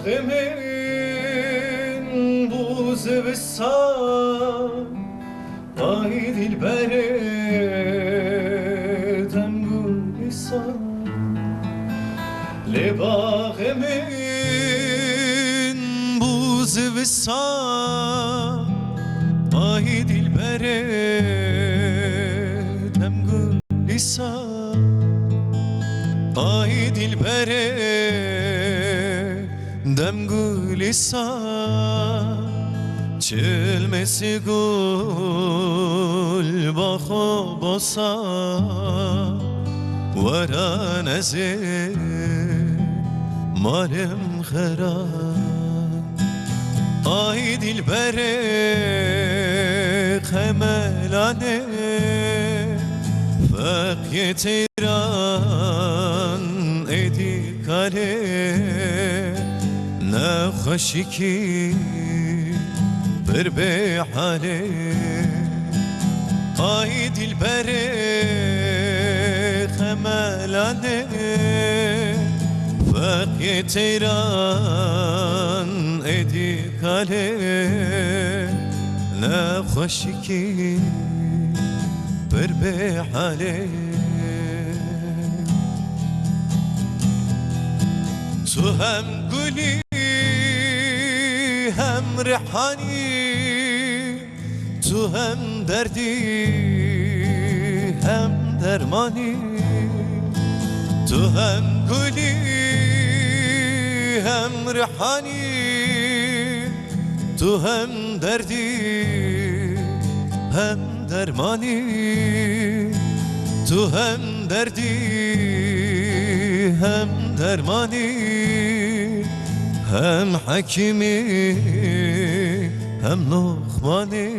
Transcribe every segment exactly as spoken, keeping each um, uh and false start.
Min bû zivistan, ay dilberê dem gulîstan. Lê baxê min bû zivistan, ay dilberê dem gulîstan. Ay dilberê dem gulîstan, çilmesî gul baxo bosa, wera nezê malim xera. Ay dilberê xemelane, feqiyê teyran êdî kalê, nexweşikî pir bê halê. Ay dilberê xemelane, feqiyê teyran êdî kalê, nexweşikî pir bê halê. Tu hem gulî hem rihanî, tu hem derdî hem dermanî. Tu hem gulî hem rihanî, tu hem derdî hem dermanî. Tu hem derdî hem dermanî, hem hekîmî hem Luqmanî.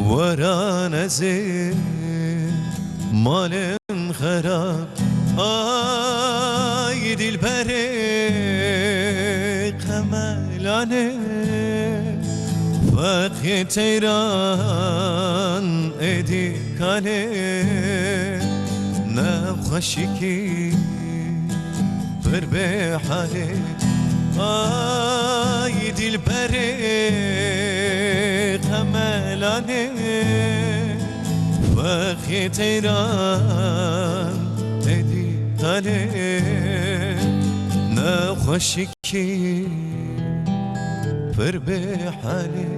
Wera nezê malim xera. Ay dilberê xemelane, feqiyê teyran êdî kalê, nexweşikî pir bê halê. Ay dilberê xemelane, feqiyê teyran êdî kalê, nexweşikî pir bê halê.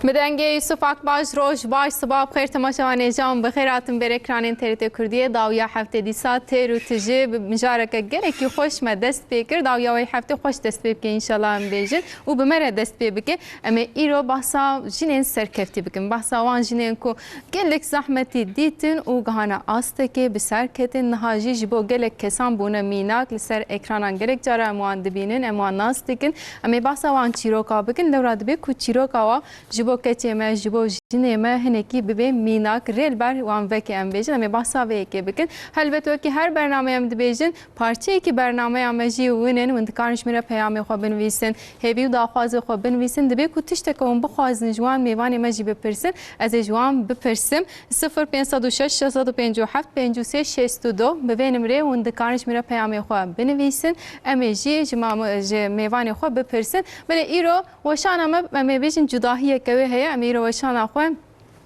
Bi dengê Yusuf Akbaş, roj baş, siba bi xêr, temaşevanê can bi xêr hatin ber ekranên T R T Kurdiyê. Dawiya heftê dîsa têr û tijî bi mijareke gelekî xweş me dest pê kir. Dawiya wê heftê xweş dest pê bike, înşallah em bêjin û bi me re dest pê bike. Em ê îro behsa jinên serkeftî bikin. Behsa wan jinên ku gelek zehmetî dîtin û gihane astekê, bi ser ketin. Niha jî ji bo gelek kesan bûne mînak. Li ser ekranan gelek cara em wan dibînin, em wan nas dikin. Em ê behsa wan çîroka bikin. Lewra dibe ku çîroka wa ji bo keçê me, ji bo jinê me hinekî bibe mînak. Rê li ber wan veke em bêjin. Em ê behsa vê yekê bikin. Helbet wekî her bernameyê em dibêjin, parçeyekî bernameya me jî win in. Win dikarin ji min re peyamê xwe binivîsin, hêvî û daxwazê xwe binivîsin. Dibe ku tişteke hûn bixwazin ji wan mêvanê me jî bipirsin, ez ê ji wan bipirsim. Sifir pênc sed û şeş, şeş sed û pêncî û heft, pêncî û sê, şêst û du. Bi vê nimrê hûn dikarin ji min re peyamê xwe binivîsin. Em ê jî ji mamo-, ji mêvanê xwe bipirsin. Belê îro weşana me, em ê bêjin cudahiyeke wê heye. Em ê îro weşana xwe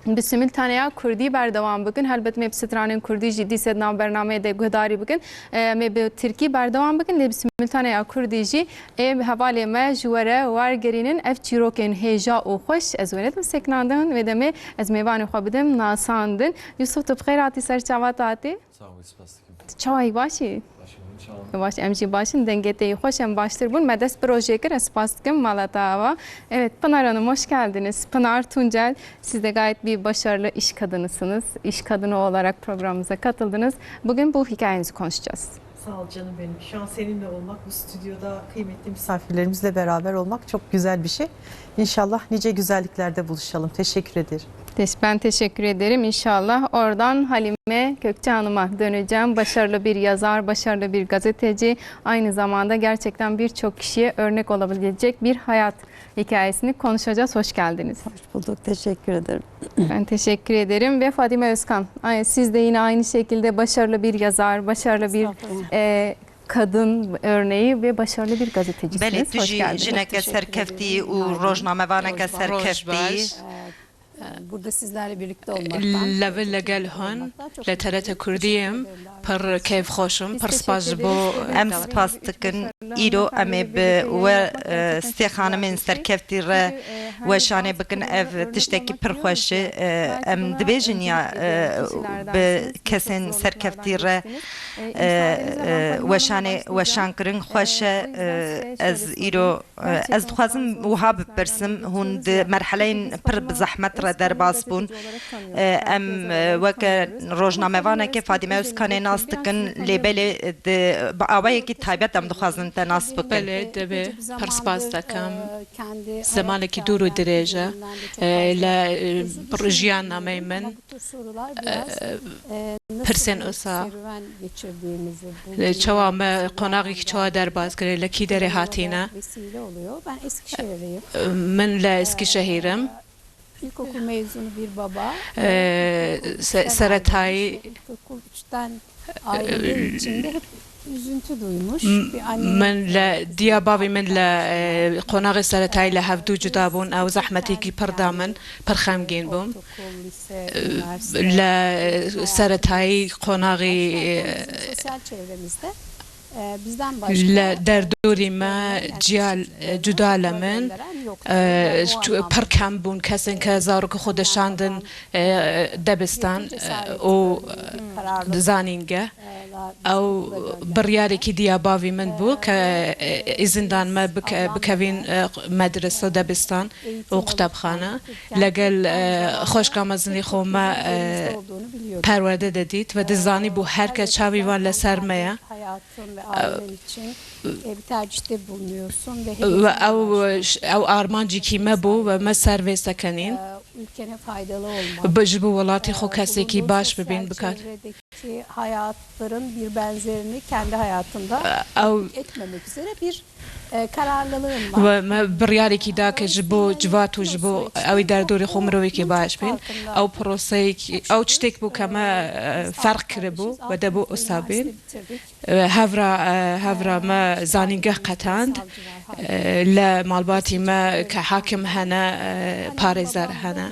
bi simultaneya kurdî berdewam bikin. Helbet me bi stranên kurdî jî dîse di nav bernameyê de guhdarî bikin. Em ê bi tirkî berdewam bikin, lê bi simultaneya kurdî jî ê hevalê me ji we re wergerînin ev çîrokên hêja û xweş. Ez wê nedim sekinandin, wê demê ez mêvanê xwe bidim nasandin. Yusuf, tu bi xêr hatî ser çava tatî? Sağ ol, spas dikim. Çawa yî, baş î? Baş ol, çawa? Baş, em jî baş in. Dengê te yî xweş, em baştir bûn. Me dest bi rojê kir, ez spas dikim mala te ava. Evet, Pınar Hanım, hoş geldiniz. Pınar Tuncel, siz de gayet bir başarılı iş kadınısınız. İş kadını olarak programımıza katıldınız. Bugün bu hikayenizi konuşacağız. Sağ ol canım benim. Şu an seninle olmak, bu stüdyoda kıymetli misafirlerimizle beraber olmak çok güzel bir şey. İnşallah nice güzelliklerde buluşalım. Teşekkür ederim. Teş-, ben teşekkür ederim. İnşallah oradan Halime Kökçe Hanım'a döneceğim. Başarılı bir yazar, başarılı bir gazeteci. Aynı zamanda gerçekten birçok kişiye örnek olabilecek bir hayat hikayesini konuşacağız. Hoş geldiniz. Hoş bulduk, teşekkür ederim. Ben teşekkür ederim ve Fadime Özkan, ay- siz de yine aynı şekilde başarılı bir yazar, başarılı bir Estağfurullah. e, kadın örneği ve başarılı bir gazetecisiniz. Belê, tu Hoş jî geldiniz. jineke Teşekkür serkeftî ederim. û rojnamevaneke Rojbaş. serkeftî. Burada sizlerle birlikte olmaktan Li vir li gel hûn li T R T Kurdî yim, pir kêfxweş im, pir spas ji bo Em spas dikin. Îro em ê bi we e, sê xanimên serkeftî re weşanê bikin. Ev tiştekî pir xweş e. E, em dibêjin ya e, bi kesên serkeftî re e, e, weşanê weşankirin xweş e. E, ez îro e, ez dixwazim wiha bipirsim, hûn di merheleyên pir bi zehmet re derbas bûn. E, em e, weke rojnamevanekê Fadîme Özkanê nas dikin, lê belê di bi awayekî taybet em dixwazin te nas bikin. Belê, divê, pir spas dikim. Zemanekî dûr û dirêj e. E, li e, jiyan nameyê min e, pirsên wisa çawa me qonaxekî çawa derbas kiriye, li kî derê hatîne. E, min li Eskişehîr im. İlkokul mezunu bir baba. E, se- seretayî İlkokul üçten ayrıldığı için de hep üzüntü duymuş. M- Bir anne Min li diya bavî min li e, qonaxê seretayî li hevdû cuda bûn. Ew zehmetêkî pir da min, pir xemgîn bûm. İlkokul, lise, üniversite, Li seretayî qonaxî e, sosyal çevremizde e, bizden başka li derdorî me ciya e, cuda li min. E, tu- pir kem bûn kesên ke zarokê xwe dişandin e, debistan e, û e, zanînge. Ew biryarekî diya bavî min bû ke e, îzin dan me bike- bikevîn e, medrese, debistan û qutebxane. Legel e, xweşka mezinî xwe me e, perwerde de dît ve dizanî bû her kes çavî van li ser me ye. Hayatın ve ailen için e, bir tercihte bulunuyorsun ve Ve ew, ew armancîkî me bû ve me ser vê sekenîn. Ülkene faydalı olmak. Bi ji bo welatê xwe kesekî baş bibîn bikat. Çevredeki hayatların bir benzerini kendi hayatında Ew etmemek üzere bir e, kararlılığım var. Ve me biryarekî da ke ji bo civat û ji bo ew ê derdorê xwe mirovekî baş bîn. Ew proseyekî, ew tiştek bû ke me e, ferq kiribû ve de bû wisa bîn. E, Hevra, e, hevra me zanîngeh qetand. E, Li malbatî me ke hakim hene, e, parêzer hene.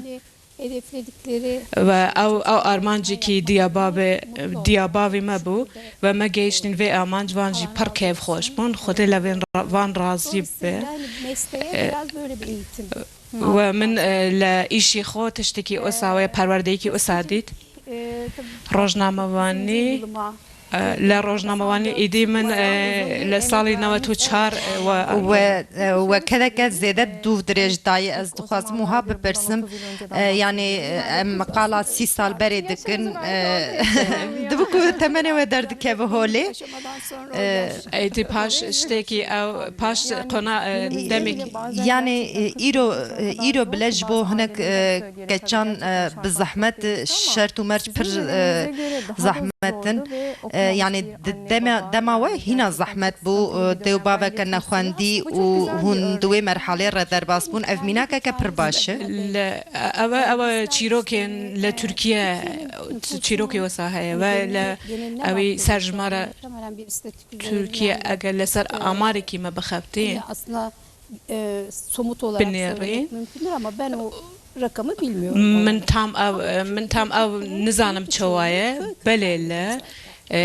Hedefledikleri Ve ew, ew armancekî diya bavê, diya bavê me bû ve me gehiştin vê amanc, van jî pir kêfxweş bûn. Xwedê li vên ra- van razî be. Dolayısıyla hani mesleğe biraz böyle bir eğitim. Ve min e, li îşî xwe tiştekî wisa wê, perwerdeyekî wisa dît. E, tabii Rojnamevanî, yılıma e, li rojnamevanî êdî min e, li salê newet û çar e, we We e, we kedeke zêde dûv dirêj dayê. Ez dixwazim wiha bipirsim. E, yanî e, em qala sî sal berê dikin. E, dibi ku temenê we derdikeve holê. aşamadan sonra E, Êdî paş ştekî ew, paş qona e, demekî. Yanî e, îro e, îro bile ji bo hinek e, keçan e, bi zehmet e, şert û merc pir e, zehmet in. E, yanî di- dema, dema we hîna zehmet bû, e, dê û baveke nexwendî û hûn di wê merhalê re derbas bûn. Ev mînakeke pir baş e. Li, ew, ew çîrokên li Tirkiye, çîrokê wisa heye ve li ewî serjimara Tirkiye eger li ser amarekî me bixebitî, aslında e, somut olarak Binêrî. Söylemek mümkündür ama ben o rakamı bilmiyorum. Min tam ev, min tam ev nizanim çawa ye. Belê li, e,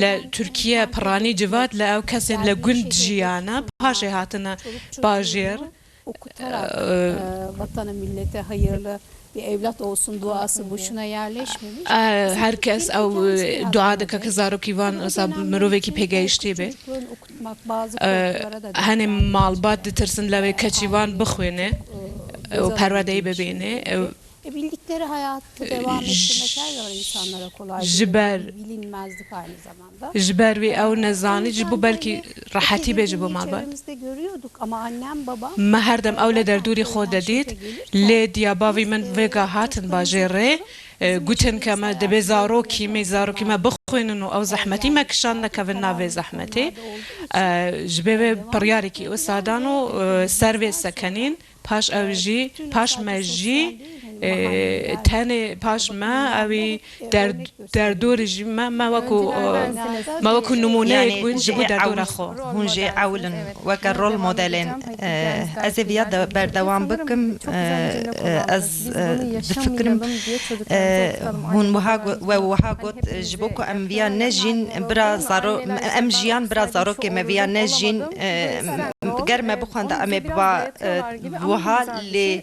li Tirkiye piranî civat li ew kesên li gund jiyane, paşê hatine bajêr. Okutarak e, vatana millete hayırlı bir evlat olsun duası boşuna yerleşmemiş. E, Her kes ew e, dua dike ke zarokî van wisa mirovekî pêgehiştê be. Çocukların okutmak bazı E, korkulara da Hene malbat ditirsin lewê keçî van bixwîne e, û perwerdeyê bibîne. E, E, bildikleri hayatı devam ettirmek her zaman insanlara kolay Ji değil. ber- Bilinmezlik aynı zamanda. Ji ber wî ew nezanî, ji bo belkî rehetî bê ji bo malbat. Çevremizde görüyorduk ama annem babam Me her dem ew li derdorî xwe de dît, lê diya bavî min vêga hatin bajêrê, E, gotin ke me dibê zarokî me, zarokî me bixwînin û ew zehmetî me kişand nekevin navê zehmetê. E, ji bê vê piryarekî wisa dan û, e, ser vê sekenîn. Paş ew jî, paş me jî, e, tenê paş me ewî der-, derdorî jî me, me wekû, e, me wekû nimûneyek Yani bûn ji ji bo derdora ewl-, xwe. Hûn jê ewl in, weke rol modelên. E, ez ê viya de berdewam bikim. E, e, ez, e, difikirim, e, hûn wiha go-, we wiha got, e, ji bo ku em viya nejîn, bira zaro-, em jiyan bira zarokê me viya nejîn, e, ger me bixwenda em ê bi va, e, wiha lê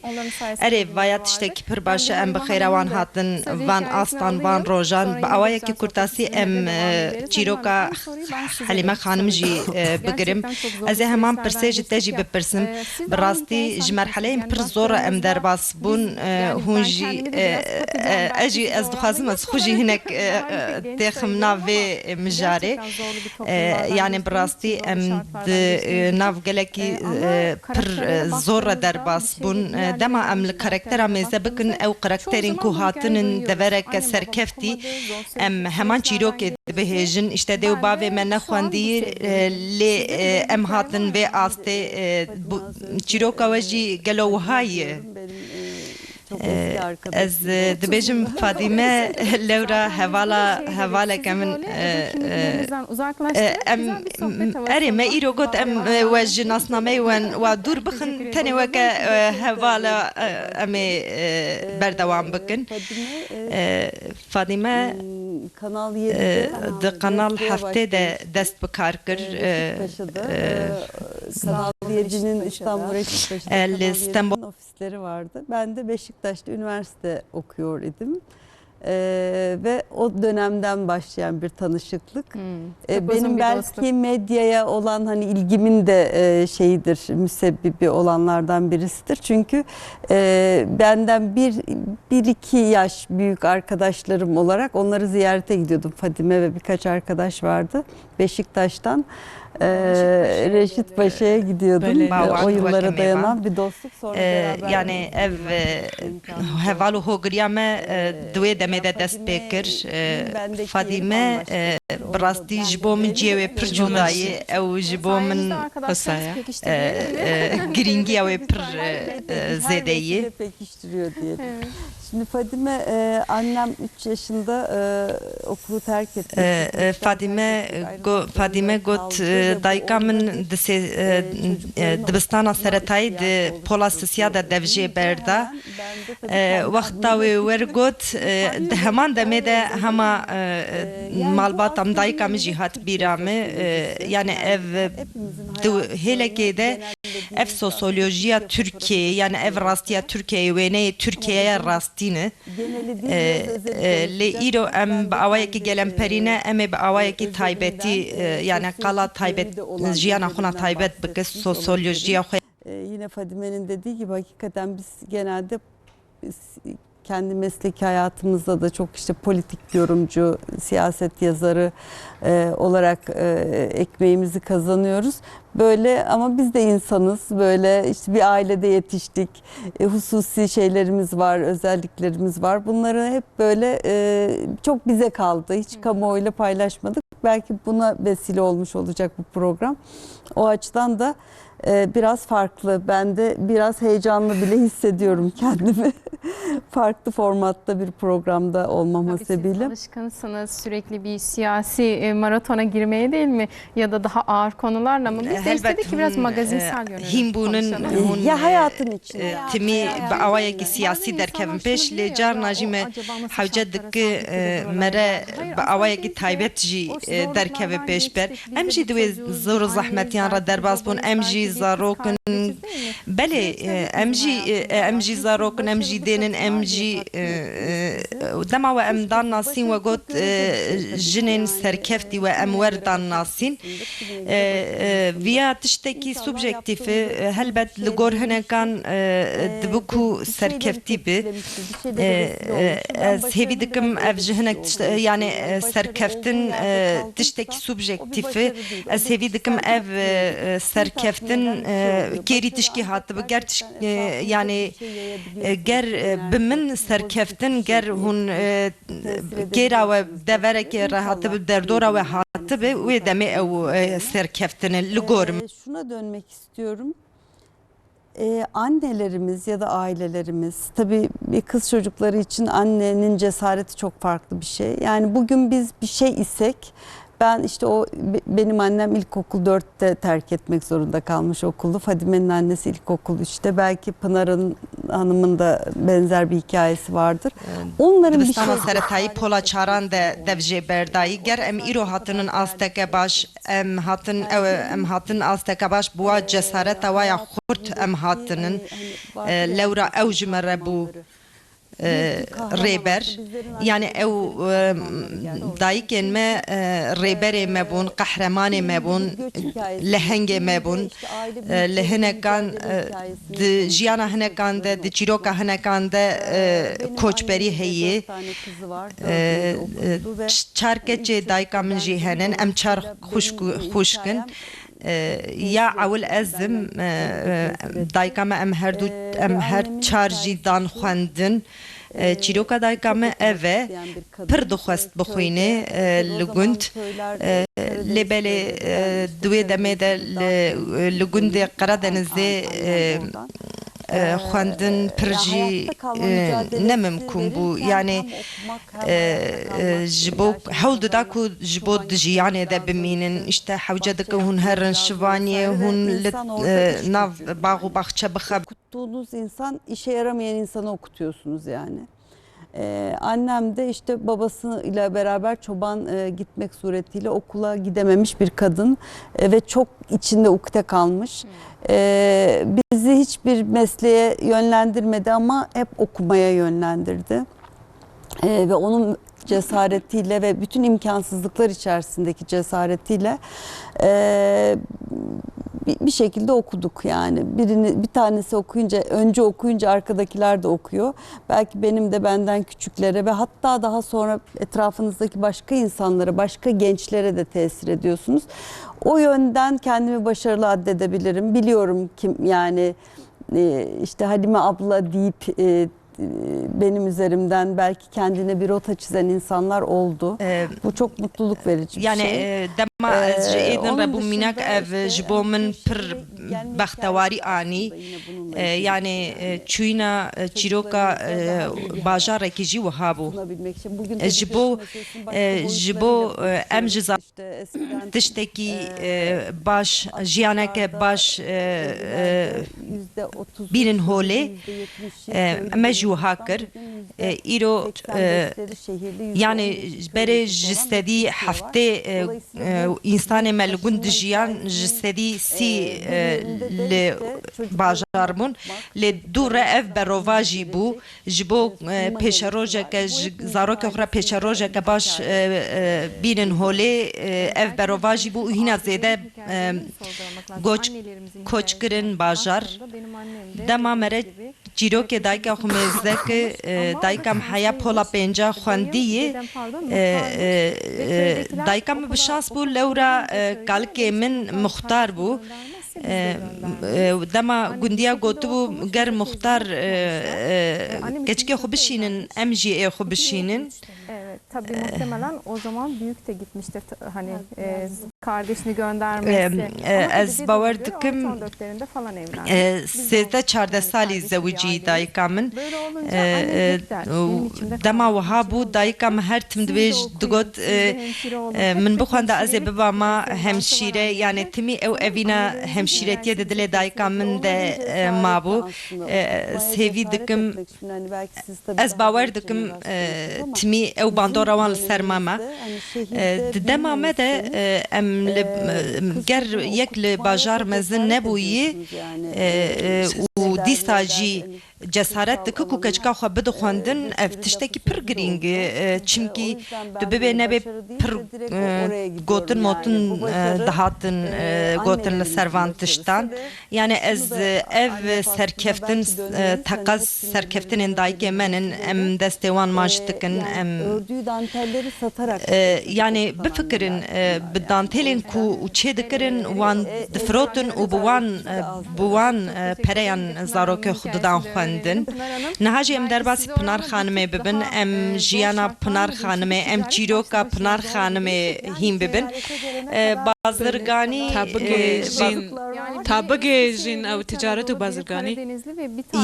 erê vaya tiştekî pir baş e, em bi xêra wan hatin, van astan, van rojan, bi awayekî kurtasî em, e, çîroka Helîme Xanim jî, e, bigirim. Ez ê heman pirsê ji te jî bipirsim. Bi rastî ji merheleyên pir zor re em derbas bûn. E, hûn jî, e, e, ez jî, ez dixwazim ez xwe jî hinek, e, e, têxim nav vê mijarê. E, yani bi rastî em di, e, nav gelekî, e, pir, e, zor re derbas bûn. E, dema em li karaktera mêze bikin, ew karakterên ku hatinin devereke serkeftî, em heman çîrokê dibihêjin, işte dê û bavê me nexwendî, e, lê, e, em hatin vê astê, e, bu, çîroka we jî gelo wiha ye. E, ez, e, dibêjim Fadîme lewra hevala, hevaleke min, e, e, e, em, erê me îro got em, e, we ji nasnameyê wen wa dûr bixin, tenê weke, e, hevala, e, em ê, e, berdewam bikin. E, Fadîme, Hmm, Kanal e, yedide di Kanal heftê de dest bi kar kir. E, Reşit Paşa'da, e, e, Kanal yedinin İstanbul Reşit Paşa'da e, li Kanal Stenbol yedinin ofisleri vardı. Ben de Beşiktaş'ta üniversite okuyor idim. E, ve o dönemden başlayan bir tanışıklık. Hmm, E, çok uzun benim bir belki dostluk. Medyaya olan hani ilgimin de, e, şeyidir, müsebbibi olanlardan birisidir. Çünkü, e, benden bir, bir iki yaş büyük arkadaşlarım olarak onları ziyarete gidiyordum. Fadime ve birkaç arkadaş vardı Beşiktaş'tan. E, Reşit Paşa'ya gidiyordum. Böyle. E, o yıllara dayanan bir dostluk. E, yani ev, e, heval û hogiriya me, e, di wê demê de dest pê kir. E, Fadîme, e, bi rastî ji bo min cihê wê pir cuda ye. Ew ji bo min, e, e, girîngiya wê pir, e, e, zêde ye. Şimdi Fadime, e, annem üç yaşında, e, okulu terk etti. E, e, Fadîme, go-, Fadîme got, e, dayika min di sê-, e, e, dibistana seretayî di pola sisiya de dev jê berda. E, wexta wê wergot, e, di heman demê de hema, e, malbata min, dayika min jî hat bîra min. E, yani ev, e, di hêlekê de ev sosyolojiya Tirkiyeyê, yani ev rastiya Tirkiyeyê, wêneyê Tirkiyeyê rastî ne. E, e, lê îro em bi awayekî gelemperî ne, em ê bi awayekî taybetî, e, yani qala taybet, jiyana xwe na taybet bike, sosyolojiya xwe. E, yine Fadime'nin dediği gibi hakikaten biz genelde biz kendi mesleki hayatımızda da çok işte politik yorumcu, siyaset yazarı, e, olarak, e, ekmeğimizi kazanıyoruz. Böyle ama biz de insanız. Böyle işte bir ailede yetiştik. E, hususi şeylerimiz var, özelliklerimiz var. Bunları hep böyle, e, çok bize kaldı. Hiç kamuoyuyla paylaşmadık. Belki buna vesile olmuş olacak bu program. O açıdan da, e, biraz farklı. Ben de biraz heyecanlı bile hissediyorum kendimi. Farklı formatta bir programda olmam hasebiyle. Tabii siz alışkınsınız sürekli bir siyasi, e, maratona girmeye, değil mi? Ya da daha ağır konularla mı? Biz de istedik ki biraz magazinsel yönünü konuşalım. Helbet hûn, e, hîn bûnin, hûn, ya hayatın içinde, e, timî bi awayekî siyasî derkevin pêş, lê carna jî me hewce dike, e, mere bi awayekî taybet jî, e, derkeve pêş ber. Em jî di wê zor û zehmetiyan re derbas bûn, em jî zarok in. Belê, e, em jî, e, em jî zarok in, em jî dênin, em jî, e, e, dema we em dan nasîn, we got, e, jinên serkeftî we em wer dan nasîn. E, e, viya tiştekî subjektîf e, e, helbet li gor hinekan, e, dibe ku serkeftî bi. E, e, ez hêvî dikim ev ji hinek tişt-, e, yani, e, serkeftin, e, tiştekî subjektîf e. Ez hêvî dikim ev, e, e, serkeftin, e, kêrî tişkî hatibi. Ger tişk-, e, yani, e, ger, e, bi min serkeftin, ger hûn, e, kêra we deverekê re hatibi, derdora we hatibi, wê demê ew, e, serkeftin e, li gor min. Ee, şuna dönmek istiyorum. Ee, annelerimiz ya da ailelerimiz, tabii bir kız çocukları için annenin cesareti çok farklı bir şey. Yani bugün biz bir şey isek, ben işte o be- benim annem ilkokul dörtte terk etmek zorunda kalmış okulu. Fadime'nin annesi ilkokul üçte. Belki Pınar'ın hanımın da benzer bir hikayesi vardır. Onların bir Dibistana şey seretayî pola çaran de dev jê berdayî. Ger em îro hatinin asteke baş, em hatin ew em hatin asteke baş bi wa cesareta wa ya xurt em hatinin. E, lewra ew ji me re bû, e, rêber. Yani ew, e, dayikên me, e, rêberê me bûn, qehremanê me bûn, lehengê me bûn. E, li hinekan, e, di jiyana hinekan de, di çîroka hinekan de, e, koçberî heye. E, e, ç- çar keçê dayika min jî hene, em çar xwişk, xwişk in. E, ya ewil ez im, e, e, dayika me em her du, em her çar jî dan xwendin. E, çîroka dayika me ev e. Pir dixwest bixwîne, e, li gund. E, lê belê, e, di wê demê de li, li gundê Qeradenizê, e, e, xwendin pir jî, e, ne mimkûn bû. Yani, e, e, ji bo hewl dida ku ji bo di jiyanê de bimînin. İşte hewce dike hûn herin şivaniyê, hûn li, e, nav bax û baxçe bixebin. Okuttuğunuz insan işe yaramayan insanı okutuyorsunuz yani. Ee, annem de işte babasıyla beraber çoban e, gitmek suretiyle okula gidememiş bir kadın e, ve çok içinde ukde kalmış. Ee, bizi hiçbir mesleğe yönlendirmedi ama hep okumaya yönlendirdi. Ee, ve onun cesaretiyle ve bütün imkansızlıklar içerisindeki cesaretiyle e, bir, bir şekilde okuduk yani. Birini, bir tanesi okuyunca, önce okuyunca arkadakiler de okuyor. Belki benim de benden küçüklere ve hatta daha sonra etrafınızdaki başka insanlara, başka gençlere de tesir ediyorsunuz. O yönden kendimi başarılı addedebilirim. Biliyorum kim yani, e, işte Halime abla deyip, e, benim üzerimden belki kendine bir rota çizen insanlar oldu. Bu çok mutluluk verici bir Yani, şey. e, dema ez ji êdin re bûm mînak, ev ji bo min pir bextewarî anî. E, yani, e, çûyîna, e, çîroka, e, bajarekî jî wiha bû. E, ji bo, e, ji bo, e, em ji tiştekî, e, baş, jiyaneke baş, e, e, bînin holê, e, me jî wiha kir. E, îro, e, yani berê ji sedî heftê, e, e, însanê me li gund dijiyan, ji sedî sî, e, li bajar bûn. Lê dû re ev berovajî bû. Ji bo, e, pêşerojeke, ji zarokê xwe re pêşerojeke baş, e, e, bînin holê, e, ev berova jî bû û hîna zêde, e, goç, koç kirin bajar. Dema me re çîrokê dayika xwe mêze ki, e, dayika min heya pola pênca xwendiyê, e, e, e, dayika min bi şans bû, lewra, e, kalikê min muxtar bû. E, e, dema gundiya gotibû, ger muxtar, e, e, keçikê xwe bişînin, em jî ê xwe bişînin. Evet, tabii muhtemelen o zaman büyük de gitmiştir. Hani, e, kardeşini göndermesi. E, e, ez bawer dikim, e, sêzdeh çardeh salî zewicî dayika min. E, e, dema wiha bû, dayika min her tim divê digot, e, e, min bixwenda ez ê bibama hemşîre, yani timî ew evîna hemşîretiyê di dilê dayika min de, e, mabû. E, ez hêvî dikim, ez bawer dikim, e, timî ew bandora wan li ser mama. E, di dema me de, e, em li, e, ger yek li bajar mezin nebûyî, e, e, û dîsa jî cesaret dike ku keçika xwe bide xwendin, ev tiştekî pir girîng e, e, çimkî tu bibê nebê pir, e, gotin motin, e, dihatin, e, gotin li ser van tiştan. Yani ez, e, ev serkeftin, e, teqez serkeftinên dayikê me nin, em destê wan maç dikin, em, e, yani bifikirin, e, bi dantelên ku û çê dikirin, wan difirotin û bi wan, e, bi wan, e, pereyan zarokê xwe didan xwendin. Niha jî em derbasî Pinar Xanimê bibin, em jiyana Pinar Xanimê, em çîroka Pinar Xanimê hîn bibin. E, bazirganî, Ta e, bigihêjin, baz- ta bigihêjin ew ticaret û bazirganî.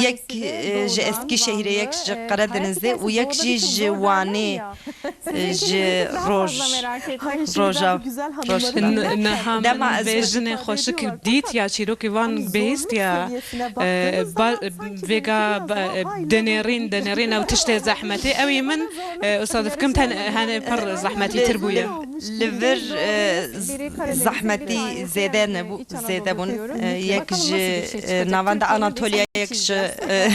Yek, e, ji Eskîşehîrê, yek ji Karadenizê û yek jî ji Wanê, e, ji Roj-, Roja-, Roj-, N-, niha min Dema ez vê bi- jinê xweşik dît ya çîrokê van bihîst ya, e, ba-, vêga ba-, e, dinêrîn, dinêrîn ew tiştê zehmetê. Ew ê min, e, wisa difikim ten-, hene pir zehmetîtir bûye. Li vir, e, z-, zehmetî zêde nebû, zêde bûn. E, yek ji, e, navenda Anatoliya, yek ji, e,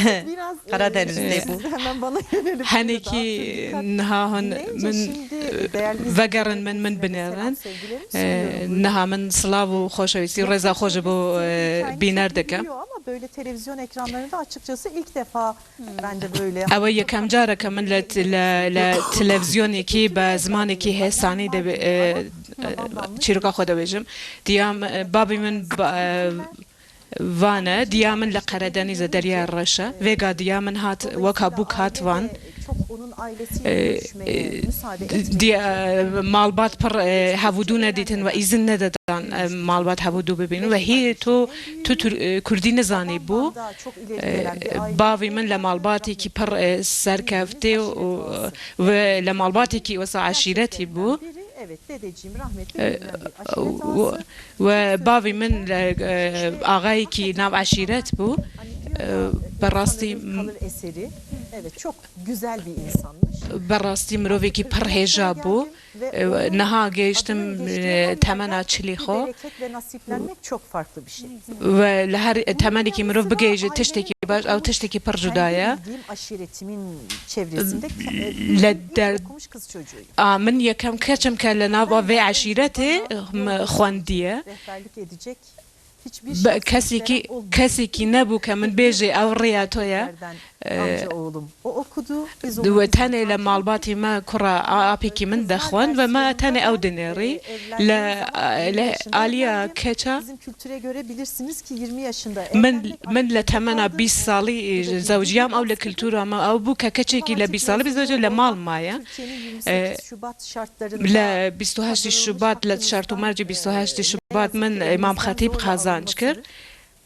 Karadenizê bû. Henekî niha hûn min, e, vegerin min, min binêrin. E, niha min silav û xoşewîstî û rêza xwe ji bo, e, bîner dikim. Ama böyle televizyon ekranlarında açıkçası ilk defa ben de böyle Ew e yekem careke min li t-, li, li televizyonekî bi zimanekî hêsanî de, e, e, çîroka xwe dibêjim. Diya min, e, babî min ba-, e, van e, diya min li Qeredenîz e, Derya Reş e. Vêga diya min hat, weka bûk hat van. E, e, diya, e, malbat pir, e, hevûdû nedîtin we îzin nededan, e, malbat hevûdû bibînin we hî tu, tu Tur-, e, Kurdî nizanî bû. E, bavî min li malbatekî pir, e, serkeftê û, û li malbatekî wisa eşîretî bû. Evet, dedeciğim rahmetli E, bilinen bir aşiret û, ağası. We bavî min li, e, axayekî nav eşîret bû. Hani diyor E, ya, e, bi rastî insanların kalır eseri. Evet, çok güzel bir insanmış. Bi rastî mirovekî pir hêja bû. Ve E, onun niha gehiştim, adının geçtiği e, her yerde temena çilî bir xwe. Bereket ve nasiplenmek çok farklı bir şey. Ve li her temenekî mirov bigihêje tiştekî baş, ew tiştekî pir cuda ye. Kendi bildiğim aşiretimin çevresinde ke-, e, Le ilk der- okumuş kız çocuğuyum. A, min yekem keç im ke li nava vê eşîretê, em, xwendiye. Rehberlik edecek hiçbir Be-, şahsiyet kesekî, veren olmadı. Kesekî nebû ke min bêjê ew rêya to ye. Nereden E, amca oğlum? O okudu, biz di onu we izledik. Tenê li malbatî me kura a-, apêkî min dexwend ve me tenê ew dinêrî. Li, li aliya keça Bizim kültüre göre bilirsiniz ki yirmi yaşında min, evlenmek min li temena bîst salî, e, zewciyam, ew li kultura me ew bû ke keçekî li bîst salî bizewce li mal maye. Türkiye'nin yirmi sekiz Şubat şartlarında Li bîst û heştê Şubat li şart û mercê bîst û heştê Şubat min, e, Îmam Xetîb qazanc kir.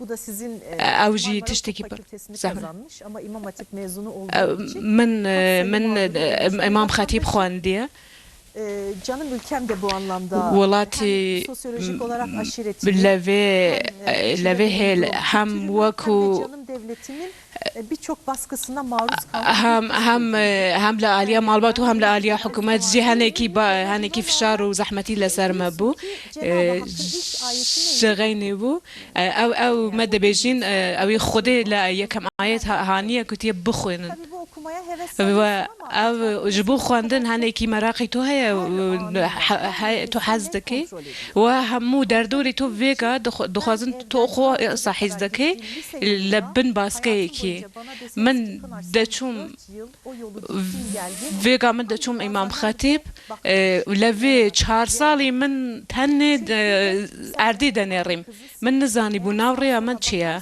Bu da sizin, e, Ew jî tiştekî pir zehmet. Kazanmış ama İmam Hatip mezunu olduğu için Min, e, min, e, Îmam Xetîb xwendiye. E, canım ülkem de bu anlamda Welatî hem sosyolojik olarak aşiretimin, li vê, hem, e, e, li vê hêl hem wekû hem de canım devletimin, e, birçok baskısına maruz kaldı. Hem, hem, e, hem li aliya malbat û hem li aliya hikûmet jî henekî ba-, henekî fişar û zehmetî li ser me bû. E, ji xeynê bû. E, ew, ew me dibêjin, e, ew ê Xwedê li yekem ayet ha-, haniye gotiye bixwînin. Ve ev ji bo xwendin henekî meraqî to heye, he-, he-, tu hez dikî. We hemû derdorê to vêga dixwe-, dixwazin tu xwe sahiz dikî. Li bin baskeyekî. Min deçûm Vêga min diçûm Îmam Xetîb, e, li vê çar salî min tenê, e, erdê dinêrîm. Min nizanîbû nav rêya min çi ye.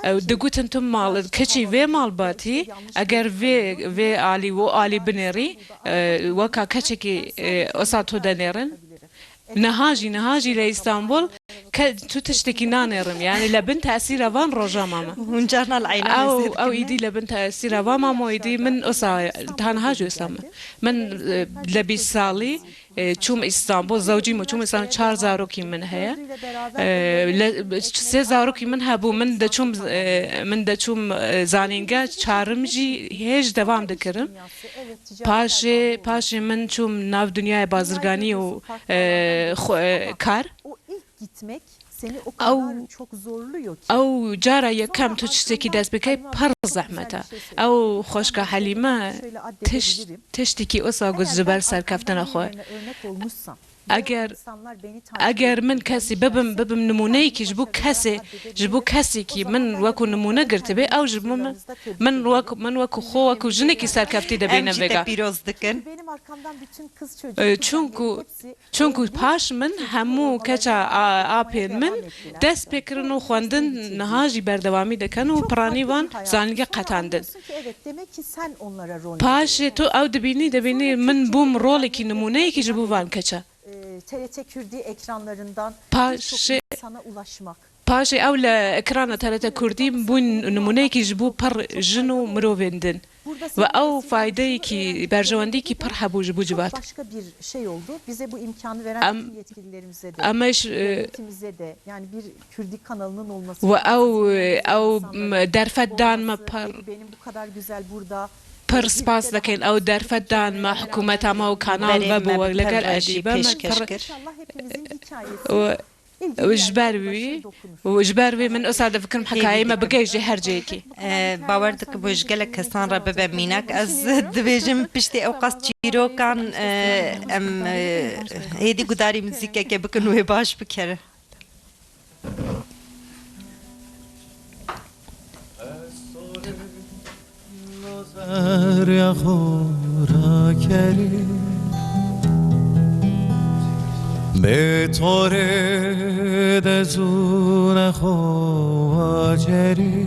E, digotin tu mal, keçî vê malbatî, eger vê, vê alî û alî binêrî, e, weka keçekî, e, wisa tu dinêrin. Niha jî, niha jî li Îstanbul ke-, tu tiştekî nanêrim. Yani li bin tesîra van roja mame. Hûn carna li eyna Ew, ew îdî li bin tesîra van mamo îdî min osa, ta niha jî osa min. Min, e, li bîst salî, e, çûm Îstanbul, zewcî min çûm Îstanbul, çar zarokî min heye. E, le-, sê zarokî min hebû, min de çûm, e, min de çûm, e, zanînge, çarim jî hêj devam dikirim. Paşê, paşê min çûm nav dinyaya bazirganî û, e, xwe, e, kar. Ew, ew cara yekem tu tiştekî dest bikey pir zehmet e. Ew xweşka Helîme tiş-, tiştekî wisa got ji ber serkeftina xwe. Eger, eger min kesî bibim, bibim nimûneyekî ji bo kesê, ji bo kesekî min wekû nimûne girtibê, ew ji bo min, min wek, min wekû xwe, wekû jinekî serkeftî dibînim vêga. Pîroz dikin. E, çunku, çunku paş min hemû keça a, apên min dest pê kirin û xwendin niha jî berdewamî dikin û piranî van zanîngeh qetandin. Paşê tu ew dibînî, dibînî min bûm rolekî nimûneyekî ji bo van keça. E, T R T Kürdi ekranlarından birçok Paşê, insana ulaşmak. Paşê ew li ekrana T R T Kurdî bûn nimûneyekî ji bo pir jin û mirovên din. Ve ew faydeyekî, berjewendiyekî pir hebû ji bo civat. Başka bir şey oldu. Bize bu imkanı veren Em, bütün yetkililerimize de, em eş, e, devletimize de, yani bir Kürdi kanalının olması ve ew, ew, insanların m-, derfet dan me olması, pir. Benim bu kadar güzel burada pir spas dikin, ew derfet dan me, hikûmeta me û kanal ve bû we li gel erdî be me pir. Û ji ber wî, û ji ber wî min wisa difikirim hikayeyê me bigihîje her cihekî. E, bawer dikim ji gelek kesan re bibe mînak. Ez dibêjim piştî ew qas çîrokan, e, em, e, hêdî gudarî muzîkeke bikin wê baş bikere. Zerya xwe rakerî, bê torê de zûne xwe vacerî.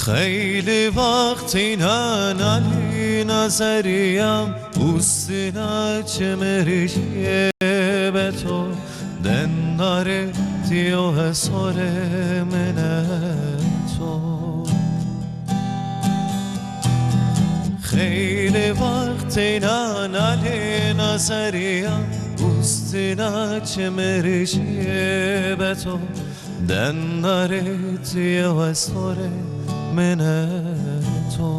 Xeylî wextî nanalî nazeriyam, ûstîna çimirişê be to, dendare tiyo hesore min e to. Xeylî wextî nanalî nazeriyam, ûstîna çimirişê be to, Dendarê tu yê westorê min e to.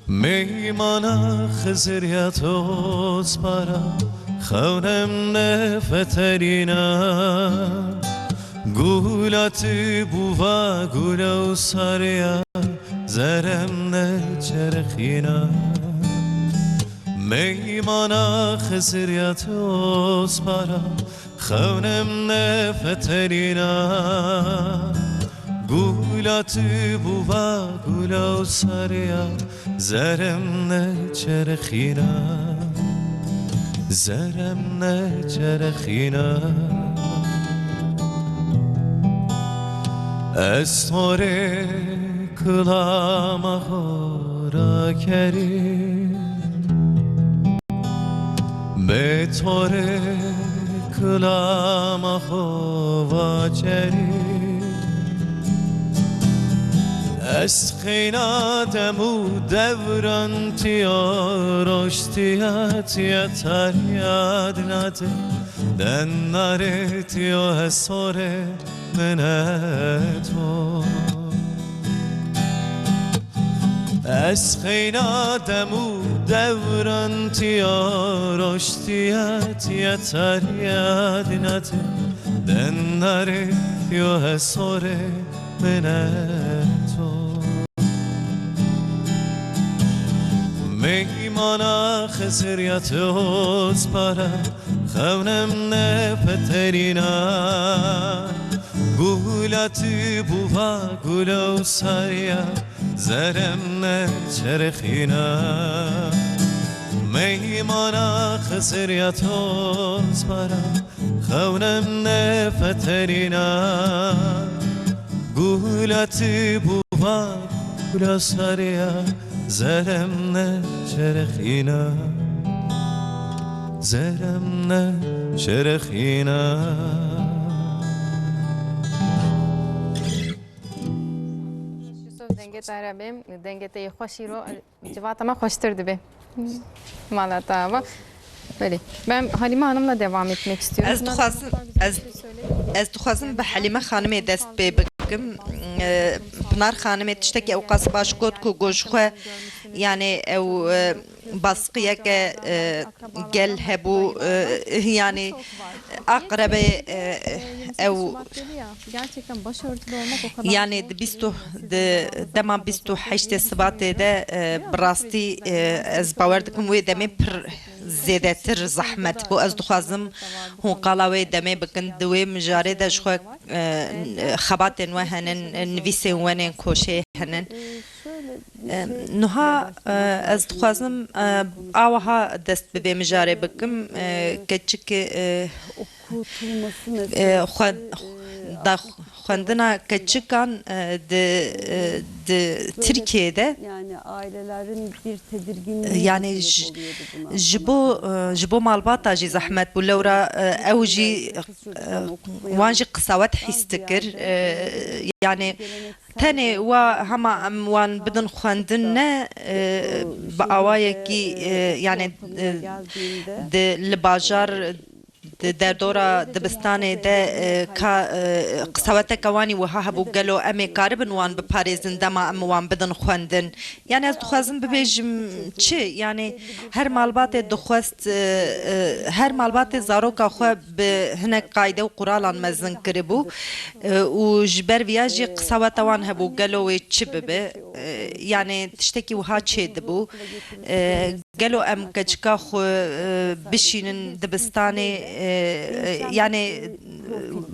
Meymana Xizir ya toz para, xewnem ne feterîna. Gula tu bûva gula û sariya, zerem ne çerxîna. Meymana Xizir ya toz para, xewnem ne feterîna. Gula tu bûva gula û sariya, zerem ne çerxîna, zerem ne çerxîna. Ez torê kilama xwe rakerî. Bê torê kilama xwe vacerî. Ez xeyna dem û devran tiya roştiya tiya tariya dinate. Dendarê tiyo hesore min e to. Ez xeyna dem û devran tiya roştiya tiya tariya dinate. Dendarê yo hesore min e to. Meymana Xizir ya toz para, xewnem ne feterîna. Gula tu bûva gula û sariya, zerem ne çerxîna. Meymana Xizir ya toz para, xewnem ne feterîna. Gula tu bûva gula sariya, zerem ne çerxîna, zerem ne çerxîna. Yusuf, dengê te here bê, dengê te yê xweş îro. Civata me xweştir dibe. Mala te ava. Belê. Ben Halime Hanım'la devam etmek istiyorum. Ez dixwazim, ez, ez dixwazim bi Halime Xanimê dest pê bikim. bikim. E, Pinar Xanimê tiştekî ew qas baş got ku got ji xwe, yani ew, e, baskiyeke, e, gel hebû, e, yani aqrebê, e, ew, Gerçekten başörtülü olmak o kadar yani zor di ki bîst û, di dema bîst û heştê Sibatê de, e, bi rastî, e, ez bawer dikim wê demê pir zêdetir zehmet bû. Ez dixwazim hûn qala wê demê bikin. Di wê mijarê de ji xwe, e, xebatên we henin, nivîsên we nên koşê henin. E, niha, e, ez dixwazim, e, awiha dest bi vê mijarê bikim. E, keçik, e, e, xwe-, da xwendina keçikan, e, di, e, di Tirkiyê de, yani ailelerin bir tedirginliği yani ji, ji bo, e, ji bo malbata jî zehmet bû. Lewra, e, ew jî, e, wan jî qisawet hîs dikir. E, yani tenê wa hema em wan bidin xwendin ne, e, bi awayekî, e, yani, e, di, li bajar di derdora dibistanê de, e, ka, e, qisaweteke wanî wiha hebû, gelo em ê karibin wan biparêzin dema em wan bidin xwendin? Yani ez dixwazim bibêjim çi? Yani her malbatê dixwest, e, e, her malbatê zaroka xwe bi hinek qayde û quralan mezin kiribû, e, û ji ber viya jî qisaweta wan hebû, gelo wê çi bibe? E, yani tiştekî wiha çêdibû. E, Gelo em keçika xwe, e, bişînin dibistanê, e, e, yani, e,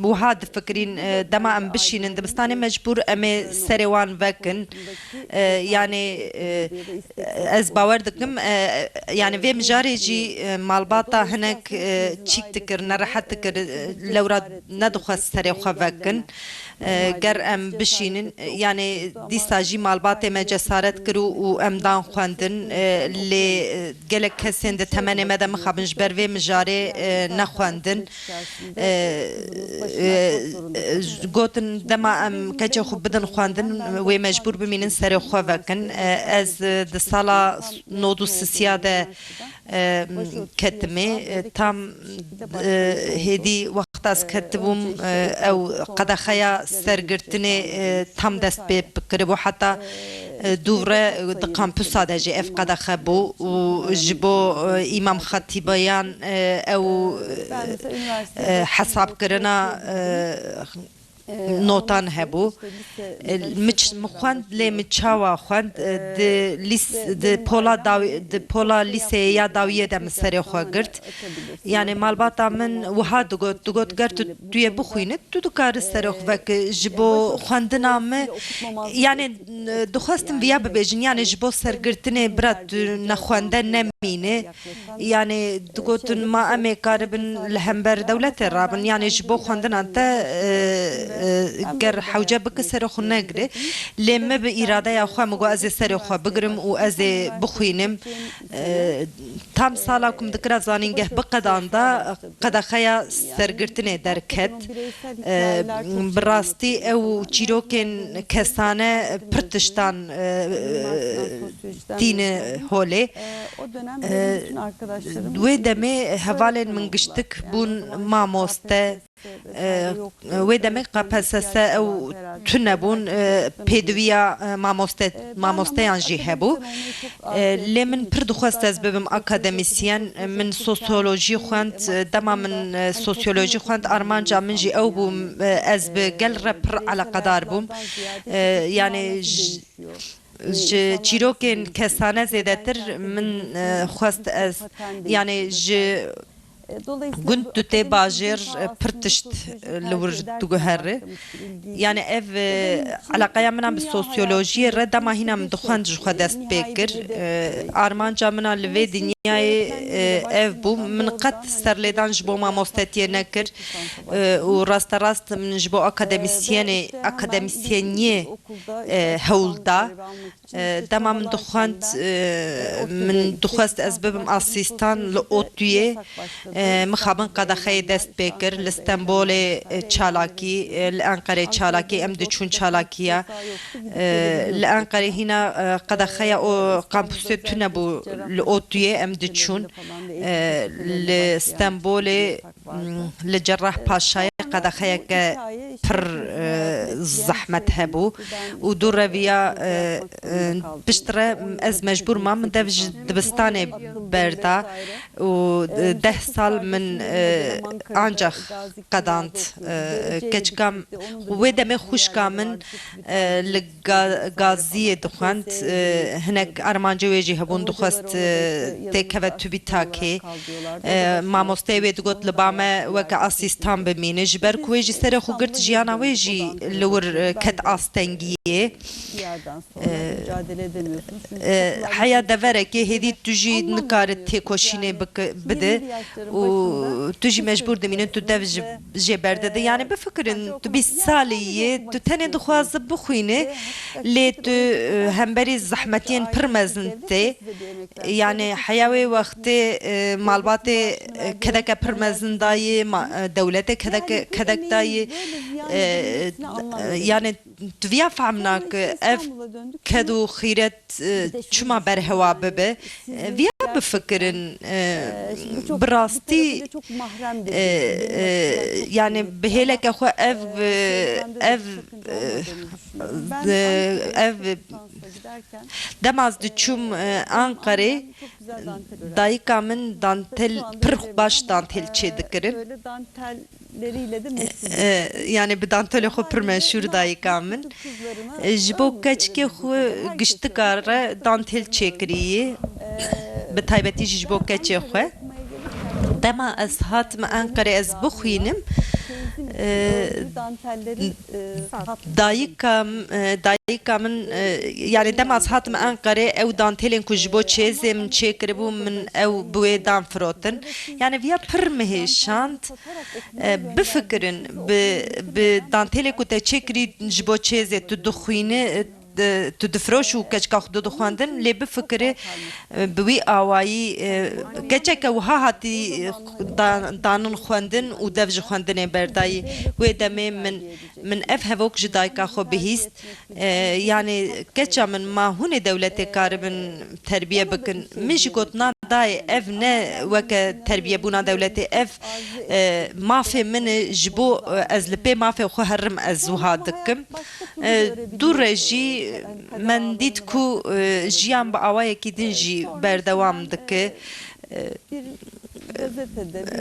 wiha difikirîn, e, dema em bişînin dibistanê, mecbûr em ê serê wan vekin. E, yani, e, ez bawer dikim, e, yani vê mijarê jî, e, malbata hinek, e, çîk dikir, nerehet dikir, e, lewra nedixwest serê xwe vekin. E, ger em bişînin, e, yani dîsa jî malbatê me cesaret kir û, û em dan xwendin, e, lê, e, gelek kesên di temenê me de mixabin ji ber vê mijarê, e, nexwendin. E, e, e, gotin dema em keçê xwe bidin xwendin, wê mecbûr bimînin serê xwe vekin. E, ez, e, di sala nod û sisiya de e, ketimê, e, tam, e, hêdî wexta ez ketibûm, e, ew qedexeya sergirtinê, e, tam dest pê kiribû. Heta, e, dûvre di kampusa de jî ev qedexe bû û ji bo, e, îmam xetîbayan, e, ew, e, hesabkirina, e, notan hebû. E, min ç-, min xwend, lê min çawa xwend, e, di lîs-, di pola dawî-, di pola lîseyê ya dawiyê de min serê xwe girt. Yani malbata min wiha digot, digot, ger tu, tu yê bixwînî, tu dikarî serê xwe vekî. Ji bo xwendina min, yani, e, dixwestim viya bibêjin, yani ji bo sergirtinê bira tu nexwende nemîne. Yani digotin, ma em ê karibin li hember dewletê rabin, yani ji bo xwendinan te, e, e, ger hewce bike serê xwe negire. Lê min bi îradeya xwe min got, ez ê serê xwe bigirim û ez ê bixwînim. E, tam sala ku min dikira zanîngeh biqedanda, qedexeya sergirtinê derket. E, bi rastî ew çîrokên kesane pir tiştan, e, tîne holê. E, wê demê hevalên min giştik bûn mamoste. E, wê demê K P S S ew tune bûn, e, pêdiviya, e, mamoste-, mamosteyan jî hebû. E, lê min pir dixwest ez bibim akademisyen. Min sosyolojî xwend. E, dema min, e, sosyolojî xwend, armanca min jî ew bû, e, ez bi gel re pir eleqedar bûm. E, yani j-, ji çîrokên kesane zêdetir min, e, xwest ez, yani ji gund tu tê bajêr, e, pir tişt, e, li wir diguhere. Yani ev, e, eleqeya min a bi sosyolojiyê re dema hîna min dixwend ji xwe dest pê kir. E, armanca min a li vê dinyayê, e, ev bû. Min qet serlêdan ji bo mamostetiyê nekir. E, û rasterast min ji bo akademisyenê, akademisyeniyê, e, hewl da. E, dema min dixwend, e, min dixwest ez bibim asîstan li ODTÜ'yê, e, mixabin qedexeyê dest pê kir. Li Stenbolê, e, çalakî, e, li Enqerê çalakî, em diçûn çalakiya. E, li Enqerê hîna, e, qedexeya o kampusê tune bû li ODTÜ'yê, em diçûn. E, li Stenbolê, mm, li Cerrahpaşayê qedexeyeke pir e, zehmet hebû û dû reviya e, e, piştre ez mecbûr mam, min dev ji dibistanê berda û deh sal min e, ancax qedand. E, keçika wê demê xwişka min e, li ga- gaziyê dixwend, e, hinek armancê wê jî hebûn, dixwest e, têkeve TÜBİTAKê. E, mamosteyê wê digot li ba me weke asîstan bimîne, ji ber ku wê jî serê xwe girt, jiyana wê jî li wir e, ket astengiyê. E, heya deverekê hêdî tu jî nikare têkoşînê bike- bide û tu jî mecbûr dimîne tu dev ji jê berdide. Yani bifikirin, tu bîst salî yê, tu tenê dixwaze bixwîne, lê tu e, hemberî zehmetiyên pir mezin tê. Yani heya wê wextê e, malbatê e, kedeke pir mezin dayê, ma- e, dewletê kedeke- kedek dayê. E, e, yani tu viya fehm nake, ev ked û xîret e, çima berhewa bibe? E, viya bifikirin, e, bi rastî e, e, yani bi hêleke xwe ev e, ev e, e, ev dema ez diçûm e, Anqerê, dayika min dantel, pir baş dantel çêdikirin. E, yani bi dantelê xwe pir meşhûr dayika min. E, ji bo keçikê xwe giştika re dantel çêkiriyê. Bi taybetî jî ji bo keçê xwe. Dema ez hatim Enqerê ez bixwînim, e, dayika m- e, dayika min, e, yani dema ez hatim Enqerê, ew dantelên ku ji bo çêzê min çêkiribû, min ew bi wê dan firotin. Yani viya pir mihêşand. E, bifikirin, bi, bi dantelê ku te çêkirî ji bo çêzê tu dixwînî, e, di- tu difiroş û keçika xwe dixwendin, lê bifikirî, e, bi wî awayî, e, keçeke wiha hatî, e, dan- danin xwendin û dev ji xwendinê berdayî. Wê demê min, min ev hevok ji dayika xwe bihîst. E, yani keça min, ma hûn ê dewletê karibin terbiye bikin? Min jî got, na dayê, ev ne weke terbiyebûna dewletê, ev e, mafê min e, ji bo e, ez li pê mafê xwe herim, ez wiha dikim. E, dû re jî me dît ku e, jiyan bi awayekî din jî berdewam dike. E,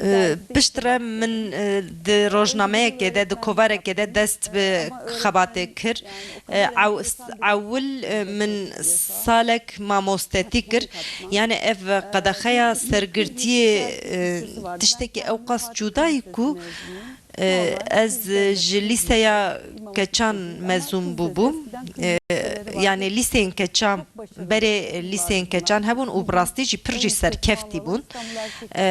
e, piştre min e, di rojnameyekê de, di kovarekê de dest bi xebatê kir. E, ew- ewil e, min salek mamostetî kir. Yani ev qedexeya sergirtiyê e, tiştekî ewqas cuda yî ku e, ez ji lîseya keçan mezûn bûbûm. E, yani lîseyên keçan, berê lîseyên keçan hebûn û bi rastî jî pir jî serkeftî bûn. E,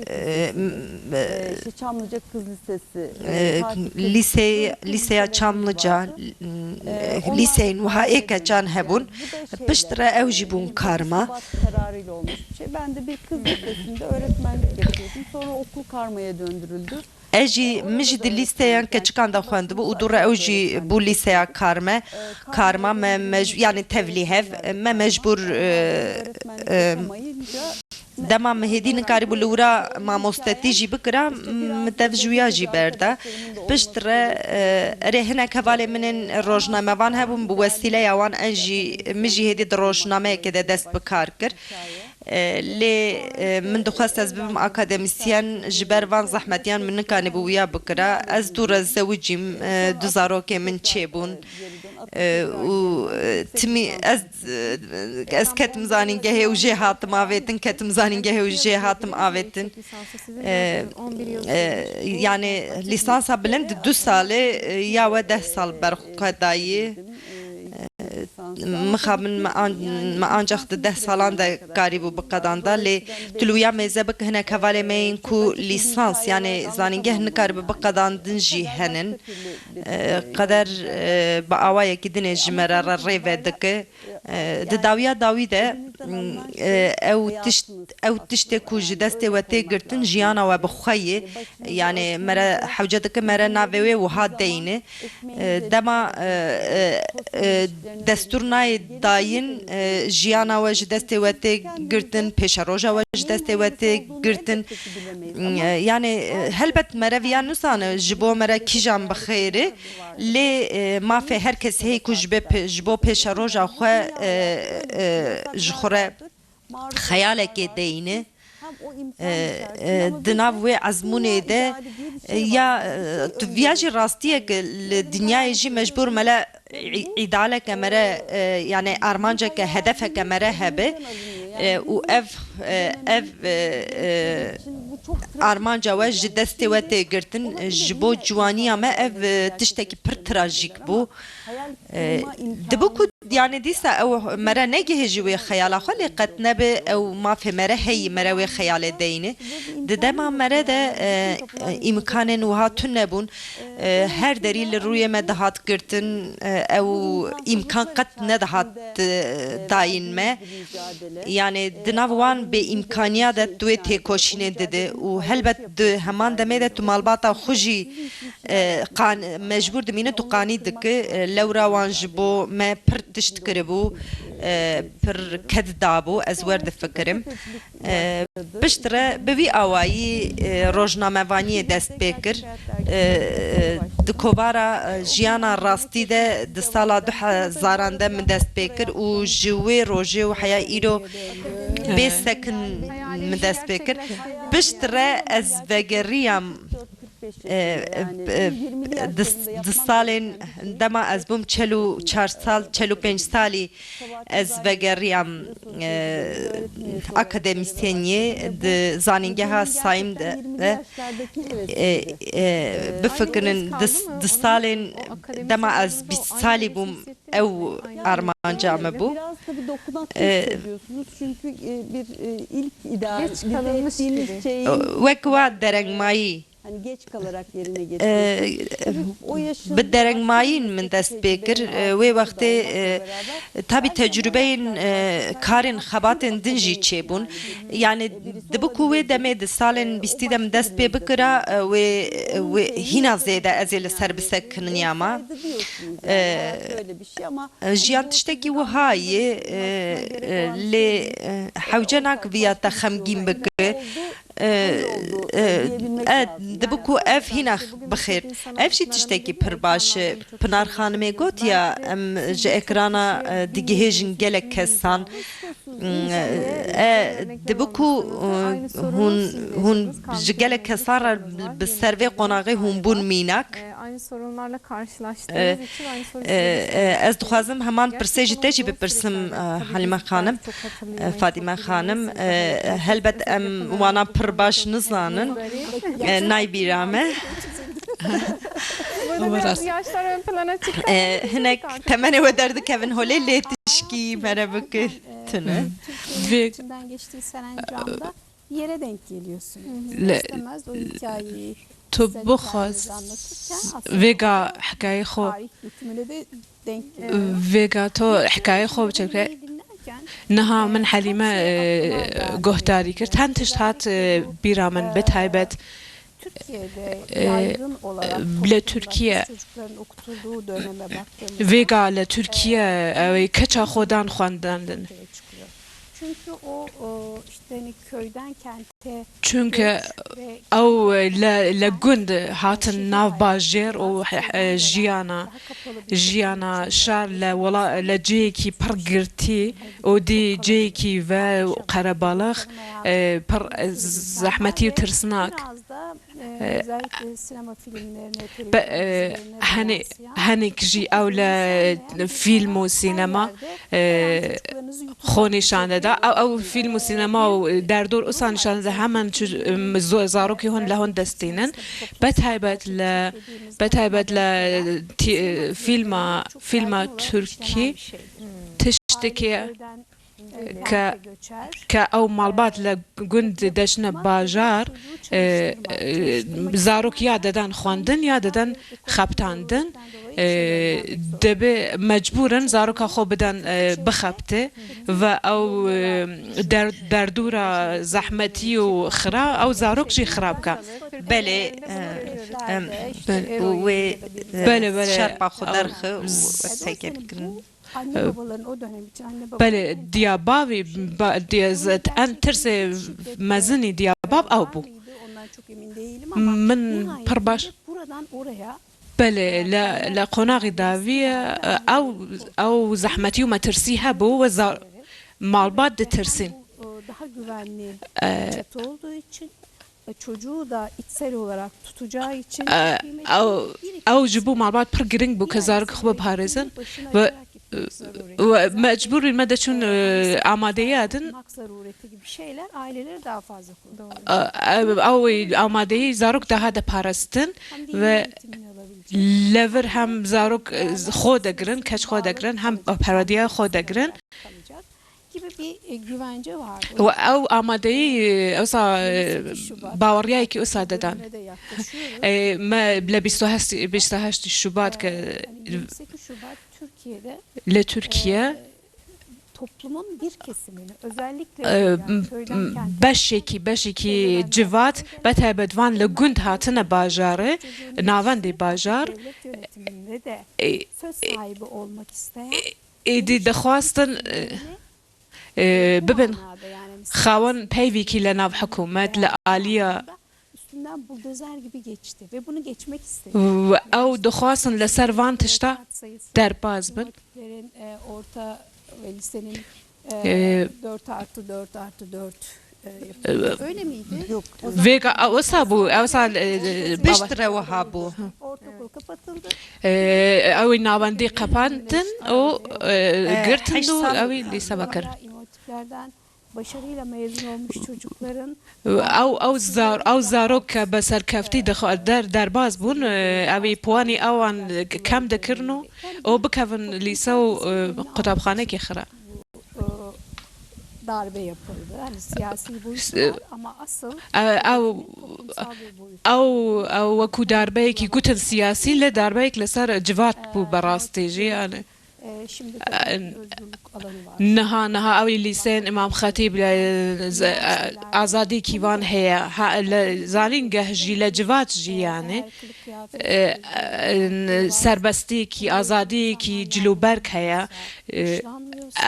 e, m- e, Çamlıca Kız Lisesi, e, e, Fatih Kırmızı, lîsey, lîseya Çamlıca, e, lîseyên wiha ê keçan hebûn. Piştre ew jî bûn karma. Şubat kararıyla olmuş bir şey. Ben de bir kız lisesinde öğretmenlik yapıyordum. Sonra okul karmaya döndürüldü. Ez jî, min jî di lîsteyan keçikan de xwendibû û dû re ew jî bû lîseya karme. Karma me mec- yani tevlîhev, me mecbûr e, e, Dema min hêdî nikarîbû li wira mamostetî jî bikira, min dev ji wîya jî berda. Piştre, e, erê hinek hevalên min ên rojnamevan hebûn, bi wesîleya wan ez jî, min jî hêdî di rojnameyekê de dest bi kar kir. E, lê e, min dixwest ez bibim akademîsyen, ji ber van zehmetiyan min nikanîbû wîya bikira. Ez dû re zewicîm, e, du zarokên min çêbûn. E, û e, timî ez e, ez ketim zanîngehê û jê hatim avêtin, ketim zanîngehê û jê hatim avêtin. E, e, yani lîsansa bilind du salê e, ya we deh sal berxwe dayî. E, mixabin me an- me ancax di deh salan de karîbû biqedanda, lê tu li wiya mêze bike hinek hevalê me yên ku lîsans, yani zanîngeh nikaribe biqedandin jî henin. E, qeder e, bi awayekî dinê ji me re re rê vedike. E, di dawiya dawî de e, ew tişt, ew tiştê ku ji destê we tê girtin jiyana we bi xwe ye. Yani mere hewce dike mere navê wê wiha deyne. E, dema, e, e, e, destûr nayê dayîn, e, jiyana we ji destê we tê girtin, pêşeroja we ji destê we tê girtin. E, yani, e, helbet mere viya nizane ji bo mere kîjan bi xêr e. Lê, e, mafê her kes heye ku ji be pe-, ji bo pêşeroja xwe, e, e, ji xwe re xeyalekê deyne. E, e, di nav wê ezmûnê de, e, ya, e, tu viya jî rastiyek li dinyayê jî mecbûr mele î-, îdealeke mere, e, yani armanceke, hedefeke mere hebe, e, û ev, e, ev, e, e, armanca we ji destê we tê girtin, e, ji bo ciwaniya me ev, e, tiştekî pir trajîk bû. E, dibe ku, yani dîsa ew mere negihê ji wê xeyala xwe, lê qet nebe ew mafê mere heyî, mere wê xeyalê deyne. Di dema mere de, e, e, îmkanên wiha tune bûn. E, her derî li rûyê me dihat girtin, e, ew îmkan qet nedihat, e, dayîn me. Yani di nav wan bêîmkaniya de tu wê têkoşînê dide û helbet di heman demê de tu malbata xwe jî, e, qan-, mecbûr dimîne tu qanî dike. E, lewra wan ji bo me pir tişt kiribû, e, pir ked dabû, ez wer difikirim. E, piştre bi vî awayî, e, rojnamevaniyê dest pê kir. E, e, di kovara, e, jiyana rastî de di sala du hezaran de min dest pê kir û ji wê rojê û heya îro bê sekin min dest pê kir. Piştre ez vegeriyam, e, e, e, di, di salên dema ez bûm çel û çar sal, çel û pênc salî, ez vegeriyam, e, akademîsyeniyê di zanîngeha Sayim de, de, e, e, bifikirin di, di salên dema ez bîst salî bûm, ew armanca me bû. E, e, wek wa derengmayî. Hani geç kalarak yerine getirdi. Ee, bi derengmayîn min dest pê kir. Ee, wê wextê, e, tabî tecrûbeyên, e, karên xebatên din jî çêbûn. Yani dibe ku wê demê di salên bîstî de min dest pê bikira, e, wê, wê hîna zêde ez ê li ser bisekiniyama. Ee, Jiyan tiştekî wiha ye, e, e, lê, e, hewce nake viya te xemgîn bike. E, e, e, dibe ku ev hîna bi xêr. Ev jî tiştekî pir baş e. Pinar Xanimê got ya, em ji ekrana, e, digihêjin gelek kesan. Mm, e, dibe ku, e, hûn, hûn ji gelek kesan re bi ser vê qonaxê hûn bûn mînak. E, e, e, ez dixwazim heman pirsê ji te jî bipirsim, e, Halîme Xanim, e, Fadîme Xanim. E, helbet em wana pir baş nizanin. E, nayê bîra me. E, hinek temenê we derdikevin holê, lê tişkî mere bike tune. Vê yere denk geliyorsun. Hı hı. Le, istemez o hikayeyi tu bixwaz vêga hikayê xwe vêga to hikayê xwe biçe. Niha min Helîme, e, guhdarî kir. Çend tişt hat, e, bîra min, bi taybet, e, li Tirkiye. Vêga li Tirkiye, ew ê keça xwe dan xwendandin. Çünkü o, o işte hani köyden kente Çunke ew li, li gund hatin nav bajêr û, e, jiyana, jiyana şar li wela-, li cihekî pir girtî û dî cihekî ve qerebalix, e, pir zehmetî û tirsnak. E, be-, e, henê-, Hinek jî ew li fîlm û sînema, e, xwe nîşan dida. Ew, ew fîlm û sînema û derdor usa nîşan dida hemen çi, em, zo-, zarokê hûn li hûn destînin. Betaybet li, betaybet li tî-, fîlma, fîlma Tirkî tiştekê ke ke ew malbat li gund deşine bajar, e, e, zarok ya dedan xwendin ya dedan xebtandin, e, debe mecbûr in zaroka xwe bidan, e, bixebte ve ew, e, der-, derdora zehmetî û xira ew zarok jî xira bike. Belê, e, em, Belê. û wê, e, Belê, belê. şerpa xwe Ew derxi û z- wê teker bikin. Anne babaların o dönem için anne babaların Belê, diya bavî, ba, diya z-, en tirsê mezinî diya bav ew bû. Ondan çok emin değilim ama Min pir baş. Buradan oraya Belê, le, le qonaxî dawî, e, ew, ew zehmetî û metirsî hebû ve za-, malbat ditirsîn. Bu, e, daha güvenli E, çatı olduğu için ve çocuğu da içsel olarak tutacağı için e, ew, ew ji bo malbat pir giring bû ke zarok xwe biparêzin ve, ve mecbûr in me de çûn, e, amadeya din. Zarureti gibi şeyler aileleri daha fazla kullanıyor. E, ew, ew amadeyî zarok daha de parastin ve levir hem zarok, e, xwe degirin, keç xwe degirin, hem perwediya xwe degirin. Kalacak gibi bir e, güvence vardı. Û ew amadeyî, e, ewsa, e, baweriyayekî wisa dedan. Döneme de yaklaşıyoruz. E, me li bîst û heşt, bîst û heşt Şubat ke Yani yirmi sekiz Şubat Türkiye'de li Tirkiye, e, toplumun bir kesimini özellikle e, yani m- köyden m- kente beşekî, beşekî civat, be taybet van li gund hatine bajarê, navendê bajar, devlet yönetiminde de e, söz sahibi olmak isteyen êdî dixwastin, e, e, bibin xawin peyvekî li nav hikûmet, li aliya üstünden buldozer gibi geçti ve bunu geçmek istedi. û ew dixwastin li ser van tişta derbaz bin. Matematiklerin e, orta ve lisenin E, dört artı dört artı dört e, yapıldı. Öyle miydi? Yok. Vêga ew wisa bû, ew wisa, e, e, Piştre wiha bû. Ortaokul kapatıldı. e, ew ê navendî qepantin û, e, girtin heşt û sal ew ê lîse vekir. Hatta İmam Hatiplerden başarıyla mezun olmuş çocukların Ew, ew zar, ew zarok ke bi serkeftî dixwa-, der, derbaz bûn, e, ew ê puanî ewan kem dikirin û, û bikevin lîse û, e, qutabxanekê xira. e, darbe yapıldı. Hani siyasi boyutu var ama asıl E, ew, toplumsal bir boyutu. ew, ew wekû darbeyekî gotin siyasî, lê darbeyek li ser civat bû bi rastî jî, yani. E, şimdi tabii özgürlük alanı var. Niha, niha ew ê lîseyên Îmam Xetîb li, e, z-, e, azadîyekî van heye. Ha, li zanîngeh jî, li civat jî, yani. E, e, serbestiyekî, azadiyekî cilûberg heye. E,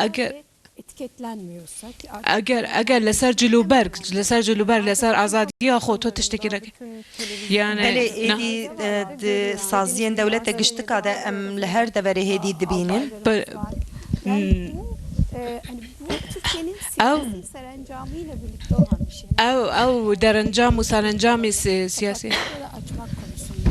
eger Etiketlenmiyorsa ki Eger, eger li ser cilûberg, li ser cilûberg, li ser azadiya xwe tu tiştekî neke. Yani, Belê na- êdî, e, di saziyên dewlete giştika de em li her deverê hêdî dibînin. Be- Yani bu, e, hani bu Türkiye'nin siyasi serencamıyla birlikte olan bir şey. Ew, ew derencam û serencamê si-, siyasî. Kapatmak ya da açmak konusunda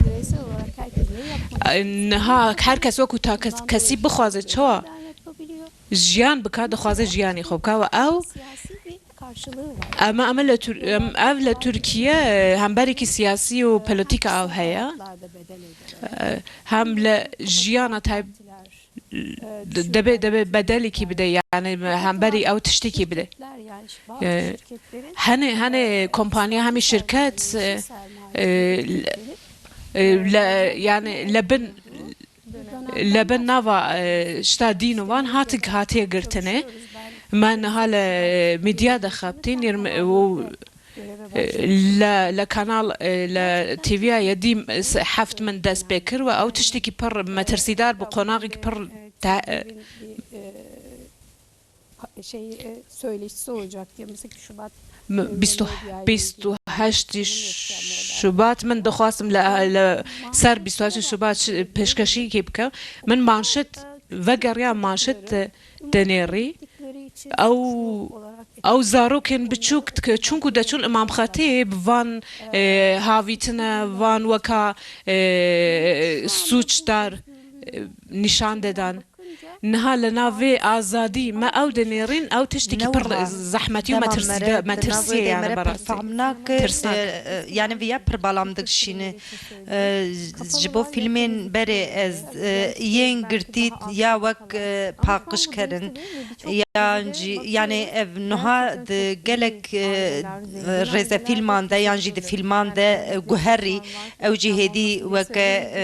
bireysel olarak herkes ne yapmak E, niha her kes wekû ta kes, kesî bixwaze çawa yapabiliyor? jiyan bika, dixwaze jiyanê xwe bika we ew. Siyasi bir karşılığı var. Em, em li Tur-, em, ev li Tirkiye, e, hemberekî siyasî û polîtîka ew heye. Larda bedel ödüyor. E, hem li jiyana tayb-, Partiler, de-, debe, debe bedelekî bide, yani hemberî ew tiştekî bide. şirketler yani bazı E, şirketlerin Hene, hene kompanya hemî şirket, e, e, le, yani lebin, lebin nava, e, şta dîn û van hatik hatiye girtine. Me niha li medya de xebtî, nîr me, û, e, le, le kanal, e, le T V ya yedî, e, se-, heft min dest pê kir ve ew tiştekî pir metirsîdar bû, qonaxekî pir te-, e, bir, e, pa- şey e, söyleşisi olacak diye. Mesela Şubat M- bîst û, bîst û heşt Şubat min dixwastim li, li ser bîst û heşt Şubat şi- pêşkeşîkê bikim. Min manşet vegeriya manşet de-, denêrî. Ew, ew zarokên biçûk dike, çunku deçûn Îmam Xetîb van, e, havîtine, van weka, e, sûcdar, e, nîşan dedan. Niha li nav vê azadî me ew dinêrîn, ew tiştekî pir zehmetî û metirsî-, metirsiyê, yani, berast. Tirsnak. Yani viya pir balam dikşîne. E, ji bo fîlmên berê ez, e, yên girtî ya wek, e, paqij kerin. yan jî, yanî ev niha di gelek, e, rêzefîlman de yan jî di fîlman de, e, guherî, ew jî hêdî weke, e,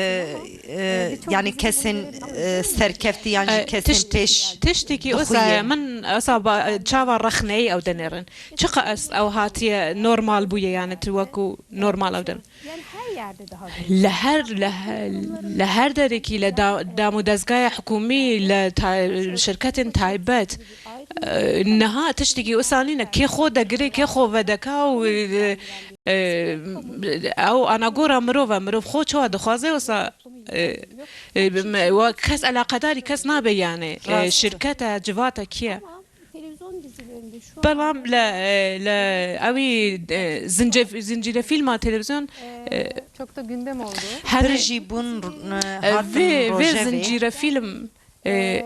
e, yanî kesên, e, serkeftî yan jî E, kesên tişt-, pêş tiştekî wisa ye, bixuye. Min wisa ba-, çawa rexneyî ew dinêrin. Çiqa ez ew hatiye normal bûye, yanî tu wekû normal ew din. Yani her yerde daha doğrusu. Li her, li he-, li her derekî, li da-, dam û dezgaya hikûmî, li ta-, şirketên taybet, e, niha tiştekî wisa nîne. Kê xwe degire, kê xwe vedeka û, e, e, ew anagora mirov e. Mirov xwe çawa dixwaze wisa, e, e, me-, wa kes eleqedarî kes nabe yani. E, Rast e. Şirket e, civat e, kî ye? Ama televizyon dizilerinde şu an Belam le, e, le, ew ê, e, zincef-, zincîre fîlma televizyon, e, Çok da gündem oldu. Hani, Pir jî bûn, e, e, hatin vê, vê rojevê. Zincîre fîlm, e, E,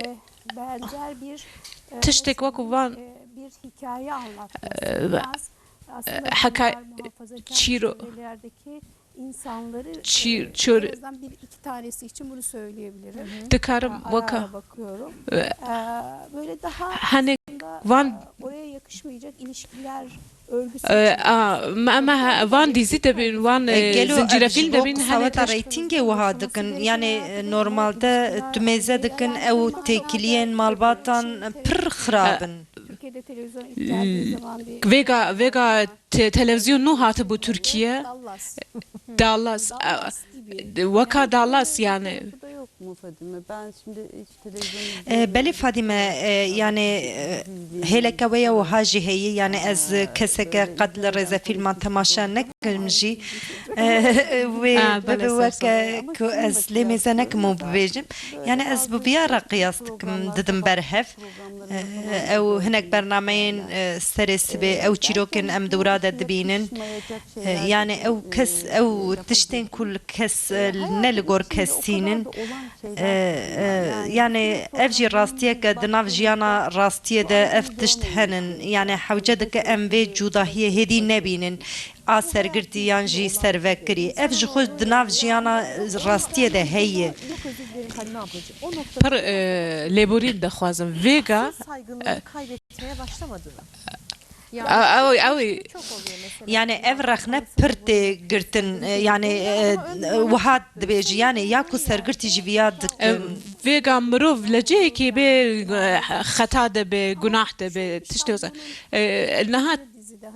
benzer bir, e, Tiştek wekû van, e, bir hikaye anlattı. E, Biraz aslında e, heka-, dindar, muhafazakar çîro-, çevrelerdeki insanları, Çî-, e, çor- en azından bir iki tanesi için bunu söyleyebilirim. Dikarim Ara weka, ara bakıyorum. e, E, böyle daha Hani aslında, van e, oraya yakışmayacak ilişkiler örgüsü E, için a, me, me, he, van dîzî dibîn, van, E, e, gelo zincîre ev ji fîlm bo dibîn, hene qisaweta tişt- reytingê wiha dikin. Yani, e, normalde, e, tu mêze dikin ew têkiliyên malbatan pir xirab in. Türkiye'de televizyon ilk geldiği zaman bir Vêga, vêga te-, televizyon nû hatibû Türkiye. Dallas. Dallas, e, Dallas gibi. Weka Dallas yani. Bu da yok mu Fadime? Ben şimdi hiç televizyon E, izlemiyorum. Belê Fadîme, e, yani, e, hêleke we ye wiha jî heye, yani ez keseke qet li rêzefîlman temaşe nekim jî. E, wê Ah, bibe belê, sağ ol. Weke ku ez lê mêze nekim û bibêjim. Yani ez bi viya re qiyas dikim, didim ber hev. E, ew hinek bernameyên, e, serê sibê, ew çîrokên em di wira de dibînin. E, yani ew kes, ew tiştên ku li kes, e, ne li gor kesînin. E, e, yani ev jî rastiyeke di nav jiyana rastiyê de ev tişt henin. Yani hewce dike em vê cudahiyê hêdî nebînin. A sergirtî yan jî servekirî. Ev ji xwe di nav jiyana rastiyê de heye. Pir, e, lêborîn dixwazim. Vêga, saygınlığı e, kaybetmeye başlamadı mı? Yani ew, ew, çok oluyor mesela. Yani ev rexne pir tê girtin, e, yani, e, wiha dibêjî, yani ya ku sergirtî ji viya dikin. E, vêga mirov li cihekî bê, e, xeta de bê, gunah de bê, tiştê wisa. E, niha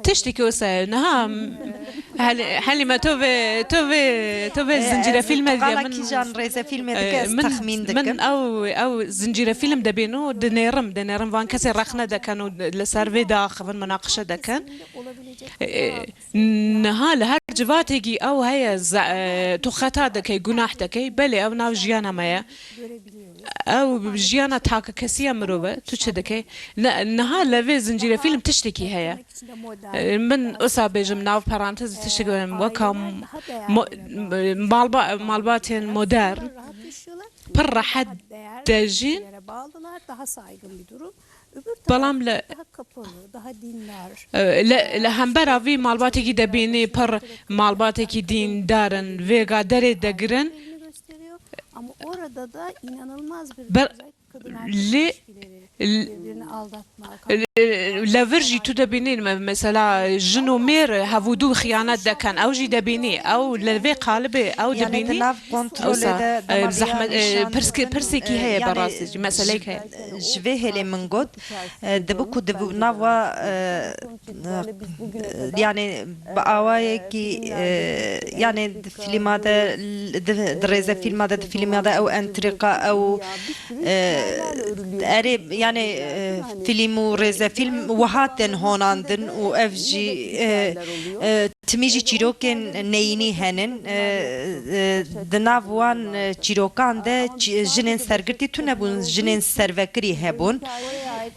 tiştekî wisa ye. Niha, Hel-, Helîme, to vê, to vê, to vê E, zincîre ez fîlmê diya qala min, kîjan rêze fîlmê e, dike, ez min, texmîn min dikim. Ew, ew zincîre fîlm dibîn û dinêrim, dinêrim van kesê rexne dikin û li ser vê diaxivin, munaqişe dikin. E, niha li her civatêkî ew heye, ze-, e, tu xeta dikey, gunah dikey, belê ew nav jiyana me ye. Ew jiyana takekesiya mirov e, tu çi dikey? Ne-, niha li vê zincîre fîlm tiştekî heye. E, min wisa bêjim nav parantez tiştek bêjim, weka mo-, malba-, malbatên modern pir rehet dejîn. Belam li, e, li, li hembera vî malbatekî debînî pir malbatekî dîndar in, vêga derê degirin. Ama orada da inanılmaz bir Ber-, özellik kadın erkek lê, ilişkileri, l-, birbirini aldatma, e, li vir jî tu debînî me-, mesela jin û mêr hev û dû xiyanet dekin, ew jî debînî, ew li vê qalibê ew Yani dibînî. Di nav kontrolê Wisa, de e, dema zehmet, e, nîşan pirske-, didin, pirsekî e, heye yani berastî jî, meseleyek ji, heye. Ji vê hêlê min got, e, dibu ku dibu nava, e, e, yani bi awayekî, e, yani di fîlma de, di, di rêze fîlma de, di fîlma de ew entrîka, ew, e, erê, yani, e, fîlm û rêze fîlm wiha tên honandin û ev jî, e, e, timî jî çîrokên neyînî henin. E, e, di nav wan, e, çîrokan de çi-, jinên sergirtî tune bûn, jinên servekirî hebûn.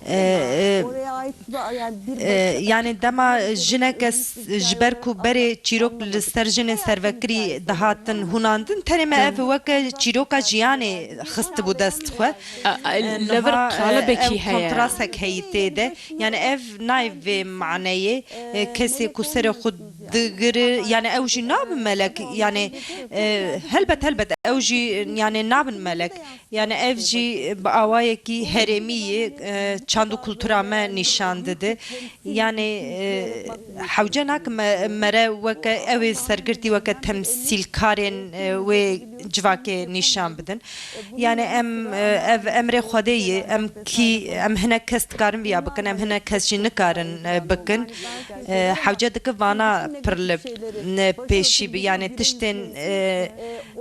E, e, e, yani dema jineke s-, ji ber ku berê çîrok li ser jinên servekirî dihatin hûnandin, tenê me ev weke çîroka jiyanê xistibû dest xwe. A, a, E, li vir niha, e, qalibekî ew heye. Kontrastek heyî tê de. Yani ev nayê vê maneyê, e, kesê ku serê xwe di digiri, yani ew jî nabin melek, yani, e, helbet, helbet ew jî, yani nabin melek. Yani ev jî bi awayekî herêmî yê, e, çand û kultura me nîşan dide. Yani, e, hewce nake me, mere weke ew ê sergirtî weke temsîlkarên, e, wê civakê nîşan bidin. Yani em, e, ev emrê Xwedê ye, em kî, em hinek kes dikarin viya bikin, em hinek kes jî nikarin, e, bikin. E, hewce dike vana pir li, ne, pêşî bi, yani tiştên, e,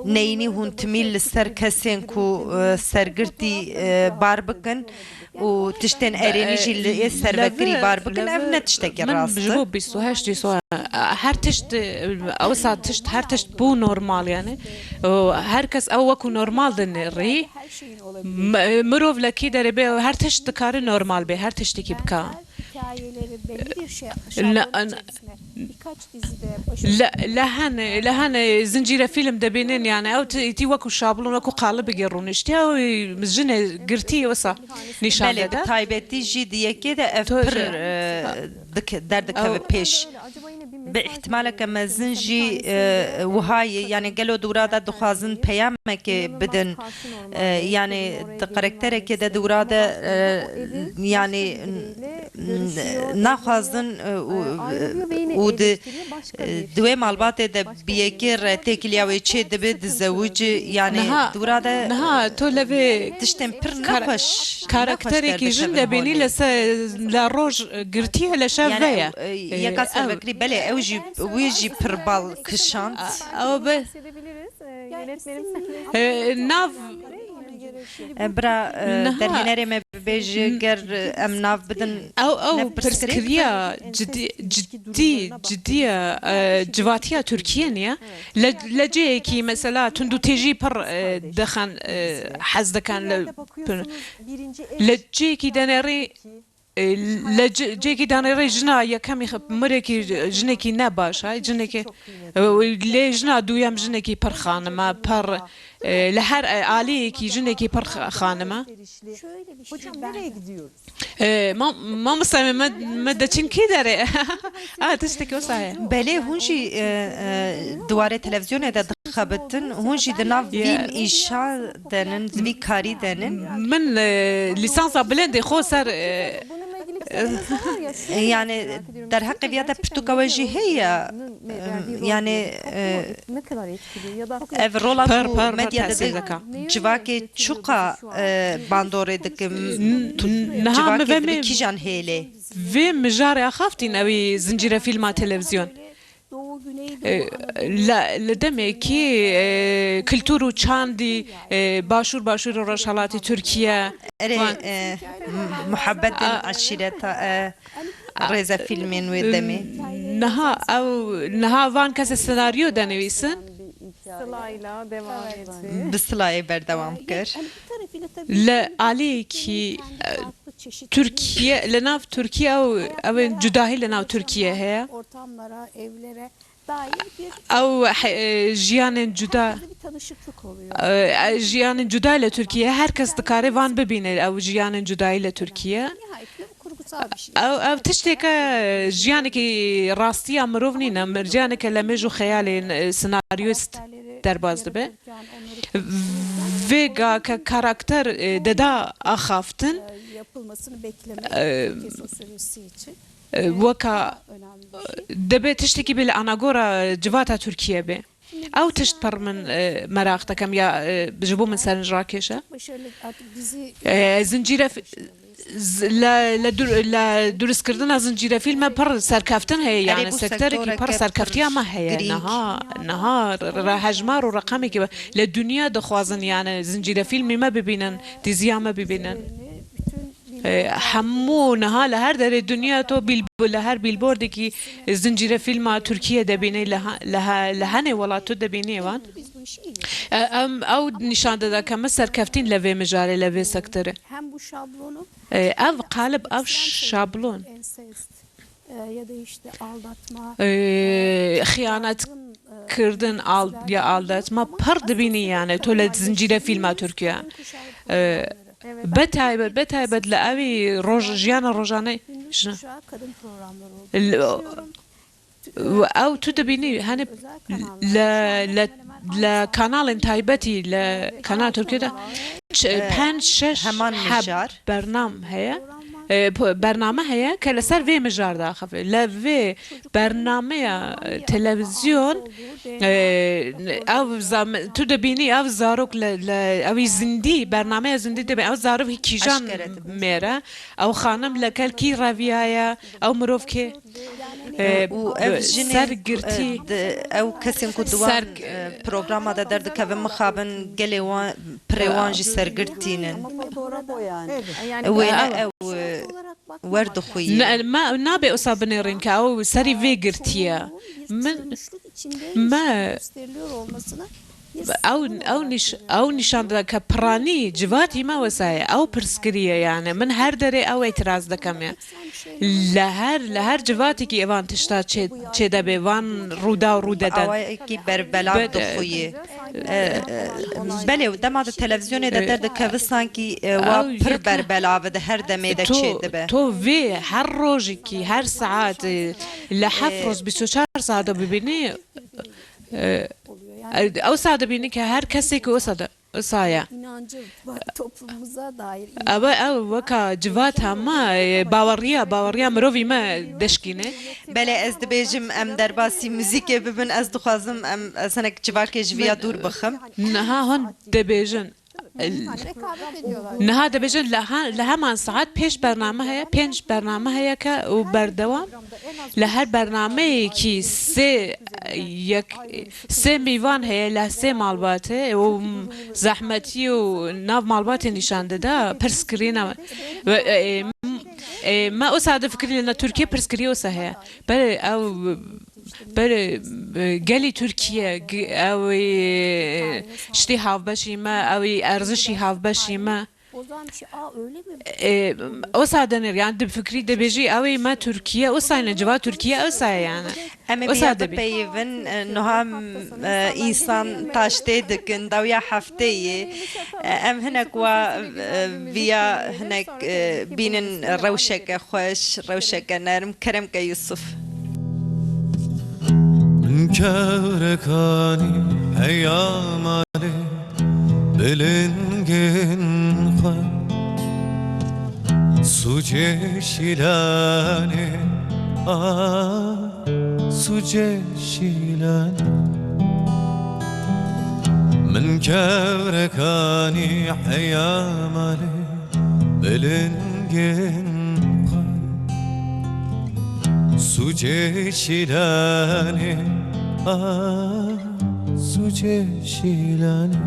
neyînî hûn timî li ser kesên ku, e, sergirtî, e, bar bikin û tiştên erênî jî li ê servekirî bar bikin, ev ne tiştekî rast e. Min ji bo bîst û heşt, bîst û heşt, her tişt, e, ewsa tişt, her tişt bû normal yani. Û her kes ew wekû normal dinêrî. M-, mirov li kî derê bê, her tişt dikare normal bê, her tiştekî bika. Hikayeleri belli bir şey, şablon içerisinde. Birkaç dizide başarılı. Le, le hene, le hene zincîre fîlm dibînin yani, ew ti, ti wekû şablon, wekû qalibekê rûniştiye, ew jinê girtî wisa nîşan dide. Belê, bi taybetî jî di yekê de ev pir, e, dik-, derdikeve pêş. Bi îhtimaleke mezin jî, e, wiha ye, yani gelo di wira de dixwazin peyamekê bidin, e, yani di karakterekê de di wira de, e, yani n-, n-, naxwazin, e, û, û di, e, di wê malbatê de bi yekê re têkiliya wê çê dibe, dizewicî, yani di wira de niha to levê tiştên pir nexweş, karakterekî jin de bînî li se-, le roj girtiye, le şev ve ye. Yeka servekirî, belê, ew jî, wî jî pir bal kişand. Ew be. E, nav. E, bira, e, derhênerê me bibêje, ger, e, em nav bidin. Ew, ew pirsgiriya cidî, cidî, cidî ye, e, civatiya Tirkiyê niye. Le, le cihekî mesela tundûtêjî pir, e, dixin, e, hez dikin le, le cihekî denerî, e, le ci-, cihekî denerî jina yekemî xwe mirekî jinekî ne baş e, jinekî, e, lê jina duyem jinekî pir xanime, pir, e, li her, e, aliyekî jinekî pir xa-, xanime. Hocam, nereye gidiyoruz? E, mam-, mamosta me, me, me deçin kî derê? A, tiştekî wisa heye. Belê, hûn jî, e, e, di warê televîzyonê de dixebitin, hûn jî di nav vî îşa de nin, di vî karî de nin. Min, e, lîsansa bilendê xwe ser, e, e, yani derheqê viya de pirtûka we jî heye, e, yani, e, ev rola ku medya de civakê çiqa, e, bandorê dike, civakê dibe kîjan hêlê? Vê mijarê axaftîn ewî zincîre fîlma televîzyon. E, la, li demekî, e, kultur û çandî, e, başûr, başûr û rojhelatî Tirkiye. Erê, e, m-, muhebbetên eşîreta, e, rêze fîlmên wê demê. Niha ew, niha van kesê senaryo denivîsin. Sılayla devam etti. Bi silayê berdewam kir. Li aliyekî, e, Tirkiye, li nav Tirkiye ew, ew ên cudahî li nav Tirkiye heye. Ortamlara, evlere dair bir, ew he-, e, jiyanên cuda, herkese bir tanışıklık oluyor. E, e, jiyanên cuda li Tirkiye, her kes dikare van bibîne, ew jiyanên cudayî li Tirkiye. Nihayetinde bu kurgusal bir şey. Ew, ew tişteke, e, jiyanekî rastiya mirov nîne, jiyaneke li mêj û xeyalên, e, senaryoyist derbas dibe. Vê ga ke karakter, e, deda axaftin, e, e, weka, e, debe tiştekî bê li anagora civata Tirkiye be. Ew tişt pir min, e, meraq dikim ya, e, ji bo min serinc rakêş e. E, zincîre f-, z-, le, le dur-, le durustkirina zincîre fîlme pir serkeftin heye, yani sektorekî pir serkeftiya me heye. Niha, niha re-, re-, hejmar û reqemekî be. Li dinya dixwazin yani zincîre fîlmî me bibînin, diziya me bibînin. E, hemû niha li her derê dinya to bîl-, li her bîlbordekî zincîre fîlma Tirkiye debînê, li ha-, li ha-, li henê welat tu debînê wan. E, em, ew nîşan dida ke me serkeftîn li vê mijarê, li vê sektorê. Hem bu şablonu, e, ev qalib, ev şablon. Ensest, e, ya da işte aldatma, e, e, xiyanet kirdin, al-, ya aldatma pir dibînî yani. Tu li zincîre fîlma Tirkiye. E, betaybet, betaybet li evî roj-, jiyana rojane, jina-, Û ew tu dibînî, hani li, li, li kanalên taybetî, li Kanal Türkiye de ç-, Ee, penc, şeş heman heb mijar. Bernam heye. Ee, po-, bername heye ke li ser vê mijar daxife. Li vê bernameya, e, televizyon, e, ew zam-, tu dibînî ew zarok li, li, ew zindî, bernameya zindî dibe, ew zarok kîjan Eşkere dibe. Mêre, ew xanim li gel kî reviyaye, ew mirov kê? E, Û ev jinên, sergirtî. E, di, ew kesên ku di wan, Serg- e, programa de derdikevin mixabin gelê wan, pirê wan jî sergirtî nin. Ama bu doğru bu yani. Wêne ew, e, wer dixuye. Ne, me nabe wisa binêrin ke ew serî vê girtiye. Min, me Ew, ew nîş-, ew nîşan dida ke piranî civatî me wisa ye. Ew pirs kiriye yani. Min her derê ew îtiraz dikim ya. Li her, li her civatekî evan tişta çê-, çêdebe, van rûdaw rûdeden. Awayekî berbelav Be-, dixuye. E, e, belê, dema di televizyonê de E, derdikeve sankî, e, wa ew pir yek berbelav e di her demê de To, çêdibe. To vê her rojekî, her saet, e, li heft E, roj, bîst û çar saet de bibînî, e, ew saet dibînî ke her kesê ku wisa de, wisa ye. İnancı var, toplumumuza dair Ew, ew weka civata me, e, baweriya, baweriya mirovî me deşkîne. Belê, ez dibêjim em derbasî muzîkê bibin, ez dixwazim em, ez hinek civakê ji vî ya dûr bixim. Niha hûn dibêjin. Niha dibêjin li ha-, li heman saet pênc bername heye, pênc bername heye ke û berdewam. Li her bernameyekî sê, yek, sê mîvan heye, li sê malbatê û zehmetî û nav malbatê nîşan dida, pirs kirîna. Ve, e, e, me wisa difikirî li Tirkiye pirs kirî wisa heye. Belê ew, belê, e, gelî Tirkiye, g-, ew ê, e, ştê havbeşî me, ew ê erzişî havbeşî me. E, wisa denir, yani difikirî dibêjî ew ê me Tirkiye, wisa ne civa Tirkiye, wisa ye yani. Em ê Wisa vêya dibî. Bipeyivin, e, niha, e, însan taştê dikin, dawiya hefteyê. E, em hinek wa, e, viya hinek, e, bînin rewşeke xweş, rewşeke nerm. Kerem ke Yusuf. Min kevrekanî heya malê bilingên xwe, sûcê şîlanê, a sûcê şîlanê. Min kevrekanî heya malê bilingên xwe, sûcê şîlanê, a sûcê şîlanê.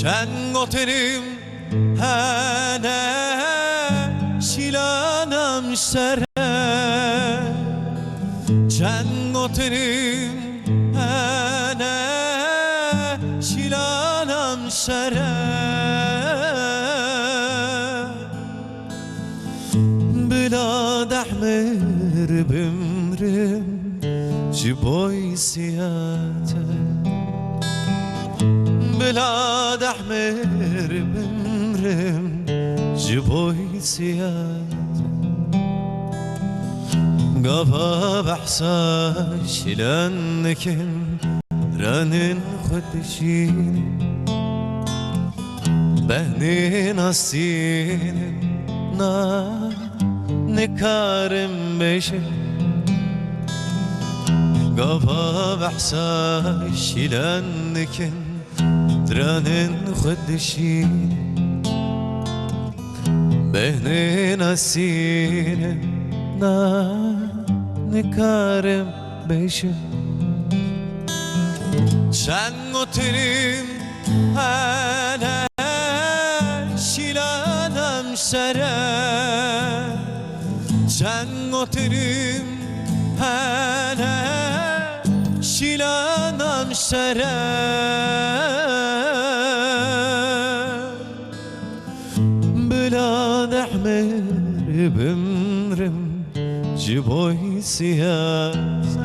Çend gotinim hene şîlanem sere, çend gotinim hene şîlanem sere. Bila dehmir bimrim ji boy siyate. Bila dehmir bimrim ji boy siyate. Gava behsa şilan dikin ranên xwe dişînin. Behnê nasînin na nikarim bêjim. Gava behsa şilan dikin ranên xwe dişînin. Behnê nasînin na nikarim bêjim. Çend gotinim hene şîlanem sere, çend gotinim hene şîlanem sere. Bila dehmir bimrim ji boy siyase.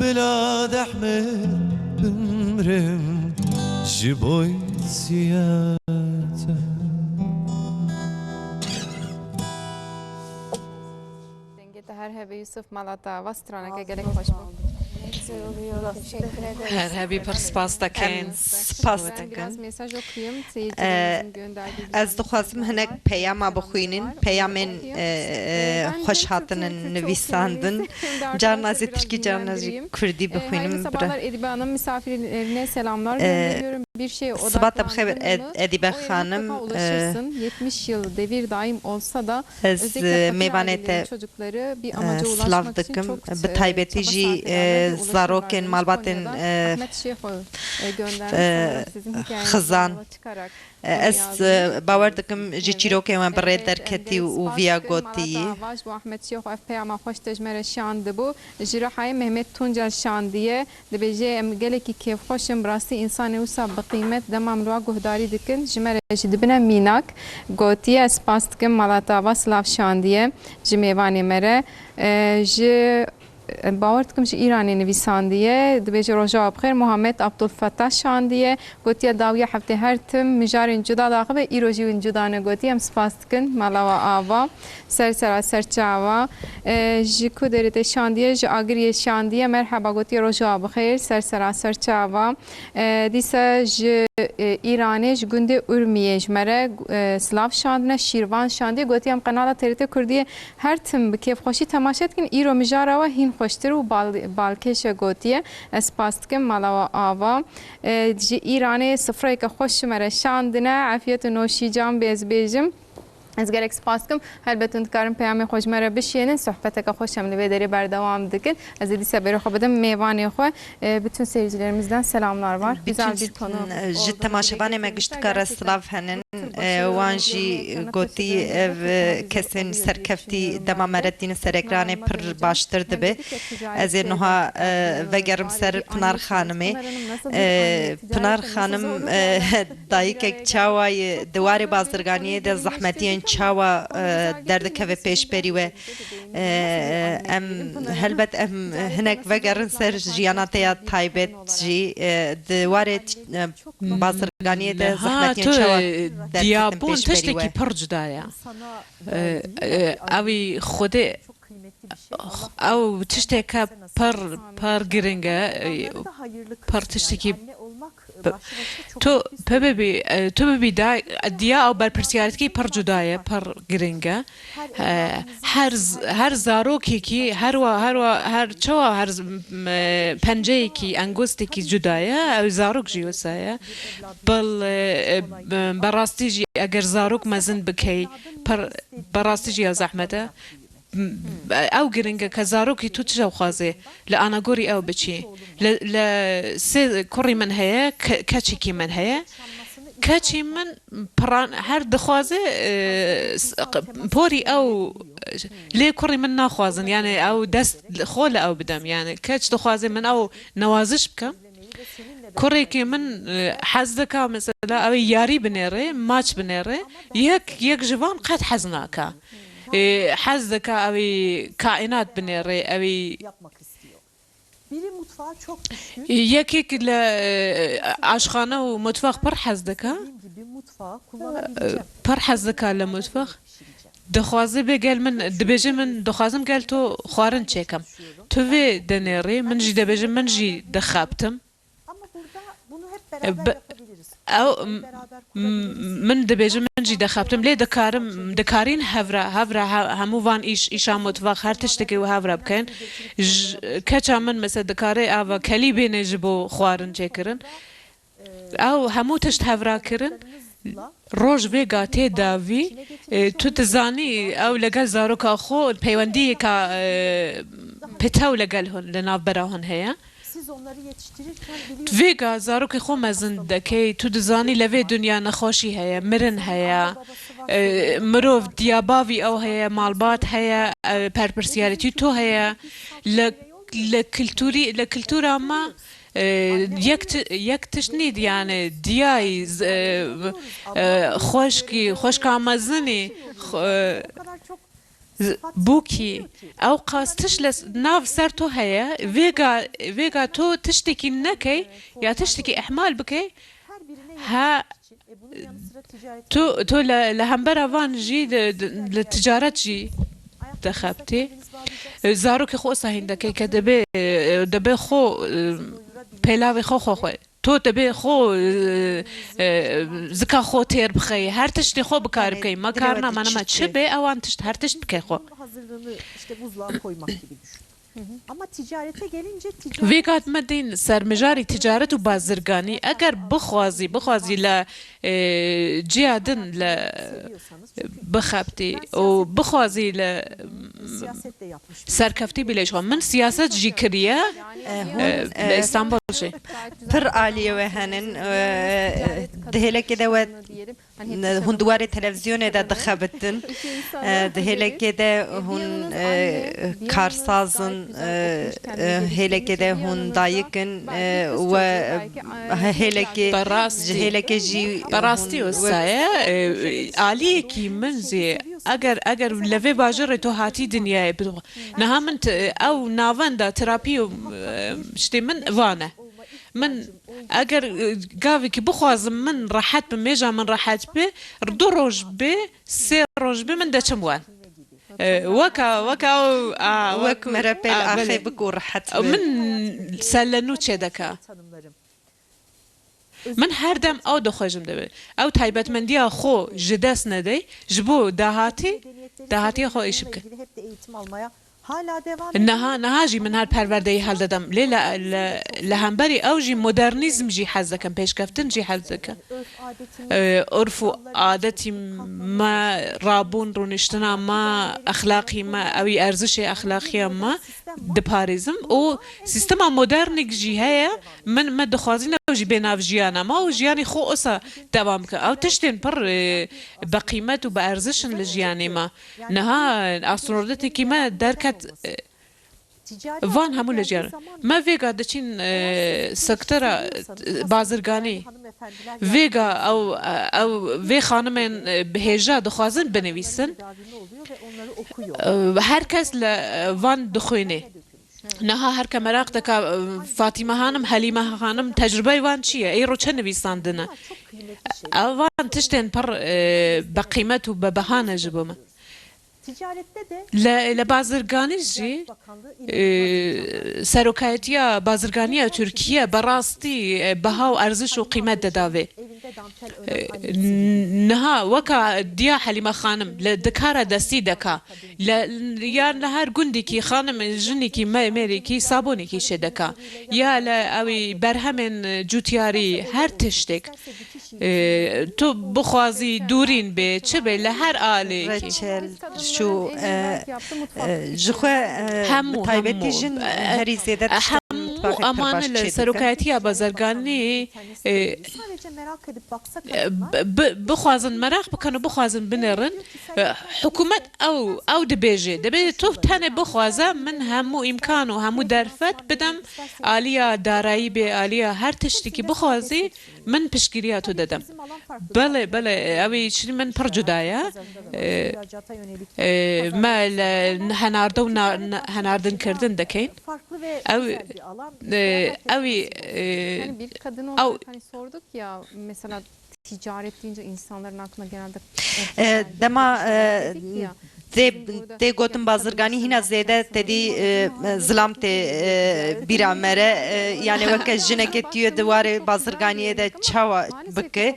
Bila dehmir bimrim ji boy siyase. Merhaba Yusuf, mala te ava, straneke gelek xweş bû. Her hebî pir spas dikin. Spas dikin. Ez dixwazim hinek peyama bixwînin, peyamên xweş hatinin nivîsandin. Carna zî tirkî, carna zî kurdî bixwînim. Bira. Siba te bi xêr, Edibe Xanim. Yetmiş yıl devir daim olsa da, ez mêvanê te silav dikim. Bi taybetî jî zarokên malbatên xizan. Ez bawer dikim ji çîrokên we bi rê derketî û viya gotiyî. Ji Rihayê Mehmet Tuncer şandiye. Dibêje, em gelekî kêfxweş in, bi rastî însanê wisa bi qîmet, dema em li wa guhdarî dikin, ji me re jî dibine mînak. Gotiye, ez spas dikim, mala te ava, silav şandiye ji mêvanê me re. E, ji, e, bawer dikim ji Îranê nivîsandiye, dibêje, roja we bi xêr, Muhammed Abdulfetah şandiye. Gotiye, dawiya heftê her tim mijarên cuda daxibe, îro jî win cuda ne. Gotiye, em spas dikin, mala we ava. Ser sera ser çava. E, ji ku derê te şandiye? Ji Agiriyê şandiye. Merheba, gotiye, roja we bi xêr. Ser sera ser çava. E, dîsa ji, e, Îranê, ji gundê Urmiyê ji me re, e, silav şandine. Şîrvan şandiye. Gotiye, em qenala T R T Kurdiyê her tim bi kêfxweşî temaşe dikin. Îro mijara we hîn xweştir û bal-, balkêş e, gotiye. Ez spas dikim, mala we ava. E, ji Îranê sifreyeke xweş ji me re şandine. Efiyet û noşî can bê, ez bêjim. Ez gelek spas dikim. Helbet hûn dikarin peyamê xwe ji me re bişênin. Sohbeteke xweş em li vê derê berdewam dikin. Ez ê dîsa berê xwe bidim mêvanê xwe. E, bütün seyircilerimizden selamlar var. Güzel bir konu. Ji temaşevanê me giştika re silav henin. E, wan jî gotî, ev, e, kesên serkeftî dema me re tînin ser ekranê pir baştir dibe. Ez ê niha, e, vegerim ser Pinar Xanimê. E, Pinar Xanim, e, dayikek çawa ye, di warê bazirganiyê de zehmetiyên çawa, e, derdikeve pêşberî we? E, em, helbet em hinek vegerin ser jiyana te ya taybet jî, e, di warê, e, bazirganiyê de zehmetiyên çawa derdiketin pêşberî we? Diyabûn tiştekî pir cuda ye. E, e, ew ê xwedê Ew tişteke pir, pir giring e, pir tiştekî bi-, tu, tu bibî, e, tu bibî da-, diya ew berpirsiyarîtekî pir cuda ye, pir giring e. E, her z-, her zarokekî, her wa, her wa, her çawa her z-, m-, e, penceyekî, engustekî cuda ye, ew zarok jî wisa ye. Bil, e, e, bi rastî jî eger zarok mezin bikey, pir, bi rastî jî ya zehmet e. Ew giring e ke zarokî tu çi dixwaze, li anagorî ew biçî. Li, li sê kurî min heye, ke-, keçikî min heye. Keçî min piran her dixwaze, e, s-, q-, porî ew lê kurî min naxwazin, yani ew dest xwe li ew bidim. Yani keç dixwaze min ew newaziş bikim. Kurêkê min, e, hez dika mesela ew ê yarî binêre, maç binêre. Yek, yek ji van qet hez naka. E, hez dika ew ê kaînat binêre, ew ê... Biri mutfağa çok düşkün. Yekek li, e, aşxane û mutfax pir hez dika. Dediğim gibi mutfağı kullanabileceğim. E, pir hez dika li mutfax. Dixwaze bê gel min, dibêje min, dixwazim gel to xwarin çêkim. Tu vê dinêrî, min jî dibêjim, min jî dixebtim. Ama burada bunu hep beraber yapabiliriz. Ew, m-, m-, min dibêjim, min jî dixebtim, lê dikarim, dikarîn hevra, hevra he-, hemû van îş, îşa mutfax, her tiştekî û hevra bikin. J-, keça min mesela dikare ava kelî bêne ji bo xwarin çêkirin. Ew hemû tişt hevra kirin. Roj vêga tê dawî, e, tu dizanî ew legel zaroka xwe peywendiyeka, e, pitew legel hûn li navbera hûn heye. Vêga zarokê xwe mezin dekey, tu dizanî li vê dinya nexweşî heye, mirin heye, e, mirov diya bavî ew heye, malbat heye, e, perpirsiyarîtî tu heye. Li, li kulturî, li kultura me E, yek ti-, yek tişt nî, yani diyayî, z-, e, e, xweşkî, xweşka mezinî, xwe-, e, z-, bûkî, ew qas tişt li s-, nav ser to heye, vêga, vêga to tiştekî nekey ya tiştekî ihmal bikey, ha, tu, tu li, li hembera van jî di, di, li ticaret jî dixebitî. E, zarokê xwe wisa hîn dike ke dibê, e, dibê xwe, e, pêlavê xwe xwe xwe. To dibê xwe, e, e, zika xwe têr bixeyî. Her tiştê xwe bi kar Yani bikeyî. Ma dilê kar we nama nama diçî çi çi? Bê, ewan tişt, her tişt bike xwe. Hazırlığını işte buzluğa koymak gibi düşün. Ama ticarete gelince ticaret... Vêga me dîn ser mijarî ticaret û bazirganî. Eger bixwazî, bixwazî li, e, ciya din li, e, bixebitî û bixwazî li, e, serkeftî bî lê ji xwe. Min siyaset jî kiriye, e, li Îstanbul jî. Pir aliyê we henin, e, di hêlekê de we Ne, hûn di warê televîzyonê de dixebitin. E, di hêlekê de hûn, e, karsaz in, e, e, hêlekê de hûn dayik in, e, we, e, hêlekê, ji hêlekê jî Bi rastî hûn wisa ye. E, aliyekî min jî, eger, eger li vê bajêrê tu hatî dinyayê, bi-, niha min t-, ew navenda terapî û, e, ştê min van e. Min eger, e, gavekî bixwazim min rehet bim, mêja min rehet be, du roj be, sê roj be, min deçim wan. E, weka, weka ew, a, Wek wek, merepel a, axê belê. Bik û rehet E, be. Min ser li nû çêdeke. Min her dem ew dixwejim dibe. Ew taybetmendiya xwe ji dest nede, ji bo dahatî, dahatiya xwe êş bike. Hep de eğitim almaya Hala devam ediyor. Niha, niha jî min her perwerdeyî heldidim. Lê li, li, li hemberî ew jî modernîzm jî hez dikim, pêşkeftin jî hez dikim. Örf adetimiz, Ee, urf û kurallarımız, adetî me, rabûn, rûniştina me, exlaqî me, ew î erzişê exlaqiya me diparêzim û sîstema modernîk jî heye, min, me dixwazîne ew jî bê nav jiyana me û jiyanî xwe osa devam bike. Ew tiştên pir, e, bi qîmet û bi erziş in li jiyanê me. Niha astronotêkî me derket, e, van hemû li jiyan. Me vêga diçîn, e, sektora, e, bazirganî. Vêga ew, ew, vê xanimên, e, bi hêja dixwazin binivîsin. E, her kes li, e, van dixwîne. Niha her ke meraq dika, e, Fatîme Xanim, Helîme Xanim, tecrubeyê wan çi ye? Ê ro çi nivîsandine? Ev van tiştên pir, e, bi qîmet û bi beha ne ji bo me. Li, li bazirganî jî, e, serokayetiya bazirganiya Tirkiye bi rastî, e, beha û erziş û qîmet dida vê. E, n-, niha weka diya Helîme Xanim li dikara destî deka. Li, ya li her gundekî xanim, jinekî, me-, mêrekî, sabûnekî çêdeka. Ya li ew ê berhemên cûtiyarî, her tiştek. E, tu bixwazî dûrîn bê, çi bê, li her alêkî. Reçel, şu, e, e, ji xwe, e, Hemû, bi taybetî hemû. jin E, herî zêde e, tiştên hemû mutfaxê pir baş amane li çêdikin. Serokayetiya bazirganî, e, Sadece merak edip baksak e, acaba? bi-, bi-, bixwazin meraq bikin û bixwazin binêrin. E, hikûmet ew, ew dibêje. Dibê tu tenê bixwaze, min hemû îmkan û hemû derfet bidem aliya darayî bê, aliya her tiştekî bixwazî, min piştgiriya tu didim. Belê, belê, ew ê çinî min pir cuda ye. E, e, me li henarde û na-, na-, henardinkirdin dikeyn. Ew, e, ew ê, e, Yani bir kadın ew olarak hani sorduk ya, mesela ticaret deyince insanların aklına genelde, e, E, dema, e, dedik ya, tê, tê gotin bazirganî hîna zêde tedî, e, zilam tê, e, bîra me re, e, yani weke jineke tu yê di warê bazirganiyê de çawa bike?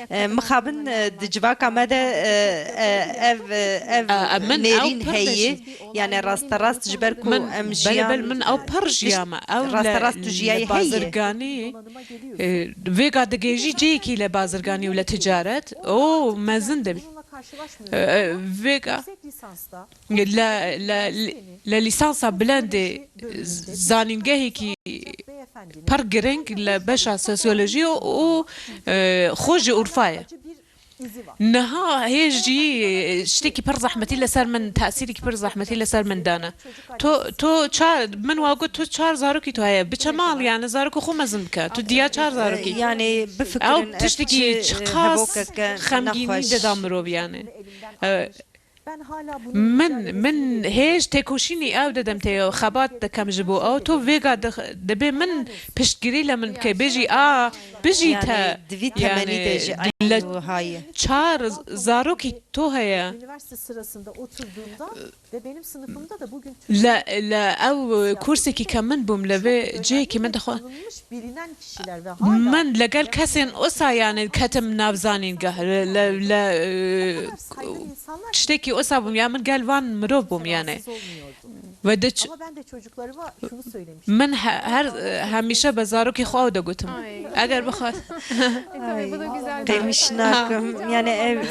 E, mixabin, e, di civaka me de, e, e, ev, e, ev A, a, min ew nêrîn pir heye, dişî. Yani rasterast ji ber ku Min, em belê, jiyan, belê, min ew pir tişt-, jiyame. Ew rasterast le, tu jiyayî le heye. Bazirganî, e, vêga digêjî cihekî le bazirganî û le ticaret. O mezin de. E, e, vêga le, le, le lîsansa bilendê zanîngehekî pir giring le beşa sosyolojî û, û, e, xwe ji Urfa ye. Niha hê jî, e, ştêkî pir zehmetî li ser min, tesîrîkî pir zehmetî li ser min dane. To, to çar, min wa got, tu çar zarokî tu heye. Biçe mal, yani zarokê xwe mezin bike. Tu diya çar zarokî. Yani bifikirin, Ew tiştekî çi, e, çiqas hevokeke xemgînî nexweş. Dida mirov yani. E, Min, min hêj têkoşînî ew didim, tê xebat dikim ji bo ew. Tu vêga dix-, dibê min piştgirî li min bike, bêjî, a, bijî te. Divî temenî de ji eynî wiha ye. Çar zarokî to heye. Üniversite sırasında oturduğumda ve benim sınıfımda da bugün Li, li ew kursekî ke min bûm, li vê cihekî min dixwe. Tanınmış, bilinen kişiler ve hala Min legel kesên wisa, yani, ketim nav zanîngeh. Li, li, li, e, tiştekî wisa bûm, ya min gel van mirov bûm, yani. rahatsız olmuyordum. Ve de ç- Ama ben de çocuklarıma şunu söylemiştim. Min he- her, e, hemîşe be zarokê xwe ew de gotim. Eger bixwe Tabii, bu da güzel bir Qêmîş nakim. Yani ev, e,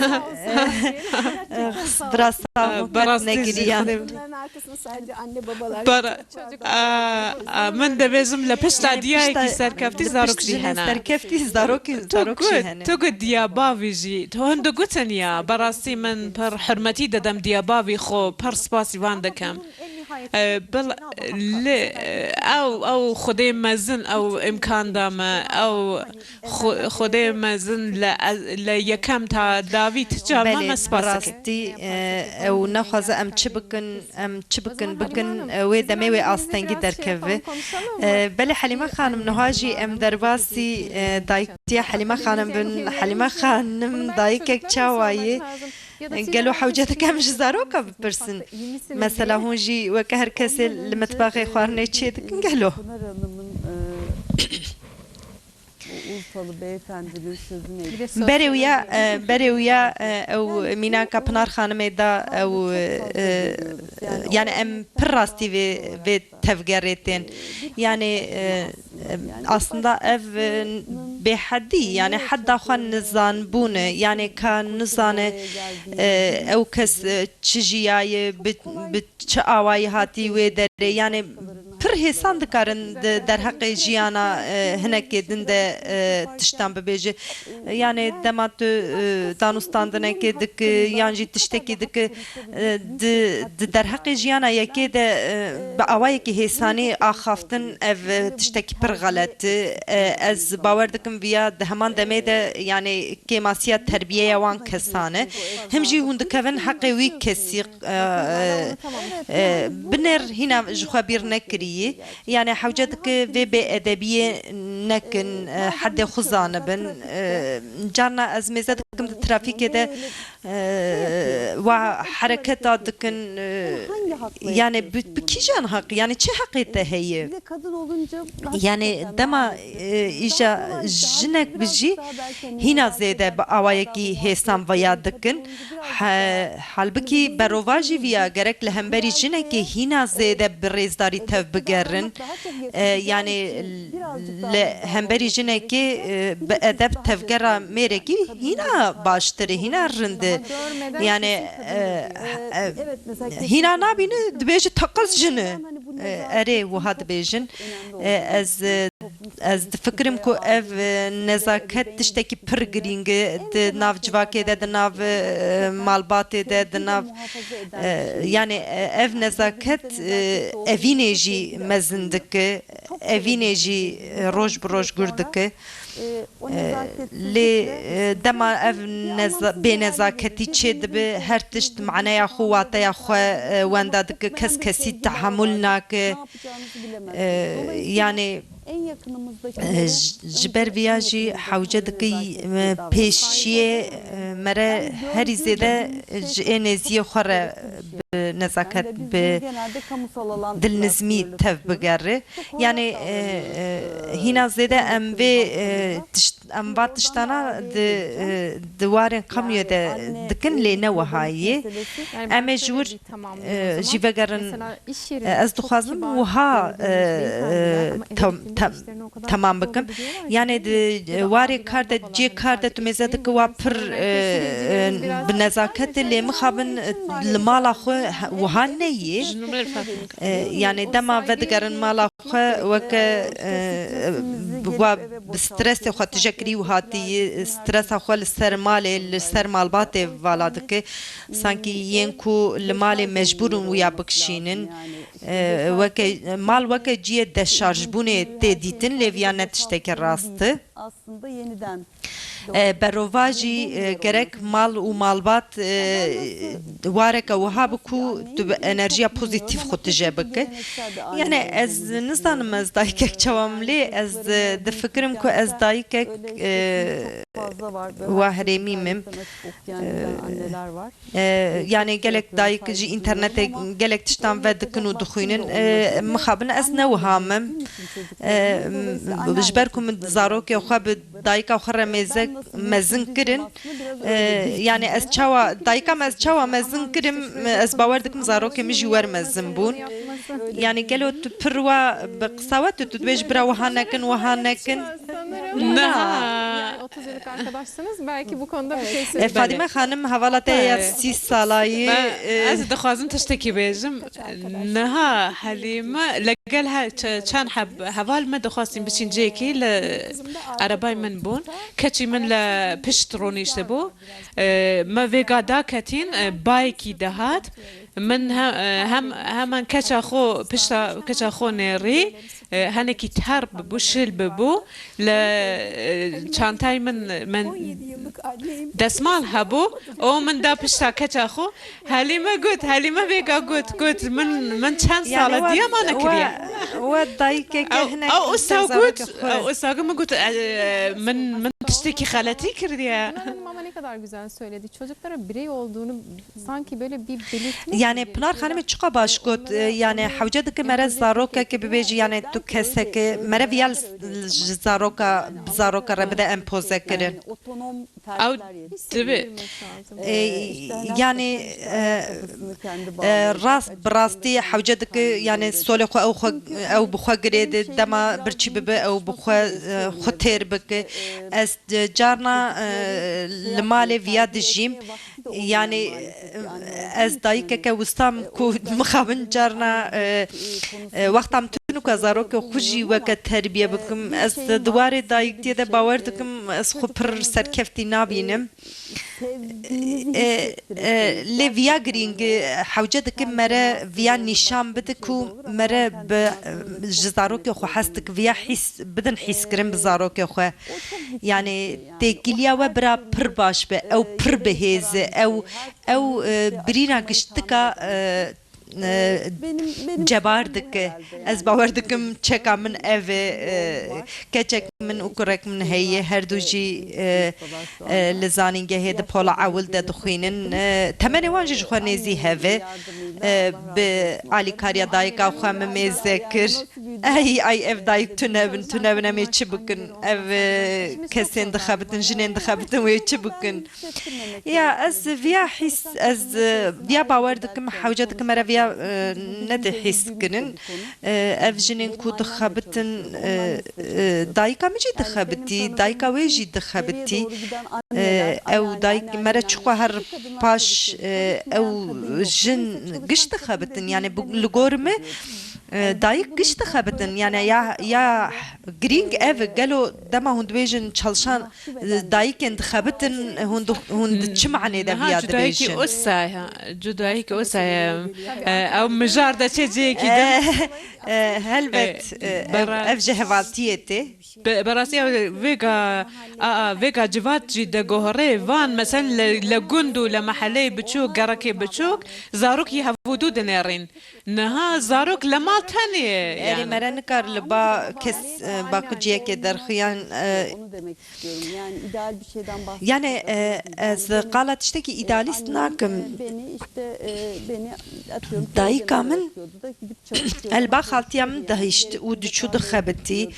e, birasa Bi rastî negiriyan. jî. Bunların arkasında sadece anne babalar. Bara, a, a, min dibêjim li pişta diyayekî serkeftî zarok jî hene. Serkeftî zarokî, Tu zarok jî got, hene. Tu got diya bavî jî. Tu hin digotin ya. Berastî min pir hurmetî didim diya bavî xwe, pir spasî van dikim. E, bil, li, e, ew, ew Xwedê mezin, ew imkan da me, ew Xwe-, Xwedê mezin li, li yekem ta dawî ti çav me, me spas dikim. Rastî, e, ew nexwaze em çi bikin, em çi bikin, bikin, e, wê demê wê astengî derkeve. E, belê Helîme Xanim, niha jî em derbasî, e, dayiktiya Helîme Xanim bin. Helîme Xanim, dayikek çawa ye? Gelo hewce dike em ji zaroka bipirsin. Mesela hûn jî weke her kesê li mitbaxê xwarinê çê dikin gelo? Pınar Hanım'ın e, bu Urfalı beyefendinin sözünü ettiği Berê wiya, e, berê wiya, e, ew mînaka Pinar Xanimê da ew, e, e, yani em pir rastî vê, vê tevgerê tên. Yani, e, e, aslında ev, e, bêhedî, yani hedda xwe nizanbûn e, yani ka nizane, e, ew kes, e, çi jiyaye, bi, bi çi awayî hatî wê derê, yani pir hêsan dikarin di derheqê jiyana, e, hinekê din de, e, tiştan bibêje. Yani dema tu, e, danûstandinekê dike yan jî tiştekî dike, e, di, di derheqê jiyana yekê de, e, bi awayekî hêsanî axaftin ev, e, tiştekî pir xelet e. E, ez bawer dikim viya di heman demê de, yani kêmasiya terbiyeya wan kesan e. Him jî hûn dikevin heqê wî kesî, e, e, e, binêr hîna ji xwe bîr nekiriyî. Yani hewce dike vê bêedebiyê nekin, e, hedê xwe zanibin. E, carna ez mêze dikim di trafîkê de, e, wa hereketa dikin, e, yani bi, bi kîjan heq, yani çi heqê te heye? Yani dema, e, îja jinek bijî hîna zêde bi awayekî hêsan veya dikin. He, halbikî berovajî viya gerek li hemberî jinekê hîna zêde bi rêzdarî tev bigerin. E, yani li hemberî jinekê, e, bi edeb tevgera mêrekî hîna baştir e, hîna rind e. Yani, e, e, hîna nabîne dibêje teqez jin e. E, erê wiha dibêjin. E, ez, e, ez difikirim ku ev, e, nezaket tiştekî pir girîng e di nav civakê de, di nav, e, malbatê de, di nav, e, yani, e, ev nezaket, e, evînê jî mezin dike, evînê jî, e, roj bi roj gur dike. E, lê, e, dema ev neza-, bênezaketî çê dibe, her tişt maneya xwe, wateya xwe, e, wenda dike, kes kesî tehamul nake. E, yani, e, ji, ji ber viya jî hewce dike, e, pêşiyê, e, mere herî zêde ji ê nêziyê xwe re bi nezaket, bi dilnizmî tev bigere. Yani, e, e, hîna zêde em vê, e, tişt, em va tiştana di, e, di warên qamûyê de dikin, lê ne wiha yê. Em ê ji wir, e, jî vegerin. E, ez dixwazim wiha, e, e, tam, tam, temam bikim. Yani di, e, warê kar de, cê kar de tu mêze dike wa pir, e, e, bi nezaket e, lê mixabin, e, li mala xwe he-, wiha neyê. E, yani dema vedigerin mala xwe weke, e, e, wa bi stresê xwe tije kirî û hatî, stresa xwe li ser malê, li ser malbatê vala dike. Sankî yên ku li malê mecbûr in wiya bikişînin. E, weke, mal weke ciyê deşarjbûnê tê dîtin, lê viya ne tişteke rast e. Aslında yeniden E, berova jî, e, gerek mal û malbat, e, wareke wiha bi ku tu bi enerjiya pozîtîf xwe tije bike. Yani ez nizanim ez dayikek çawa me lê ez, e, difikirim ku ez dayikek, e, wa herêmî me. E, e, yani gelek dayik ji înternetê gelek tiştan vedikin û dixwînin. E, mixabin ez ne wiha me. E, m-, ji ber ku min zarokê xwe bi dayika xwe re mêze-, mezin kirin. E, yani ez çawa, dayika me ez çawa mezin kirim, ez bawer dikim zarokê min jî wer mezin bûn. Yani gelo tu pir wa bi qisa we tu, tu dibêj bira wiha nekin, wiha nekin. Sanırım. Niha. Yani otuz yıllık arkadaşsınız. Belki bu konuda bir şey E, söyleyeyim. Fadime Xanim hevala te ya Evet. sî salayî. Ben, e, ez dixwazim tiştekî bêjim. Niha Helîme legel he-, ç-, çend heb-, heval me dixwastin biçin cêkî li erebay min bûn. Keçî min li pişt ronîştibû. E, me vêga daketîn, e, bayekî dihat. Min he-, e, hem, hemen keça xwe, pişta keça xwe nêrî. E, henekî ter bibû, şil bibû. Li, e, çantayê min, min desmal hebû. O min da pişta keça xwe. Helîme got, Helîme vêga got, got, min, min çend sal e diya ma nekiriye. We dayikeke hinek ew usta got, ew usta got, min got, e, min, min tiştekî xeletî kiriye. Pınar Hanım ama ne kadar güzel söyledi. Çocuklara birey olduğunu sanki böyle bir belirtmek Yani gibi. Pinar Xanimê çiqa baş got, e, yani hewce dike mere zarokeke bibêjî, yani tu keseke mere viya li, ji zaroka, bi zaroka re bide empoze kirin. Ew dibe. E, yani, e, e, rast, bi rastî hewce dike, yani solê xwe ew xwe, ew bi xwe girêde, dema birçî bibe ew bi xwe, e, xwe têr bike. Ez, e, carna, e, li malê viya dijîm. Yani, e, ez dayikeke wisa me ku mixabin carna, e, e, wexta min tune ku ez zarokê xwe jî weke terbiye bikim. Ez di warê dayiktiyê de bawer dikim, ez xwe pir serkeftî nabînim. E, e, lê viya girîng, e, hewce dikim mere viya nîşan bide ku mere bi, e, ji zarokê xwe hez dik, viya hîs, bidin hîskirin bi zarokê xwe. Yani têkiliya we bira pir baş be, ew pir bihêze, ew, ew, e, birîna giştika, e, e, cebar dike. Ez bawer dikim çeka min ev e, e, keçek min û kurek min heye, her du jî, e, e, li zanîngehê di pola ewil de dixwînin. E, temenê wan jî ji xwe nêzî hev e. E, bi alîkariya dayika xwe min mêze kir. Ey, ay, ev dayik tune bin, tune bin, em ê çi bikin? Ev, e, kesên dixebitin, jinên dixebitin, wê çi bikin? Ya, ez viya hîs, ez, e, viya bawer dikim, hewce dikim, mere viya, e, nede hîs kirin. E, ev jinên ku dixebitin, e, e, dayika min jî dixebitî, dayika wê jî dixebitî. E, ew dayik, mere çiqo her paş, e, ew jin giş dixebitin. Yani bu, li gor me, e, dayik giş dixebitin. Yani ya, ya girîng ev, gelo dema hûn dibêjin çalışan, e, dayikên dixebitin, hûn di, hûn di çi manê de viya dibêjin? Cudayîkî wisa ye, cudayîkî wisa ye. E, ew mijar de çê cihekî din. E, e, helbet, e, ev, ev ji hevaltiyê tê. Bi, bi rastî ew vêga, a, a, vêga civat jî deguherê, van, meselen, li, li gund û li meheleyê biçûk, gerekê biçûk, zarok yî hevûdû dinêrîn. Niha zarok li mal tenê ye. Erê, yani. Mere nikar li ba kes, e, ba ku ciyekê derxiyan, e, yani, e, ez qala tiştekî îdealîst nakim. Dayika min El ba xaltiya min dihişt û diçû dixebitî.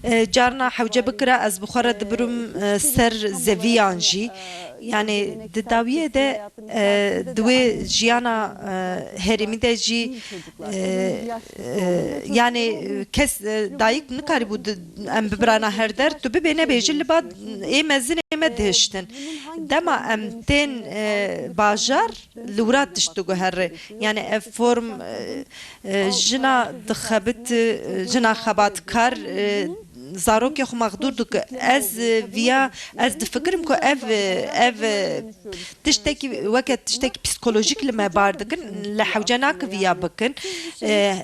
E, carna hewce bikira ez bi xwe re dibirim, e, ser zeviyan jî. Yani di dawiyê de, e, di wê jiyana, e, herêmî de jî, e, e, yani kes, e, dayik nikarîbû di, em bibirana her der. Tu bibê nebêjî li ba ê mezinê me dihiştin. Dema em tên, e, bajar, li wira tişt diguhere. Yani ev form, e, e, jina dixebit, e, jina xebatkar, e, zarokê xwe mexdûr dike. Ez, e, viya, ez difikirim ku ev, e, ev, e, tiştekî, weke tiştekî psîkolojîk li me bar dikin, li hewce nake viya bikin. E,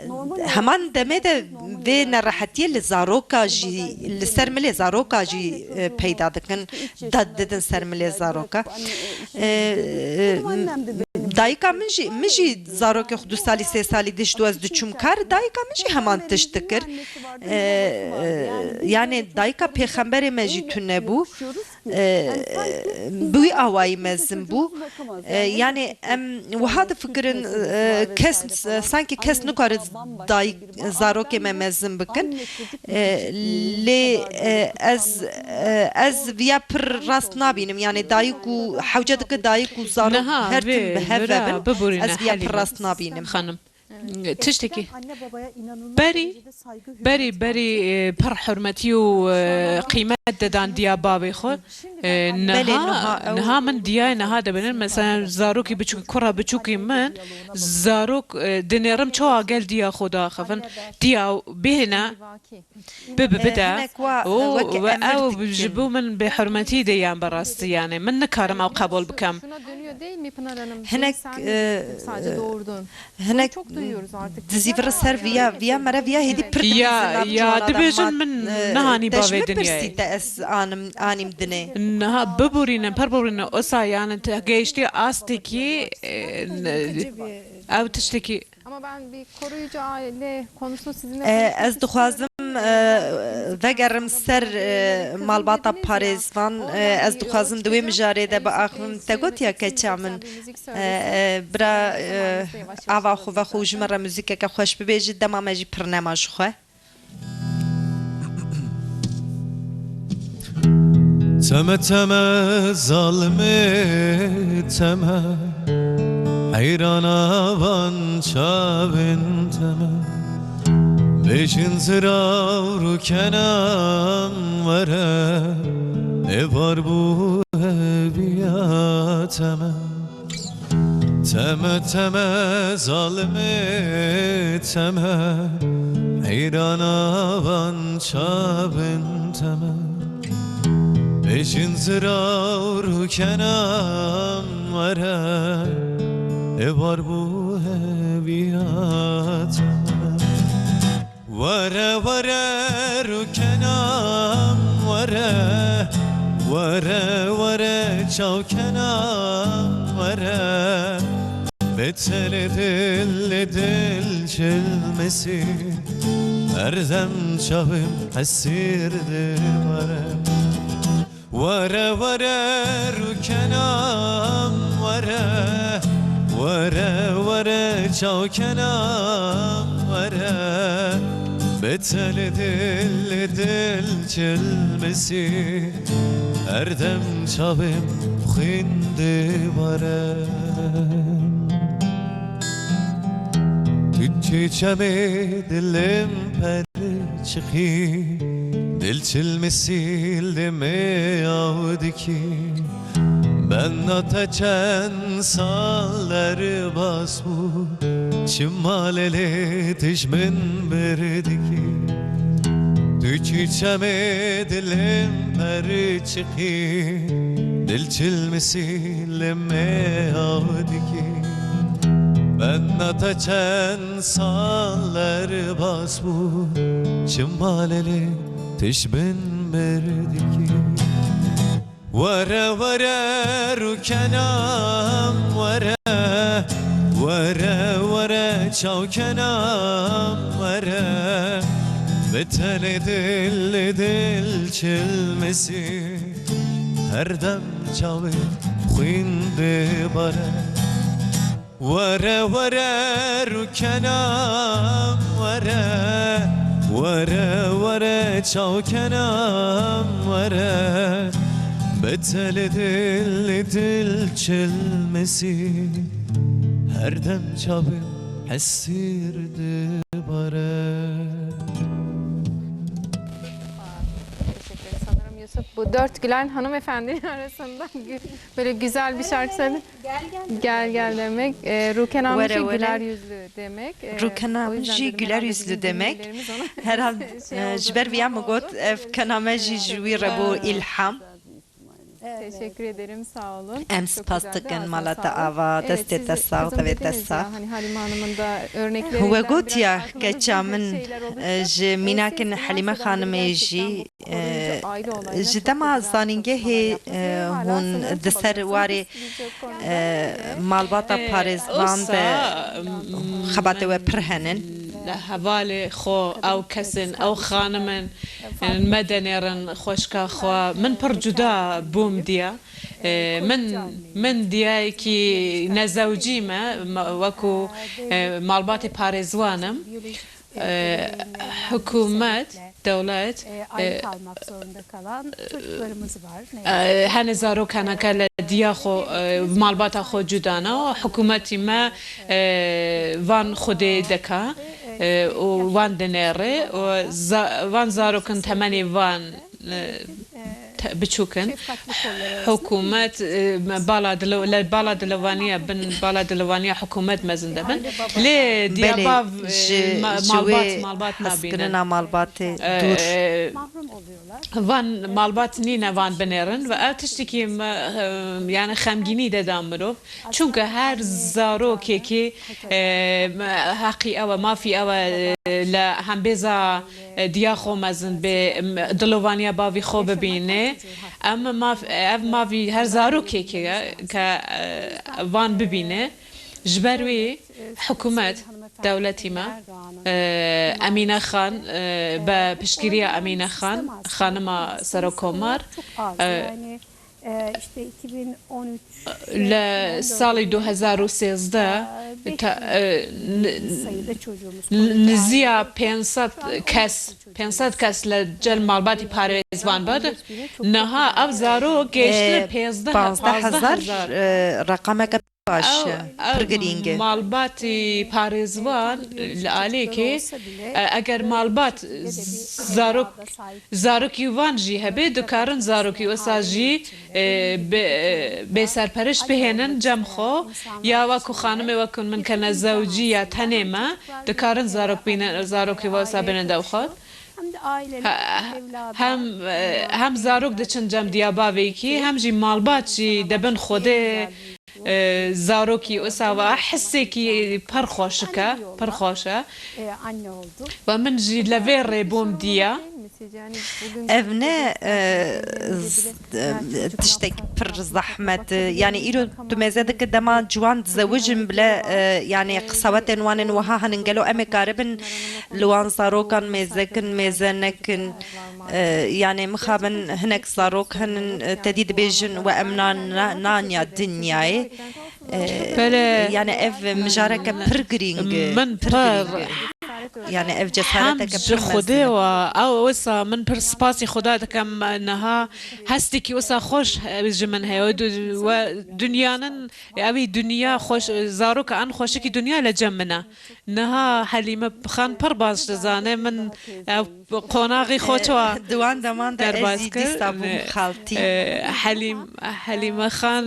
heman demê de vê nerehetiyê li zaroka jî, li ser milê zaroka jî, e, peyda dikin, da-, didin ser milê zaroka. E, e, dayika min jî, min jî zarokê xwe du salî, sê salî dişt û ez diçûm kar, dayika min jî heman tişt dikir. E, e, yani dayika pêxemberê me jî tune bû. E, bi wî awayî mezin bû. E, yani em wiha difikirin, e, kes, sankî kes nikare dayik, zarokê me mezin bikin. E, lê, e, ez, e, ez viya pir rast nabînim. Yani dayik û hewce dike dayik û zarok Niha her tim vê bi hev vira bibin. Biborîne Ez viya pir Helîme rast nabînim. Xanim. Tiştekî. Berî, berî, berî, e, pir hurmetî û, e, qîmet dedan diya bavê xwe. E, Belê, niha, niha ew niha min diyayê niha dibînin. Mesela zarokî biçûk, kura biçûkî min, zarok, e, dinêrim çawa gel diya xwe daxivin. Diya bihêne, bibi, E, bide. Hinek wa, û, weke we emir ew dikin. Ji bo min bêhurmetî de yan berastî yani. Min nikarim ew qebûl bikim. Şuna dönüyor değil mi Pınar Hanım? Hinek, Dün sen e, sadece doğurdun. Hinek Bunu çok duyuyoruz artık. Dizî vir ser viya, viya mere viya hêdî pir dibêjin. Ya, ya, dibêjin min, e, nihanî bavê dinyayê. Te ji min pirsî te ez anim, anîm dinê. Niha biborînin, pir biborînin. Osa yani te gehiştî astekî, e, ne, ew tiştekî. Ama ben bir koruyucu aile konusunu sizinle konuşmak istiyorum. E, ez dixwazim, e, vegerim ser, e, malbata parêzvan. E, ez dixwazim di wê mijarê de biaxivim. Te gotiya keça min. E, e, bira, e, ava xwe vexwe û ji me re muzîkeke xweş bibêjit, dema me jî pir nema ji xwe. Teme teme zalimê teme, heyrana van çavên teme. Bêjin zirav rûkenam were, ê var bû heviya teme. Teme teme zalimê teme, heyrana van çavên teme. Bêjin zirav rûkenam were, ê var bû heviya teme. Were were rûkenam were, were were çawkenam were. Betelê dil li dil çilmesî, her dem çavim hesîr dibare. Were were rûkenam were, were were çawkenam were. Betelê dil li dil çilmesî, her dem çavim xwîn dibare. Tu çi çemê dilim per Çiqî dil çil misil demê aw dikî. Benda te çend sal derbas bû, çima lê lê tij min bir dikî. Tu çî çemê dilim per çiqî, dil çil misil demê aw dikî. Benda te çend sal derbas bû, çima lê lê tij bin bir dikî. Were were rûkenam were, were were çawkenam were. Bi tenê dil li dil çilmisî, her dem çavê xwîn dibare. Were were rûkenam were, were were çawkenam were. Betelê dil li dil çilmisî, her dem çavê hesîr dibare. Teşekkür ederim. Sanırım Yusuf Bu dört gülen hanımefendinin arasında gü- böyle güzel bir şarkı söyle. Gel gel demek. E, Rûkena min Were, jî were. Güler yüzlü demek. E, Rûkena o min yüzden jî dedim, güler herhalde yüzlü bizim demek. Dinleyicilerimiz ona Herhalde şey e, oldu. Ji ber viya min got, ev kena me jî ji wî re bû îlham. Teşekkür ederim, sağ olun. Em spas dikin mala te ava, destê te sax, devê te sax. Hani Halime Hanım'ın da örneklerinden We gotiya keça min, e, ji mînakên Helîme Xanimê jî, e, ji dema zanîngehê, e, hûn di ser warê, e, malbata parêzvan de xebatê we pir henin. Li hevalê xwe ew kes in, ew xanim in, me denêrin xweşka xwe. Min pir cuda bûm diya. E, min, min diyayekî nezewcî me, ma-, wekû, e, malbatê parêzwan im. E, hikûmet, dewlet, e, e, hene zarok hene ke li diya xwe, e, malbata xwe cuda ne. Hikûmetî me, e, van xwedê dika, e, û van dinêre û za-, van zarokin temenê van, e, te-, biçûk in. Hikûmet, e, me bala dilo-, li bala dilovaniya, bin bala dilovaniya hikûmet mezin dibin. Lê diya Belê, bav, e, ji, ma-, ji malbat, wê malbat nabînin. Hezkirina malbatê E, dûr. E, van malbat nîne van binêrin ve ev tiştekî me, e, yani xemgînî de da mirov. Çunke her zarokekî, e, heqî ew e, mafî ew e, li hembêza, e, diya xwe mezin bê, em, dilovaniya bavî xwe bibîne. Em maf-, ev mafî her zarokekê ye ke, e, van bibîne. Ji ber wî hikûmet, dewletî me, e, Emîne Xan, e, be piştgiriya Emîne Xan, xanima Serokomar, e, Ee, işte iki bin on üç, Li salê du hezar û sêzdeh, e, ta-, e, n-, n-, niziya pênc sed kes, pênc sed kes li cel malbatî parêzvan bad. Niha ev zarok gêştir E, pêzdeh, panzdeh hezar, panzdeh hezar. E, reqameke baş Ew, e, pir girîng e. Malbatî parêzvan li alêkê, e, eger malbat z-, zarok, zarokî wan jî hebe, dikarin zarokî wisa jî, e, bi, e, bêserperiş bihênin cem xwe, ya wekû xanimê wekû min kene zewcî ya tenê me, dikarin zarok bînin, zarokî wisa bênin dew xwe. He-, hem, e, hem zarok diçin cem diya bavêkî, hem jî malbat jî dibin xwedê, e, zarokî wisa ve hisekî pir xweşik e, pir xweş e. Ve min jî li vê rê bûm diya. Ev ne, e, z-, e, tiştek pir zehmet e. Yani îro tu mêze dike dema ciwan dizewicin bile, e, yani qisawetên wan ên wiha henin. Gelo em ê karibin li wan zarokan mêze kin, mêze nekin? E, yani mixabin hinek zarok henin, e, te dî dibêjin we em nan, na-, nanya dinyayê. E, Belê. Yani ev mijareke pir girîng e, Min pir pir girîng e. Yani ev cesareteke pir mezin e. Hem ji Xwedê ve, ew wisa min pir spasî Xweda dikim, niha hestekî wisa xweş, e, ji min heye. Du-, we dunyanin, ew ê dinya xweş, zarok en xweşikî dinya li cem min e. Niha Helîme Xan pir baş dizane, min ev qonaxî xwe çawa Di wan deman de ez derbas jî kir. Dîsta bûm xaltî. E, Helîm-, Helîme Xan,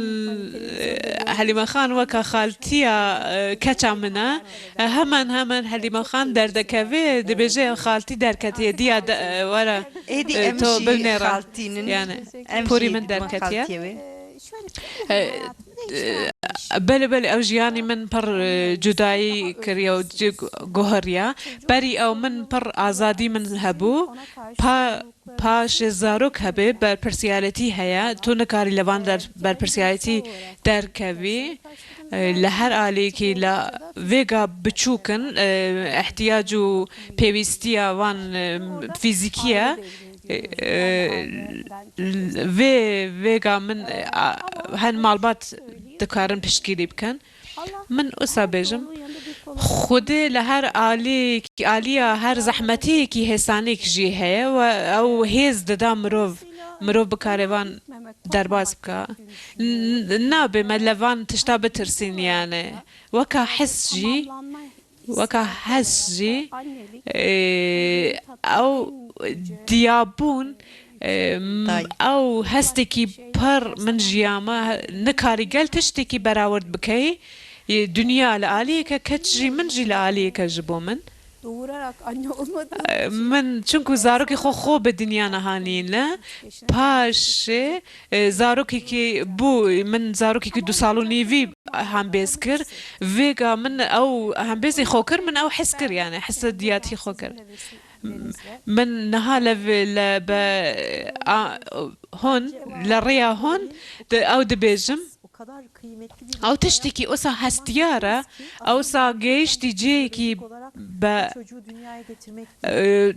e, Helîme Xan weka xaltiya, e, keça min e. E, hemen hemen Helîme Xan derdekeve, dibêje xaltî derketiye, diya de, e, were, Êdî e, em to jî binêre. Xaltînin. Yani, em porî jî min dibin derketiye. Xaltiyê wê. E, e, belê, belê, ew jiyanî min pir, e, cudayî kiriye û ci-, guheriya. Berî ew min pir azadî min hebû. Pa-, paşê zarok hebe, berpirsiyarêtî heye. Tu nikarî li van der-, berpirsiyarêtî derkevî. E, li her alîkî li vêga biçûk in, e, ihtiyac û pêwîstiya wan, e, fîzîkî ye. E, e, vê vêga min, e, a, hen malbat dikarin piştgirî bikin. Min wisa bêjim, Xwedê li her alî-, aliya her zehmetiyekî hêsanîk jî heye we ew hêz dida mirov, mirov bikare van derbas bike. N-, nabe me li van tişta bitirsîn yani. Weka his jî, weka his jî, e, ew diyabûn Em, Tay. Ew hestekî pir min jiya me, nikarî gel tiştekî berawerd bikey. Yê dinya li aliyeke keç jî, min jî li aliyeke ji bo min. Doğurarak anne olmadığı E, için Min çinku zarokê xwe xwe bi dinya nehanîne. Paşê, e, zarokekî bû, min zarokekî du sal û nîvî hembêz kir. Vêga min ew hembêzê xwe kir, min ew his kir, yani hisse diyatî xwe kir. Min niha le vê-, le be, a, hon, le rêya hon, di, ew dibêjim. Ew tiştekî wisa hestiyar e, ew wisa gehiştî cihekî be, e,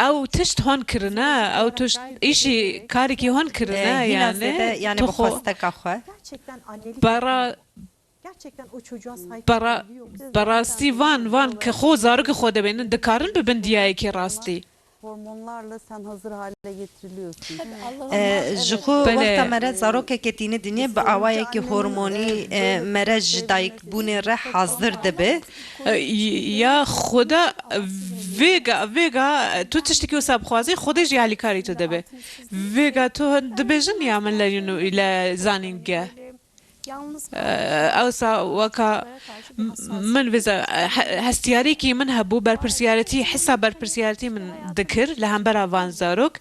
ew tişt hon kirine, ew tişt îşî karekî hon kirine, E, hîna yani, zêde, yani tu bi xwe xwesteka xwe. Bara, Gerçekten o çocuğa saygı bara, duyuluyor. Barastî van, van ke xwe zarokê xwe dibênin, dikarin bibin diyayekî rastî. Hormonlarla sen hazır hale getiriliyorsun. Tabii, Allah'ın E, Ji xwe Bele. Wexta mere zarokeke tîne dinyê bi awayekî hormonî, e, mere ji dayikbûnê re hazir dibe. E, y-, ya Xuda vêga, vêga tu tiştekî wisa bixwazî, Xwedê jî alîkarî tu dibe. Vêga tu dibêjin ya min le yûnû, le zanînge. Yalnız Eee, ewsa weka m-, min vêza, he-, hestiyarîkî min hebû, berpirsiyarîtî, hisa berpirsiyarîtî min dikir li hembera van zarok.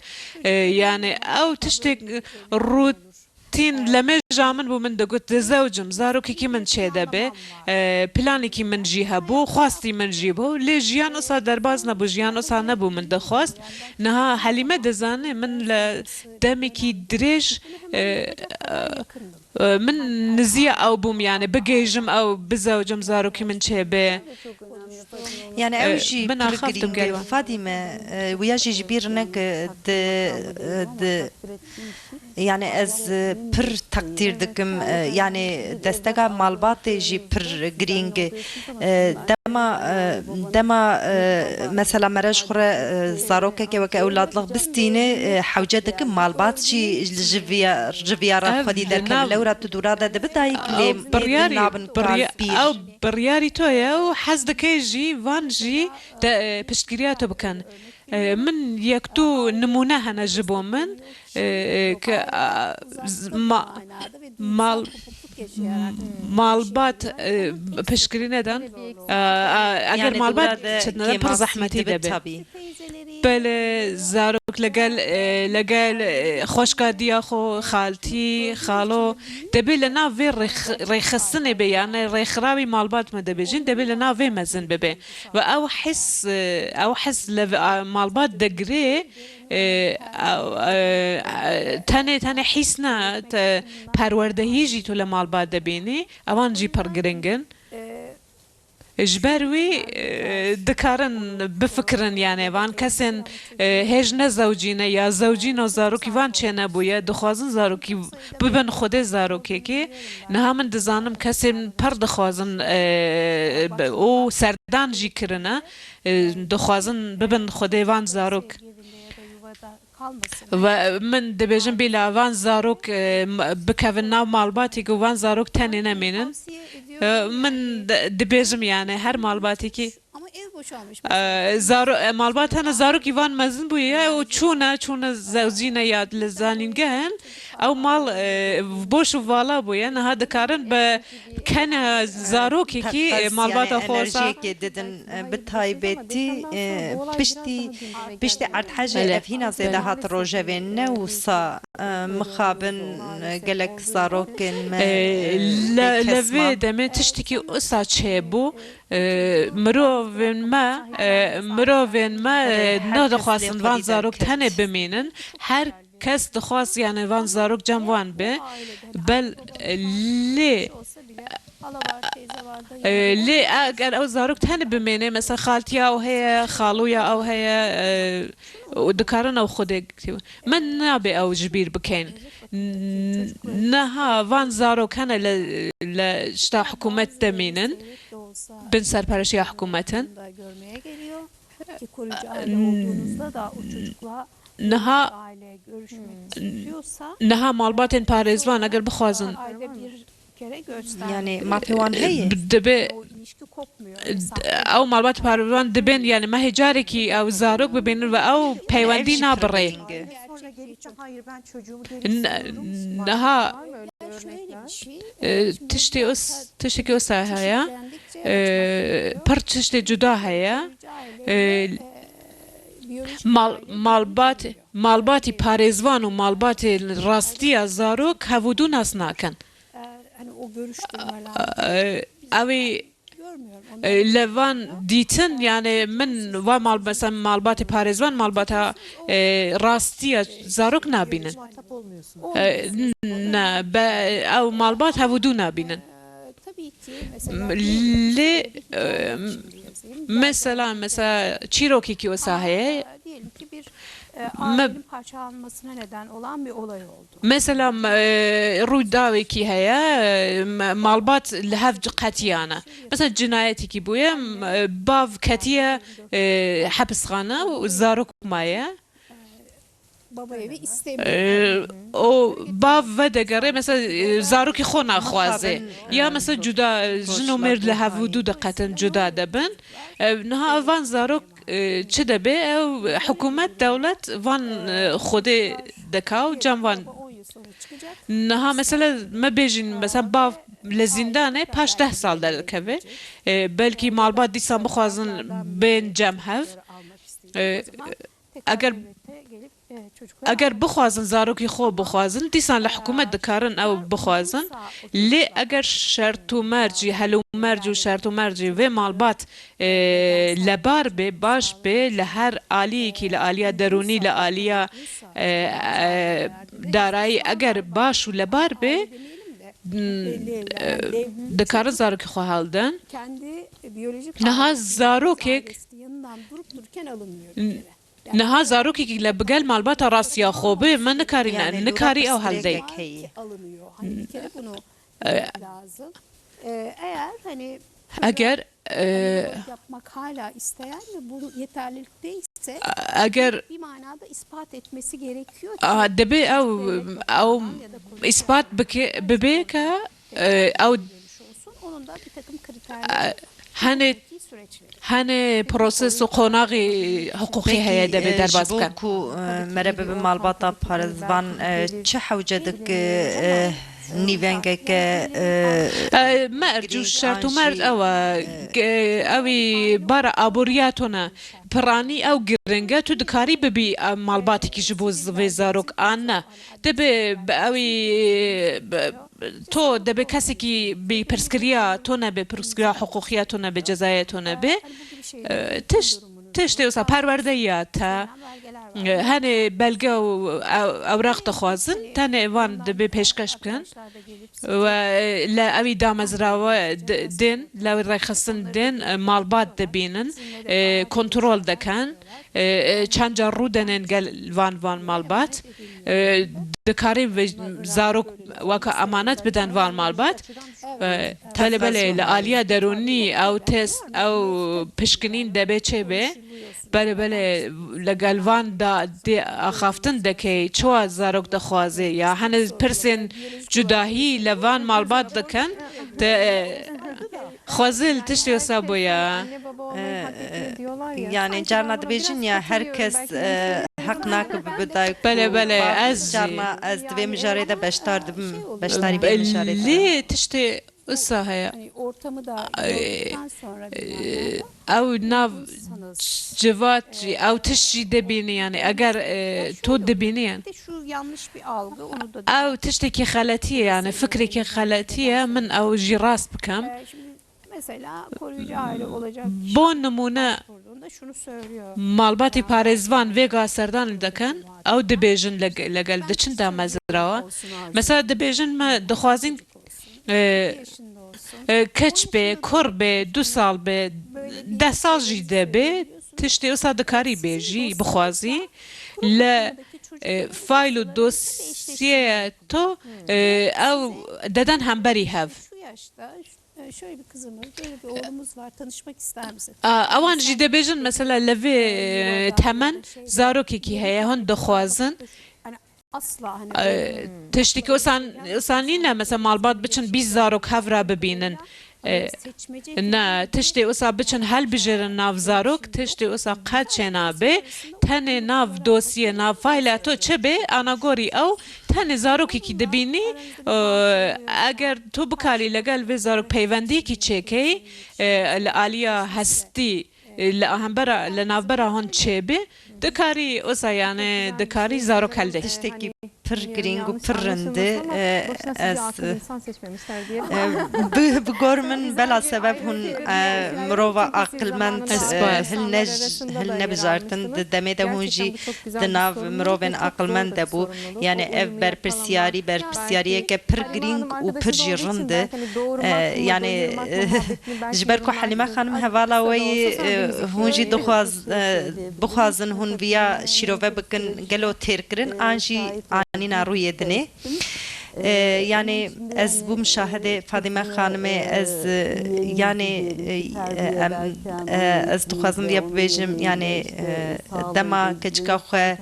Eee, yani ew tiştek rûtîn lemêja min bû, min digot, dizewcim, zarokekî min çêdebe, eee, planekî min jî hebû, xwastî min jî bû, lê jiyan wisa derbaz nebû, jiyan wisa nebû min dixwast. Niha Helîme dizane min li demekî dirêj, eee, E, min niziya ew bûm, yani bigihîjim ew, bizewcim, zarokî min çêbe. Yani ew E, jî min pir axaftim girîng e. Gel wan. Fadîme, e, wiya jî ji bîr neke di, e, di, yani ez, e, pir teqdîr dikim, e, yani destega malbatê jî pir girîng e. E, dema, e, dema, e, mesela mere ji xwe re, e, zarokeke weke ewladlix bistîne, e, hewce dike malbat jî ji viya, ji viya re Ev xwedî li derkeve. Nav Lewra tu dûra de dibi dayik lê Ew biryarî, nabin birya-, kal pîr. Ew biryarî to ye û hez dike jî van jî te, e, piştgiriya tu bikin. E, min yek du nimûne hene ji bo min, e, e, ke, a, z-, ma-, mal-, malbat, e, piştgirî nedan. E, a, eger malbat çi dine de pir zehmetî debe. Belê, zarok legel, e, legel, e, xweşka diya xwe, xaltî, xalo, debe li nav vê rêx-, rêxistinê be, yani rêxirawî malbat me dibêjin, debe li nav vê mezin bibe. Ve ew his, e, ew his li v-, a, malbat digirê, e, ew, e, e, tenê, tenê hîs ne, te, perwerdehî jî tu li malbat dibînî, ewan jî pir giring in. Ji ber wî, e, dikarin bifikirin, yani van kesên, e, hêj nezewcîne ya zewcîn û zarokî van çênebûye, dixwazin zarokî bibin xwedê zarokekê. Niha min dizanim kesên pir dixwazin, e, û serdan jî kirine, e, dixwazin bibin xwedê van zarok. Ve min dibêjim, bîla van zarok, e, m-, bikevin nav malbatê ku van zarok tenê nemînin. E, min di-, dibêjim, yani her malbatêkî, e, zaro-, e, malbat hene zarokî van mezin bûye û çûne, çûne zewcîne ya li zanîngeh in. Ew mal, e, boş û vala bûye. Niha dikarin bi kene zarokekî, e, malbata xwe sa- enerjiyekê didin, e, bi taybetî, e, piştî, piştî erdhejê ev hîna zêde hat rojevê, ne wisa, e, mixabin, e, gelek zarokên me, e, le-, li vê demê tiştekî wisa çêbû, e, mirovên me, e, mirovên me, e, nadixwastin van zarok tenê bimînin. Her kes dixwast, yani van zarok cem wan be. Bel, e, lê, e, lê eger ew zarok tenê bimêne, mesela xaltiya ew heye, xaloya ew heye, e, û dikarin ew xwedê, min nabe ew ji bîr bikeyn. N-, niha van zarok hene li, li şta hikûmet de mînin, bin serpereşiya hikûmetin. Ki koruyucu aile olduğunuzda da o çocukla Niha, aile görüşmek istiyorsa niha malbatên parêzvan eger bixwazin, ayda bir kere göster. Yani, mafê wan heye? Dibe, o ilişki kopmuyor. Ew malbat parêzvan dibên, yani, mehê carekî ew zarok bibînin ve ew peywendî nabirê. Hayır, ben çocuğumu geri istiyorum. Niha, e, tiştê wis-, tiştekî wisa heye. E, pir tiştê cuda heye. E, mal-, malbat-, malbatî parêzvan û malbatê rastiya zarok hev û du nas nakin. E, ew ê E, li van dîtin, yani min va mal-, mesela malbatê parêzvan, malbata, e, rastiya zarok nabînin. E, ne, be, ew malbat hev û du nabînin. Lê, e, mesela, mesela çîrokekî wisa heye. Me- Mesela, e, rûdawekî heye, e, me-, malbat li hev qetiyane. Mesela cinayetekî bûye, m-, e, bav ketiye, e, hepisxane û zarok maye. E, o bav vedigere, mesela, e, zarokê xwe naxwaze. Ya mesela cuda, e, jin û mêrd li hev û du diqetin, cuda dibin. E, niha van zarok e, çi debe, ew hikûmet, dewlet van, e, xwedê deka û cem van. Niha mesela me bêjin, mesela bav li zîndanê paş deh sal derdikeve. E, belkî malbat dîsan bixwazin bên cem hev. E, eger, eger bixwazin zarokî xwe bixwazin, dîsan li hikûmet dikarin ew bixwazin. Lê eger şert û mercî, hel û merc û şert û mercî vê malbat e, lebar bê, baş bê, li her aliyekî, li aliya derûnî, li aliya, e, e, darayî, eger baş û lebar bê, m, e, dikarin zarokê xwe hildin. Niha zarokek, niha zarokekî li bi gel malbata rastiya xwe bê, me nikarîne, nikarî ew hildê. E, eger, e, eger, a, dibê ew, ew îspat bike, bibe ke, e, ew, e, hene, hene proses û qonaxê hiqûqî heye, dibê derbas bikin. Peki, e, ji bo ku, e, mere bibe malbata parêzvan, e, çi hewce dike, e, nîvengeke, e, e, merc û girîng şert û an merd jî, ew e, e, ge-, ew ê bara aboriya tune. Piranî ew giring e, tu dikarî bibî, e, malbatekî ji bo z-, vê zarok an ne. Dibe bi ew ê, bi, to dibe kesekî bî pirsgiriya to nebe, pirsgiriya hiqûqiya to nebe, cezaya to nebe. E, tişt, tiştê wisa perwerdeya te, e, hene belge û ew-, ewraq dixwazin, tenê van dibe pêşkeş bikin. We, e, le ewî damezrawe d-, din, le ewî rêxistin din, e, malbat dibînin, e, kontrol dikin, e, e, çend car rû denên gel van, van malbat, e, dikarî ve zarok weke emanet biden van malbat. E, belê, belê, li aliya derûnî ew test, ew pişkinîn debe çêbe. Belê, belê, li gel van da dê axaftin dike, çawa zarok dixwaze ya? Hene pirsên cudahî li van malbat dikin, te, e, xwezil tiştê wisa bûye. Anne baba olmayı hak etmiyor diyorlar ya. Yani sanki carna ben bunu dibêjin biraz ya, her kes, katılıyorum. Ben e, heq nake bibe dayik û bav. Belê, belê, ez jî. Carna ez di vê mijarê de beşdar dibim, beşdarî vê mijarê dibim. Lê tiştê Wisa heye. Ew nav civat jî, ew tişt jî dibînî, yani eger, e, tu dibînî, yani. Ew tiştekî xeletî ye, yani fikrekî xeletî ye, min ew jî rast bikim. Bo nimûne, malbatê parêzvan vêga serdan dikin, ew dibêjin leg-, legel diçin damezrawa. Mesela dibêjin me dixwazin e, e, keç be, kur be, du sal be, deh sal jî de be, tiştê wisa dikarî bêjî, bixwazî. Li, e, fayl û dosyeya to, e, ew deden hemberî hev. A, ewan jî dibêjin, mesela, li vê, e, temen zarokekî heye, hûn dixwazin. Tiştekî wisa, wisa nîne, mesela malbat biçin bîst zarok hev re bibînin. E, ne, tiştê wisa biçin helbijêrin nav zarok, tiştê wisa qet çênabe. Tenê nav dosiyê, nav fayla to çi be, anagorî ew tenê zarokekî dibînî. E, eger tu bikarî legel vê zarok peywendiyekî çêkey, e, li aliya hestî, e, li hembera, li navbera hûn çêbe, dikarî wisa, yani dikarî zarok helde. Tiştekî pir girîng û pir rind e. E, ez, e, bi, bi gor min bela sebeb hûn, e, mirova aqilmend, e, hilne-, hilnebijartin. Di demê de hûn jî di nav mirovên aqilmend de bû. Yani ev berpirsiyarî, berpirsiyariyeke pir girîng û pir jî rind e. E, yani, e, ji ber ku Helîme xanim hevala we yî, e, hûn jî dixwaz-, e, bixwazin hûn viya şîrove bikin, gelo têrkirin an jî anîna rûyê dinê? E, yani ez bûm şahidê Fadîme xanimê, ez, e, yani, e, e, em, e, ez dixwazim viya bibêjim, yani, e, dema keçika xwe,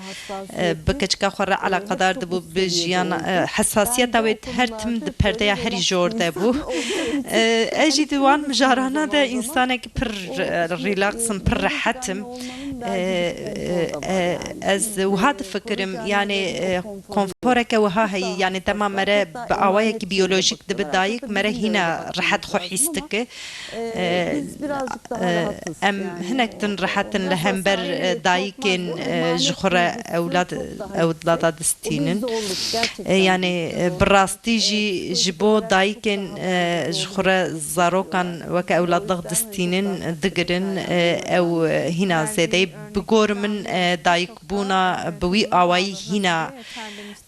e, bi keçika xwe re eleqedar dibû, bi jiyan, e, hesasiyeta wê her tim di perdeya herî jor de bû. E, ez jî di wan mijarana de însanek pir, e, relax im, pir rehet im. E, e, e, ez wiha difikirim, yani, e, konforeke wiha heye, yani dema mere bi awayekî biyolojîk dibe dayik, mere hîna rehet xwe hîs dike. E, e, em hinek din rehet in li hember, e, dayikên, e, ji xwe re ewlad, ewlada distînin. E, yani, e, bi rastî jî ji bo dayikên, e, ji xwe re zarokan weke ewladlix distînin, digirin, e, ew, e, hîna zêdeyî bi gor min, e, dayikbûna bi wî awayî hîna,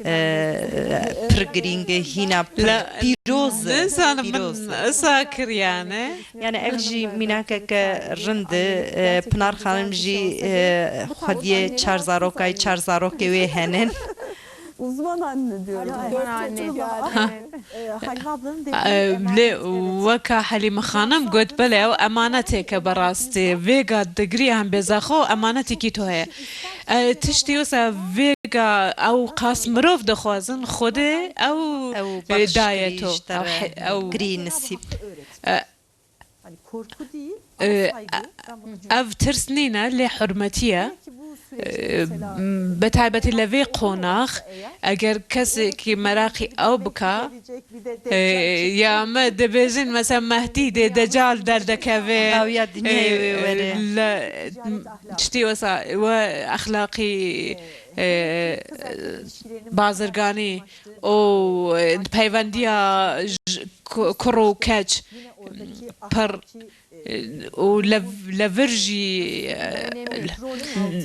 e, pir girîng e, hîna pir pîroz e. Nizanim min wisa kiriyane. Yani ev jî mînakeke rind e. E, Pinar xanim jî, e, xwediyê çar zarokayî, çar zarokê wê henin. Uzman anne diyorum. Uzman anne. Dört yatırım var. Evet. Ee, Halime ablanın devleti emanet. Lê weka Helîme xanim got, belê ew emanetêke berastî. Vêga digirî em bêza xwe û emanetekî to heye. Ee, tiştî wisa vêga ew qas mirov dixwazin, Xwedê ew, ew, e, daye to. Ew he-, ew girî nisîb. Ee, Hani korku değil, ama e, saygı. Ben bunu çok ev tirs nîne, lê hurmetî ye. Belki bu süreçte, e, mesela, m-, bi taybetî li vê qonax, eğer, eger kesekî meraqî ew bika, gelecek bir de, e, deccal çıksa, ya me dibêjin, mesela, Mehdî dê, Deccal derdekeve, awiya dinyayê, e, wê were. Le, tiştî wesa, we exlaqî, e, bazirganî û, e, peyvendiya j-, ku-, kur û keç, pir, e, û lev-, levir jî,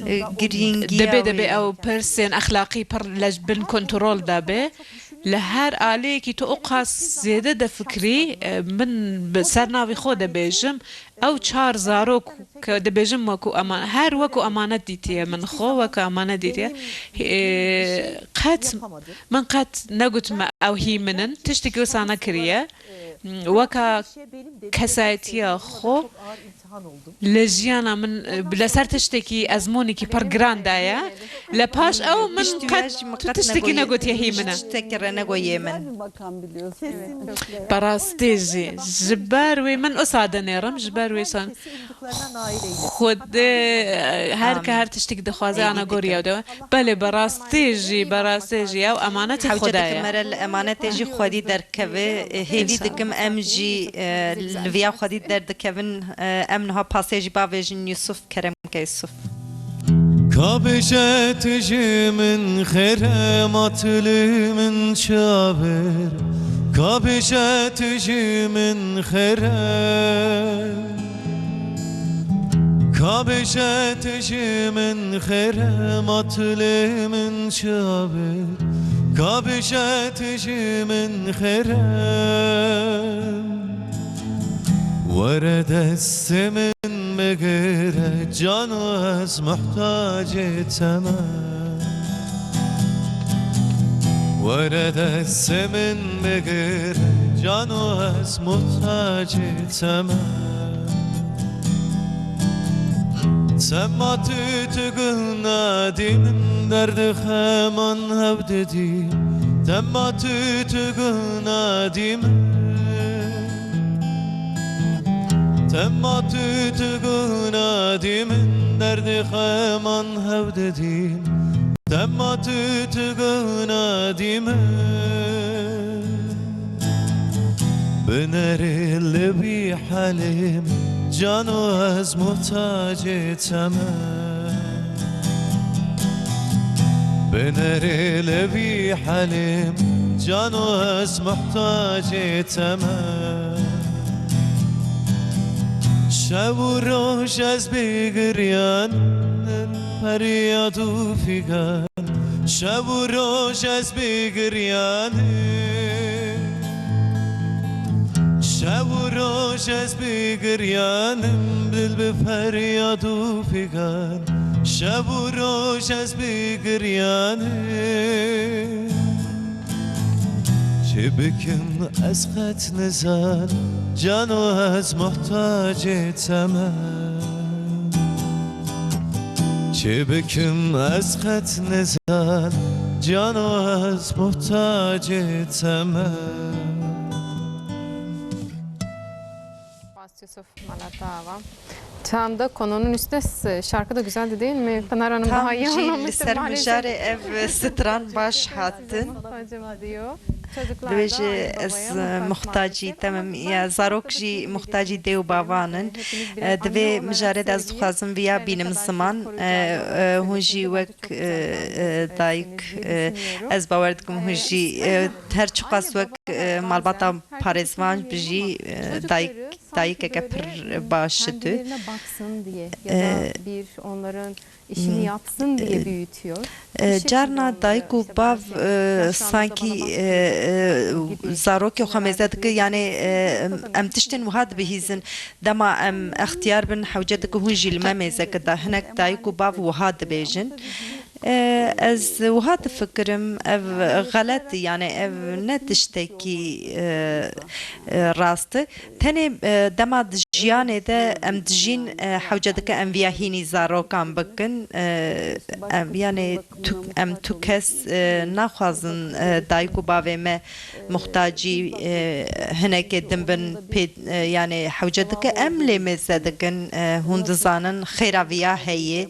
e, girîngiya dibê, dibê wê ew pirsên exlaqî pir li bin kontrol de be. Li her aliyekî tu o qas zêde difikirî, e, min bi ser navê xwe dibêjim, ew çar zarok ke dibêjim wekû eman-, her wekû emanet dîtiye min xwe, wekû emanet dîtiye. E, qet, min qet negotime ew hî min in, tiştekî wisa nekiriye. Weka kesayetiya xwe li jiyana min, e, li ser tiştekî ezmûnekî pir giran daye. Li paş ew min qet tu tiştekî negotiye hî min e. Tiştekî re negoyê min. Berastî jî. Ji ber wê min wisa dinêrim, ji ber wê san-, Xwedê, e, her ke her tiştek dixwaze, ana gor ya de. Belê, berastî jî, berastî jî ew emanetê Xwedê ye. Hewce dikim mere li emanetê jî Xwedî derkeve. E, hêvî dikim em jî, e, li viya Xwedî derdikevin. E, em niha pasê jî bavêjin Yusuf, kerem ke Yusuf. Ka bêje tu ji min xêr e, ma tu li min çaver. Ka bêje tu ji min xêr e. Ka bêje tu ji min xêr e, ma tu lê min çaver. Ka bêje tu ji min xêr e. Were destê min bigire, cano ez muhtacê te me. Were destê min bigire, cano ez muhtacê te me. Sema tu, tu guh nadî min, derdê xeman hev didî. Sema tu, tu guh nadî min. Dema tu tu guh nadî min, derdê xeman hev didîn. Dema tu tu guh nadî min, binerê li vî helê min, cano ez muhtacê te me. Binerê li vî helê min, cano ez muhtacê te me. Şev û roj ez bê giryanim, feryad û figan. Şev û roj ez bê giryanim. Şev û roj ez bê giryanim, dil bi feryad û figan. Şev û roj ez bê giryanim. Çi bikim ez qet nizan, cano ez muhtacê te me. Çi bikim ez qet nizan, cano ez muhtacê te me. Spas Yusuf, mala te ava. Tam da konunun üstüne s-, şarkı da güzeldi değil mi? Pınar Hanım daha iyi anlamıştır maalesef. Tam jî li ser mijarê ev stran baş hatin. Acaba diyor. Çocuklar da anne babaya muhtacı. Dibêje ez muhtacî te me, ya zarok jî muhtacî dê û bavan in. E, di vê mijarê de ez dixwazim viya bînim ziman. E, e, hûn jî wek, e, e, dayik, e, ez bawer dikim hûn jî, e, her çiqas wek, e, malbata parêzvan bijî, e, dayik, dayikeke pir baş tu. Kendilerine baksın diye ya da bir onların işini yapsın diye büyütüyor. E, carna dayik û bav, e, sankî, e, e, zarokê xwe mêze dike, yani, e, em tiştên wiha dibihîzin. Dema em extiyar bin, hewce dike hûn jî li me mêze ke da. Hinek dayik û bav wiha dibêjin. E, ez wiha difikirim, ev xelet, yani ev ne tiştekî, e, e, rast e. Tenê, e, dema di jiyanê de em dijîn, e, hewce dike em viya hînî zarokan bikin. E, em, yani tu, em tu kes, e, naxwazin, e, dayik û bavê me muxtacî, e, hinekê din bin pê, e, yani hewce dike em lê mêze dikin, e, hûn dizanin xêra viya heye.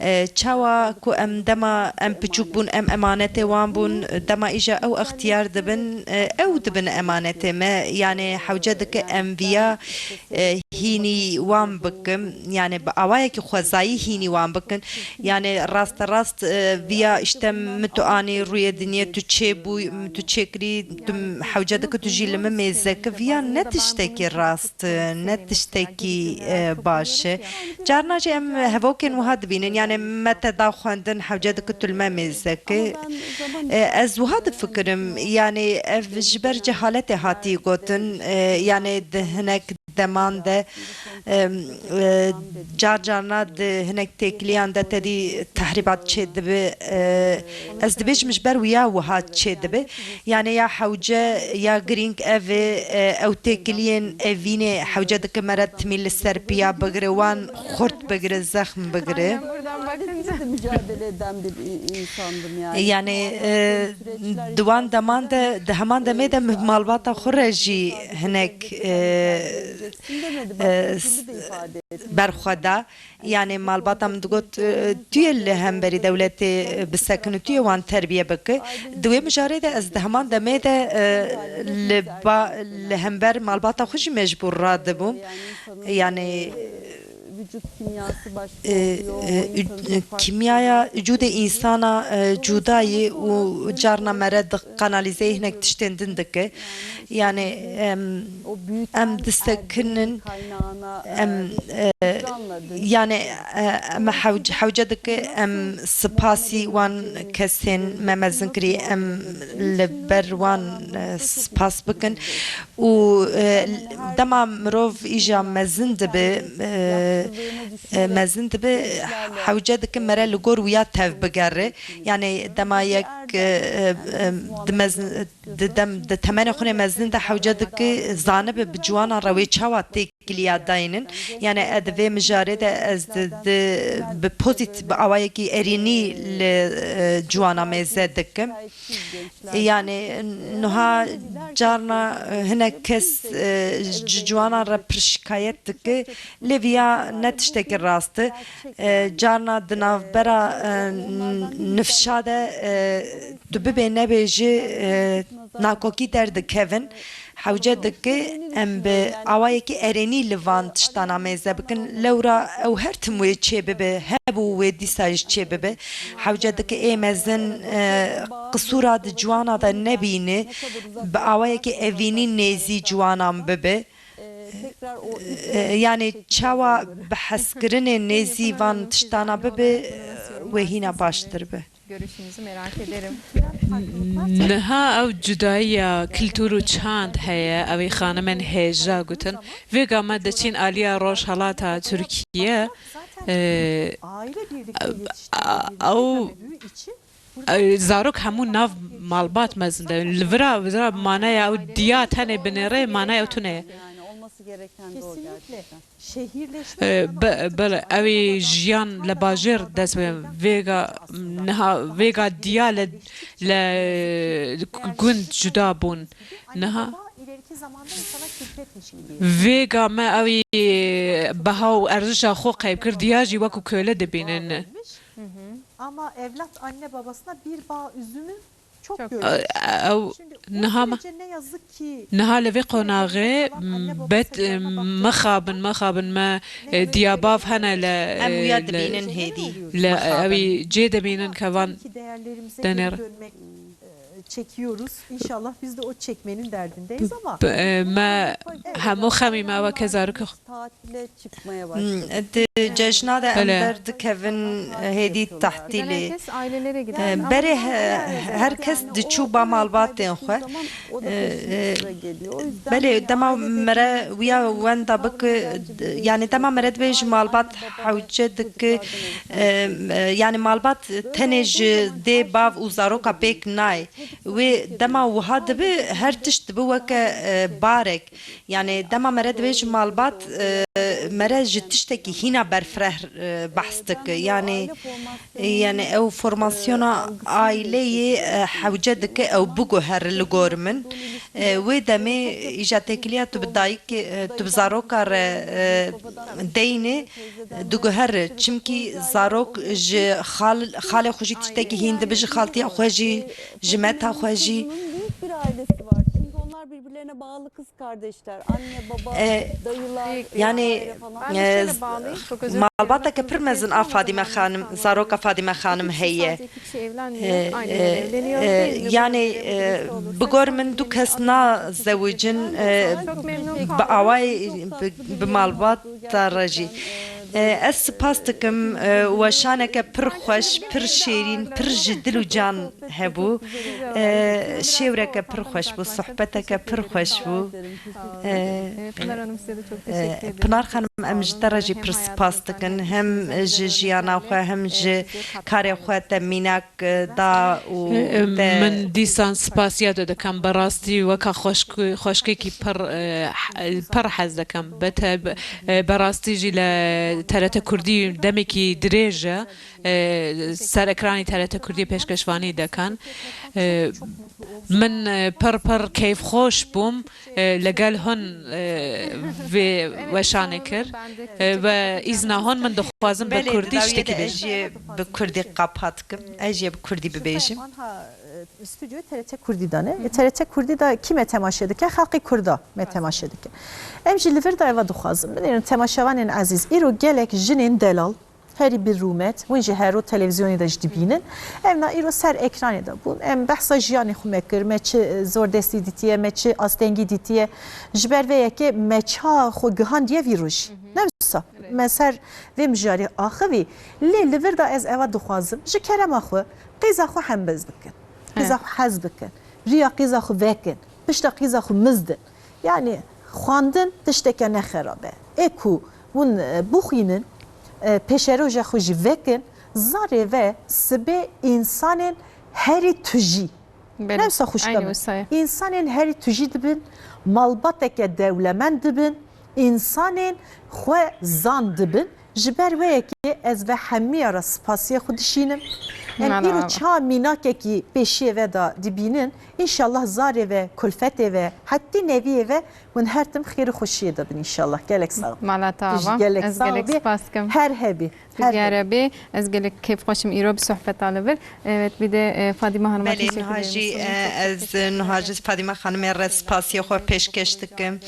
E, çawa ku em dema em piçûk bûn, em emanetê wan bûn, dema îja ew extiyar dibin, e, ew dibin emanetê me. Yani hewce dike em viya, e, hînî wan bikim. Yani bi awayekî xwezayî hînî wan bikin. Yani raste rast, e, viya işte min tu anî rûyê dinyê, tu çêbû, min tu çêkirî, tu hewce dike tu jî li min mêze ki, viya ne tiştekî rast, e, ne tiştekî, e, baş e. Carna jî em hevokên wiha dibînin, yani me te da xwendin, hewce dike tu li me mêze ki. E, ez wiha difikirim, yani ev ji ber cehaletê hatî gotin, e, yani di hinek deman de, e, e, car carna di hinek têkiliyan de tedî tehrîbat çêdibe, e, ez dibêjim ji ber wiya wiha çêdibe. Yani ya hewce ya girîng ev e, e, ew têkiliyên evînê hewce dike me re timî li ser piya bigire, wan xurt bigire, zexm bigire. Buradan bakınca mücadele eden bir i-, insandım yani. Yani, e, di wan deman de, di heman demê de min malbata xwe re jî hinek, e, e, s-, berxwe da. Yani malbata min digot, e, tu yê li hemberî dewletê, e, bisekin û tu yê wan terbiye bike. Di wê mijarê de ez di heman demê de, e, li ba-, li hember malbata xwe jî mecbûr radibûm. Yani, vücut kimyası başka e, oluyor. E, o insanın e, farklı kimyaya vücudê însana, e, cuda ye û carna me re di kanalîzeyê hinek tiştên din dike. Yani, em, em disekinin, em, e, yani, e, em hewc-, hewce dike em spasî wan kesên me mezin kirî, em li ber wan, e, spas bikin. Û, e, dema mirov îja mezin dibe, e, e, mezin dibe, hewce dike mere li gor wiya tev bigere. Yani dema yek, e, e, e, di mezin, di dem, di temenê xwe mezin de hewce dike zanibe bi ciwanan re wê çawa têk têkiliya daynin. Yani ez di vê mijarê de ez di, di, bi pozît-, bi awayekî erênî li, e, ciwana mêze dikim. Yani niha carna, e, hinek kes, e, ji ciwanan re pir şikayet dike, lê viya ne tiştekî rast e. E, carna di navbera, e, n-, nifşa de, e, tu bibê nebê jî, e, nakokî derdikevin. Hewce dike em bi awayekî erênî li van tiştana mêze bikin. Lewra ew her tim wê çê bibe, hebû wê dîsa jî çê bibe. Hewce dike ê mezin, e, qisûra di ciwana de nebîne, bi awayekî evînî nêzî ciwanan bibe. E, yani çawa bi hezkirinê nêzî van tiştana bibe, wê hîna baştir be. Görüşünüzü merak ederim. Niha ew cudayiya kultur û çand heye, ew ê xanimên hêja gutin. Vêga me diçîn aliya rojhelata Tirkiye, e, ew, e, zarok hemû nav malbat mezin de. Li vira, vira maneya ew diya tenê binêre, maneya ew tune ye. Kesinlikle. E, be-, bele, ew ê jiyan li bajêr dest pê. Vêga niha, vêga diya li, li gund cuda bûn. Niha vêga me ew ê beha û erzişa xwe qeyb kir, diya jî wekû köle dibînin. Ama evlat anne babasına bir bağ üzümü çok görmüş. Ew niha me, niha li vê qonaxê bet, mixabin, mixabin me, e, diyabav hene li, em wiya e, li, dibînin hêdî. Li ewî cê dibînin ke van denêr. Çekiyoruz. İnşallah biz de o çekmenin derdindeyiz ama. B-, e, me hemû xemî me weke zarok. Tatile çıkmaya başladı. Hmm, di cejna de em berdikevin hêdî tahtîlê. Herkes ailelere gider. E, berê he-, her kes diçû ba malbatên xwe. E, e, belê dema mere wiya wenda bike, yani dema mere dibê ji malbat hewce dike, e, e, yani malbat tenê ji dê, bav û zaroka pêk nayê. Wê dema wiha dibe, her tişt dibe weke, e, barek. Yani dema mere dibêje malbat, e, mere ji tiştekî hîna berfireh, e, behs dike. Yani, e, yani ew formasyona aileyê, e, hewce dike ew biguhere li gor min. E, wê demê îja têkiliya tu bi dayikê, e, tu bi zaroka re, e, deynê, diguhere. Çimkî zarok ji xal-, xalê xwe jî tiştekî hîn dibe, ji xaltiya xwe jî, ji meta xwe jî. Büyük bir ailesi var. Çünkü onlar birbirlerine bağlı kız kardeşler. Anne, baba, e, dayılar, yani, vesaire falan. E, malbateke pir mezin a Fadime Xanim, zaroka Fadime Xanim heye. E, e, e, yani, e, bi gor min du kes nazewicin, e, bi awayê, bi, bi malbata re jî. E, ez spas dikim, e, weşaneke pir xweş, pir şêrîn, pir ji dil û can hebû. E, şêwreke pir xweş bû, sohbeteke pir xweş bû. E, Pınar Hanım, size de çok teşekkür ederim. E, Pinar Xanim, em ji te re jî pir spas dikin. Hem ji jiyana xwe, hem ji karê xwe te mînak, e, da û te. Min dîsan spasiya te dikim. Bi rastî weka xweşk-, xweşkekî pir, e, he-, pir hez dikim. Bi te, bi, e, bi rastî jî li T R T Kurdî demekî dirêj e. E, ser ekranî T R T Kurdî pêşkeşvanî dikin. E, min, e, pir pir keyfxweş bûm, e, li gel hûn, e, vê weşanê kir. E, we îzna hûn min dixwazim bi kurdî tiştekî bêjim. Ez jê bi kurdî qapa dikim. Ez jê bi kurdî bibêjim. Anha, e, stüdyoyu T R T Kurdî dane. E, T R T Kurdî da kî me temaşe dike? Xelqê Kurda me temaşe dike. Em jî li vir da eva dixwazim. Binêrin temaşevanên ezîz, îro gelek jinên delal, herî bi rûmet, hûn jî hero televîzyonê de jî dibînin. Em na îro ser ekranê de bûn. Em behsa jiyanê xwe me kir, me çi, e, zordestî dîtiye, me çi astengî dîtiye. Ji ber vê yekê me çawa xwe gihandiye vî rojî. Ne wisa? Me ser vê mijarê axivî. Lê li vir de ez eva dixwazim, ji kerema xwe qîza xwe hembez bikin. Qîza xwe hez bikin. Riya qîza xwe vekin. Pişta qîza xwe mizdin. Yani xwendin tişteke ne xerab e. Ê ku hûn, e, bixwînin, e, pêşeroja xwe jî vekin, zarê ve sibê însanên herî tujî. Belê. Ne wisa xweş dibin. Însanên herî tujî dibin, malbateke dewlemend dibin, Însanên xwe zan dibin. Ji ber wê yekê ez ve hemiya re spasiyê xwe dişînim. Em îro çawa mînakekî pêşiyê ve de dibînin. Înşallah zarê ve, kulfetê ve, hetî neviyê ve hûn her tim xêr û xweşiyê de bin înşallah. Gelek sax. Mala te ava. Gelek sax bî. Her hebî. Her hebî. Bî. Ez gelek kêfxweş im îro bi sohbeta li vir. Evet, bir de, e, Fadime Hanım'a teşekkür ederim. Belê, niha jî, e, ez niha jî Fadime Hanımê re spasiyê xwe pêşkeş dikim.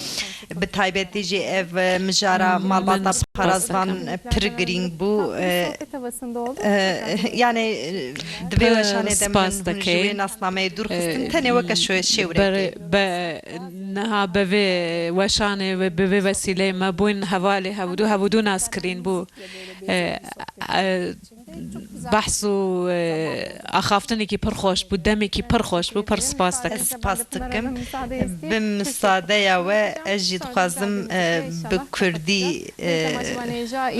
Bi taybetî jî ev, e, mijara malbata Parazvan pir girîng bû. E, e, yani, e, di vê weşanê de min hûn ji wê nasnameyê dûr xistin. Tenê weke şo-, şêwrekê. Be, niha bi vê weşanê ve, bi vê vesîleyê me bûn hevalê hevdû, hevdû nas kirîn bû. E, e, behs û, e, axaftinekî pir xweş bû, demekî pir xweş bû, pir spas dikim. Ez spas dikim. Bi misadeya we ez jî dixwazim, e, bi kurdî, e,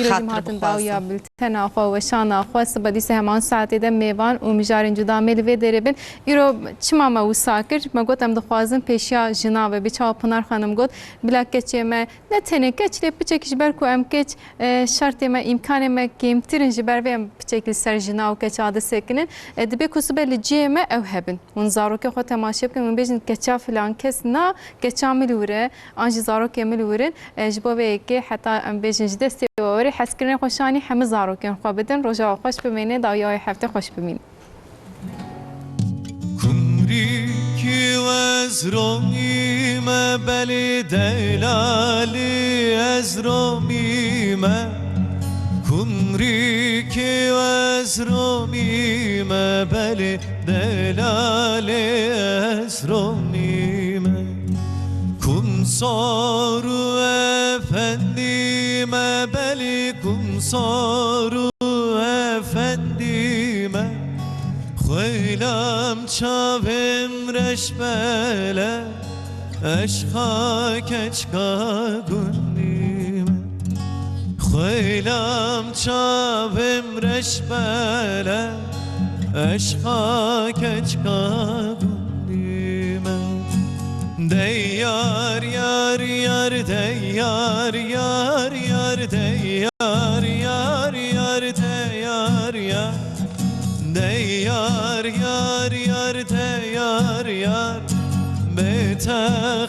xatir bixwazim. Tena xwe, weşana xwe, sibe dîse heman saetê de mêvan û mijarên cuda me li vê derê bin. Îro çima me wisa kir? Me got em dixwazin pêşiya jina ve bê, çawa Pinar Xanim got, bila keçê me, ne tenê keç, lê piçekî ji ber ku em keç, e, şertê me, îmkanê me kêmtir in, ji ber vê em piçekî li ser jina û keça disekinin. E, dibê ku sibe li cihê me ew hebin. Hûn zarokê xwe temaşe bikin, hûn bêjin, keça filan kes, na, keça min li wir e, an jî zarokê min li wir in. E, ji bo vê yekê heta em bêjin ji destê we werê, hezkirinê xwe şanî hemî zarokên xwe bidin. Roja we xweş bimîne, dawiya wê heftê xweş bimîne. Kumrîkî ez romî me, belê delalî ez romî me. Kumrîkî ez romî me, belê delalê ez romî me. Kumsar û efendî me, belê kumsar û efendî me. Xwêlam çavêm reşbele, eşqa keçka gundî me. Xwêlam çavêm reşbele, eşqa keçka gundî me. Dey yar, yar, yar, dey yar, yar, yar, dey yar, yar, yar, dey yar, yar. Dey yar, yar, yar, dey yar, yar, bê te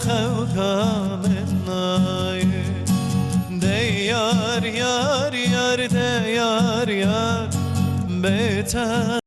xewka min nayê. Dey yar, yar, yar, dey yar, yar, bê te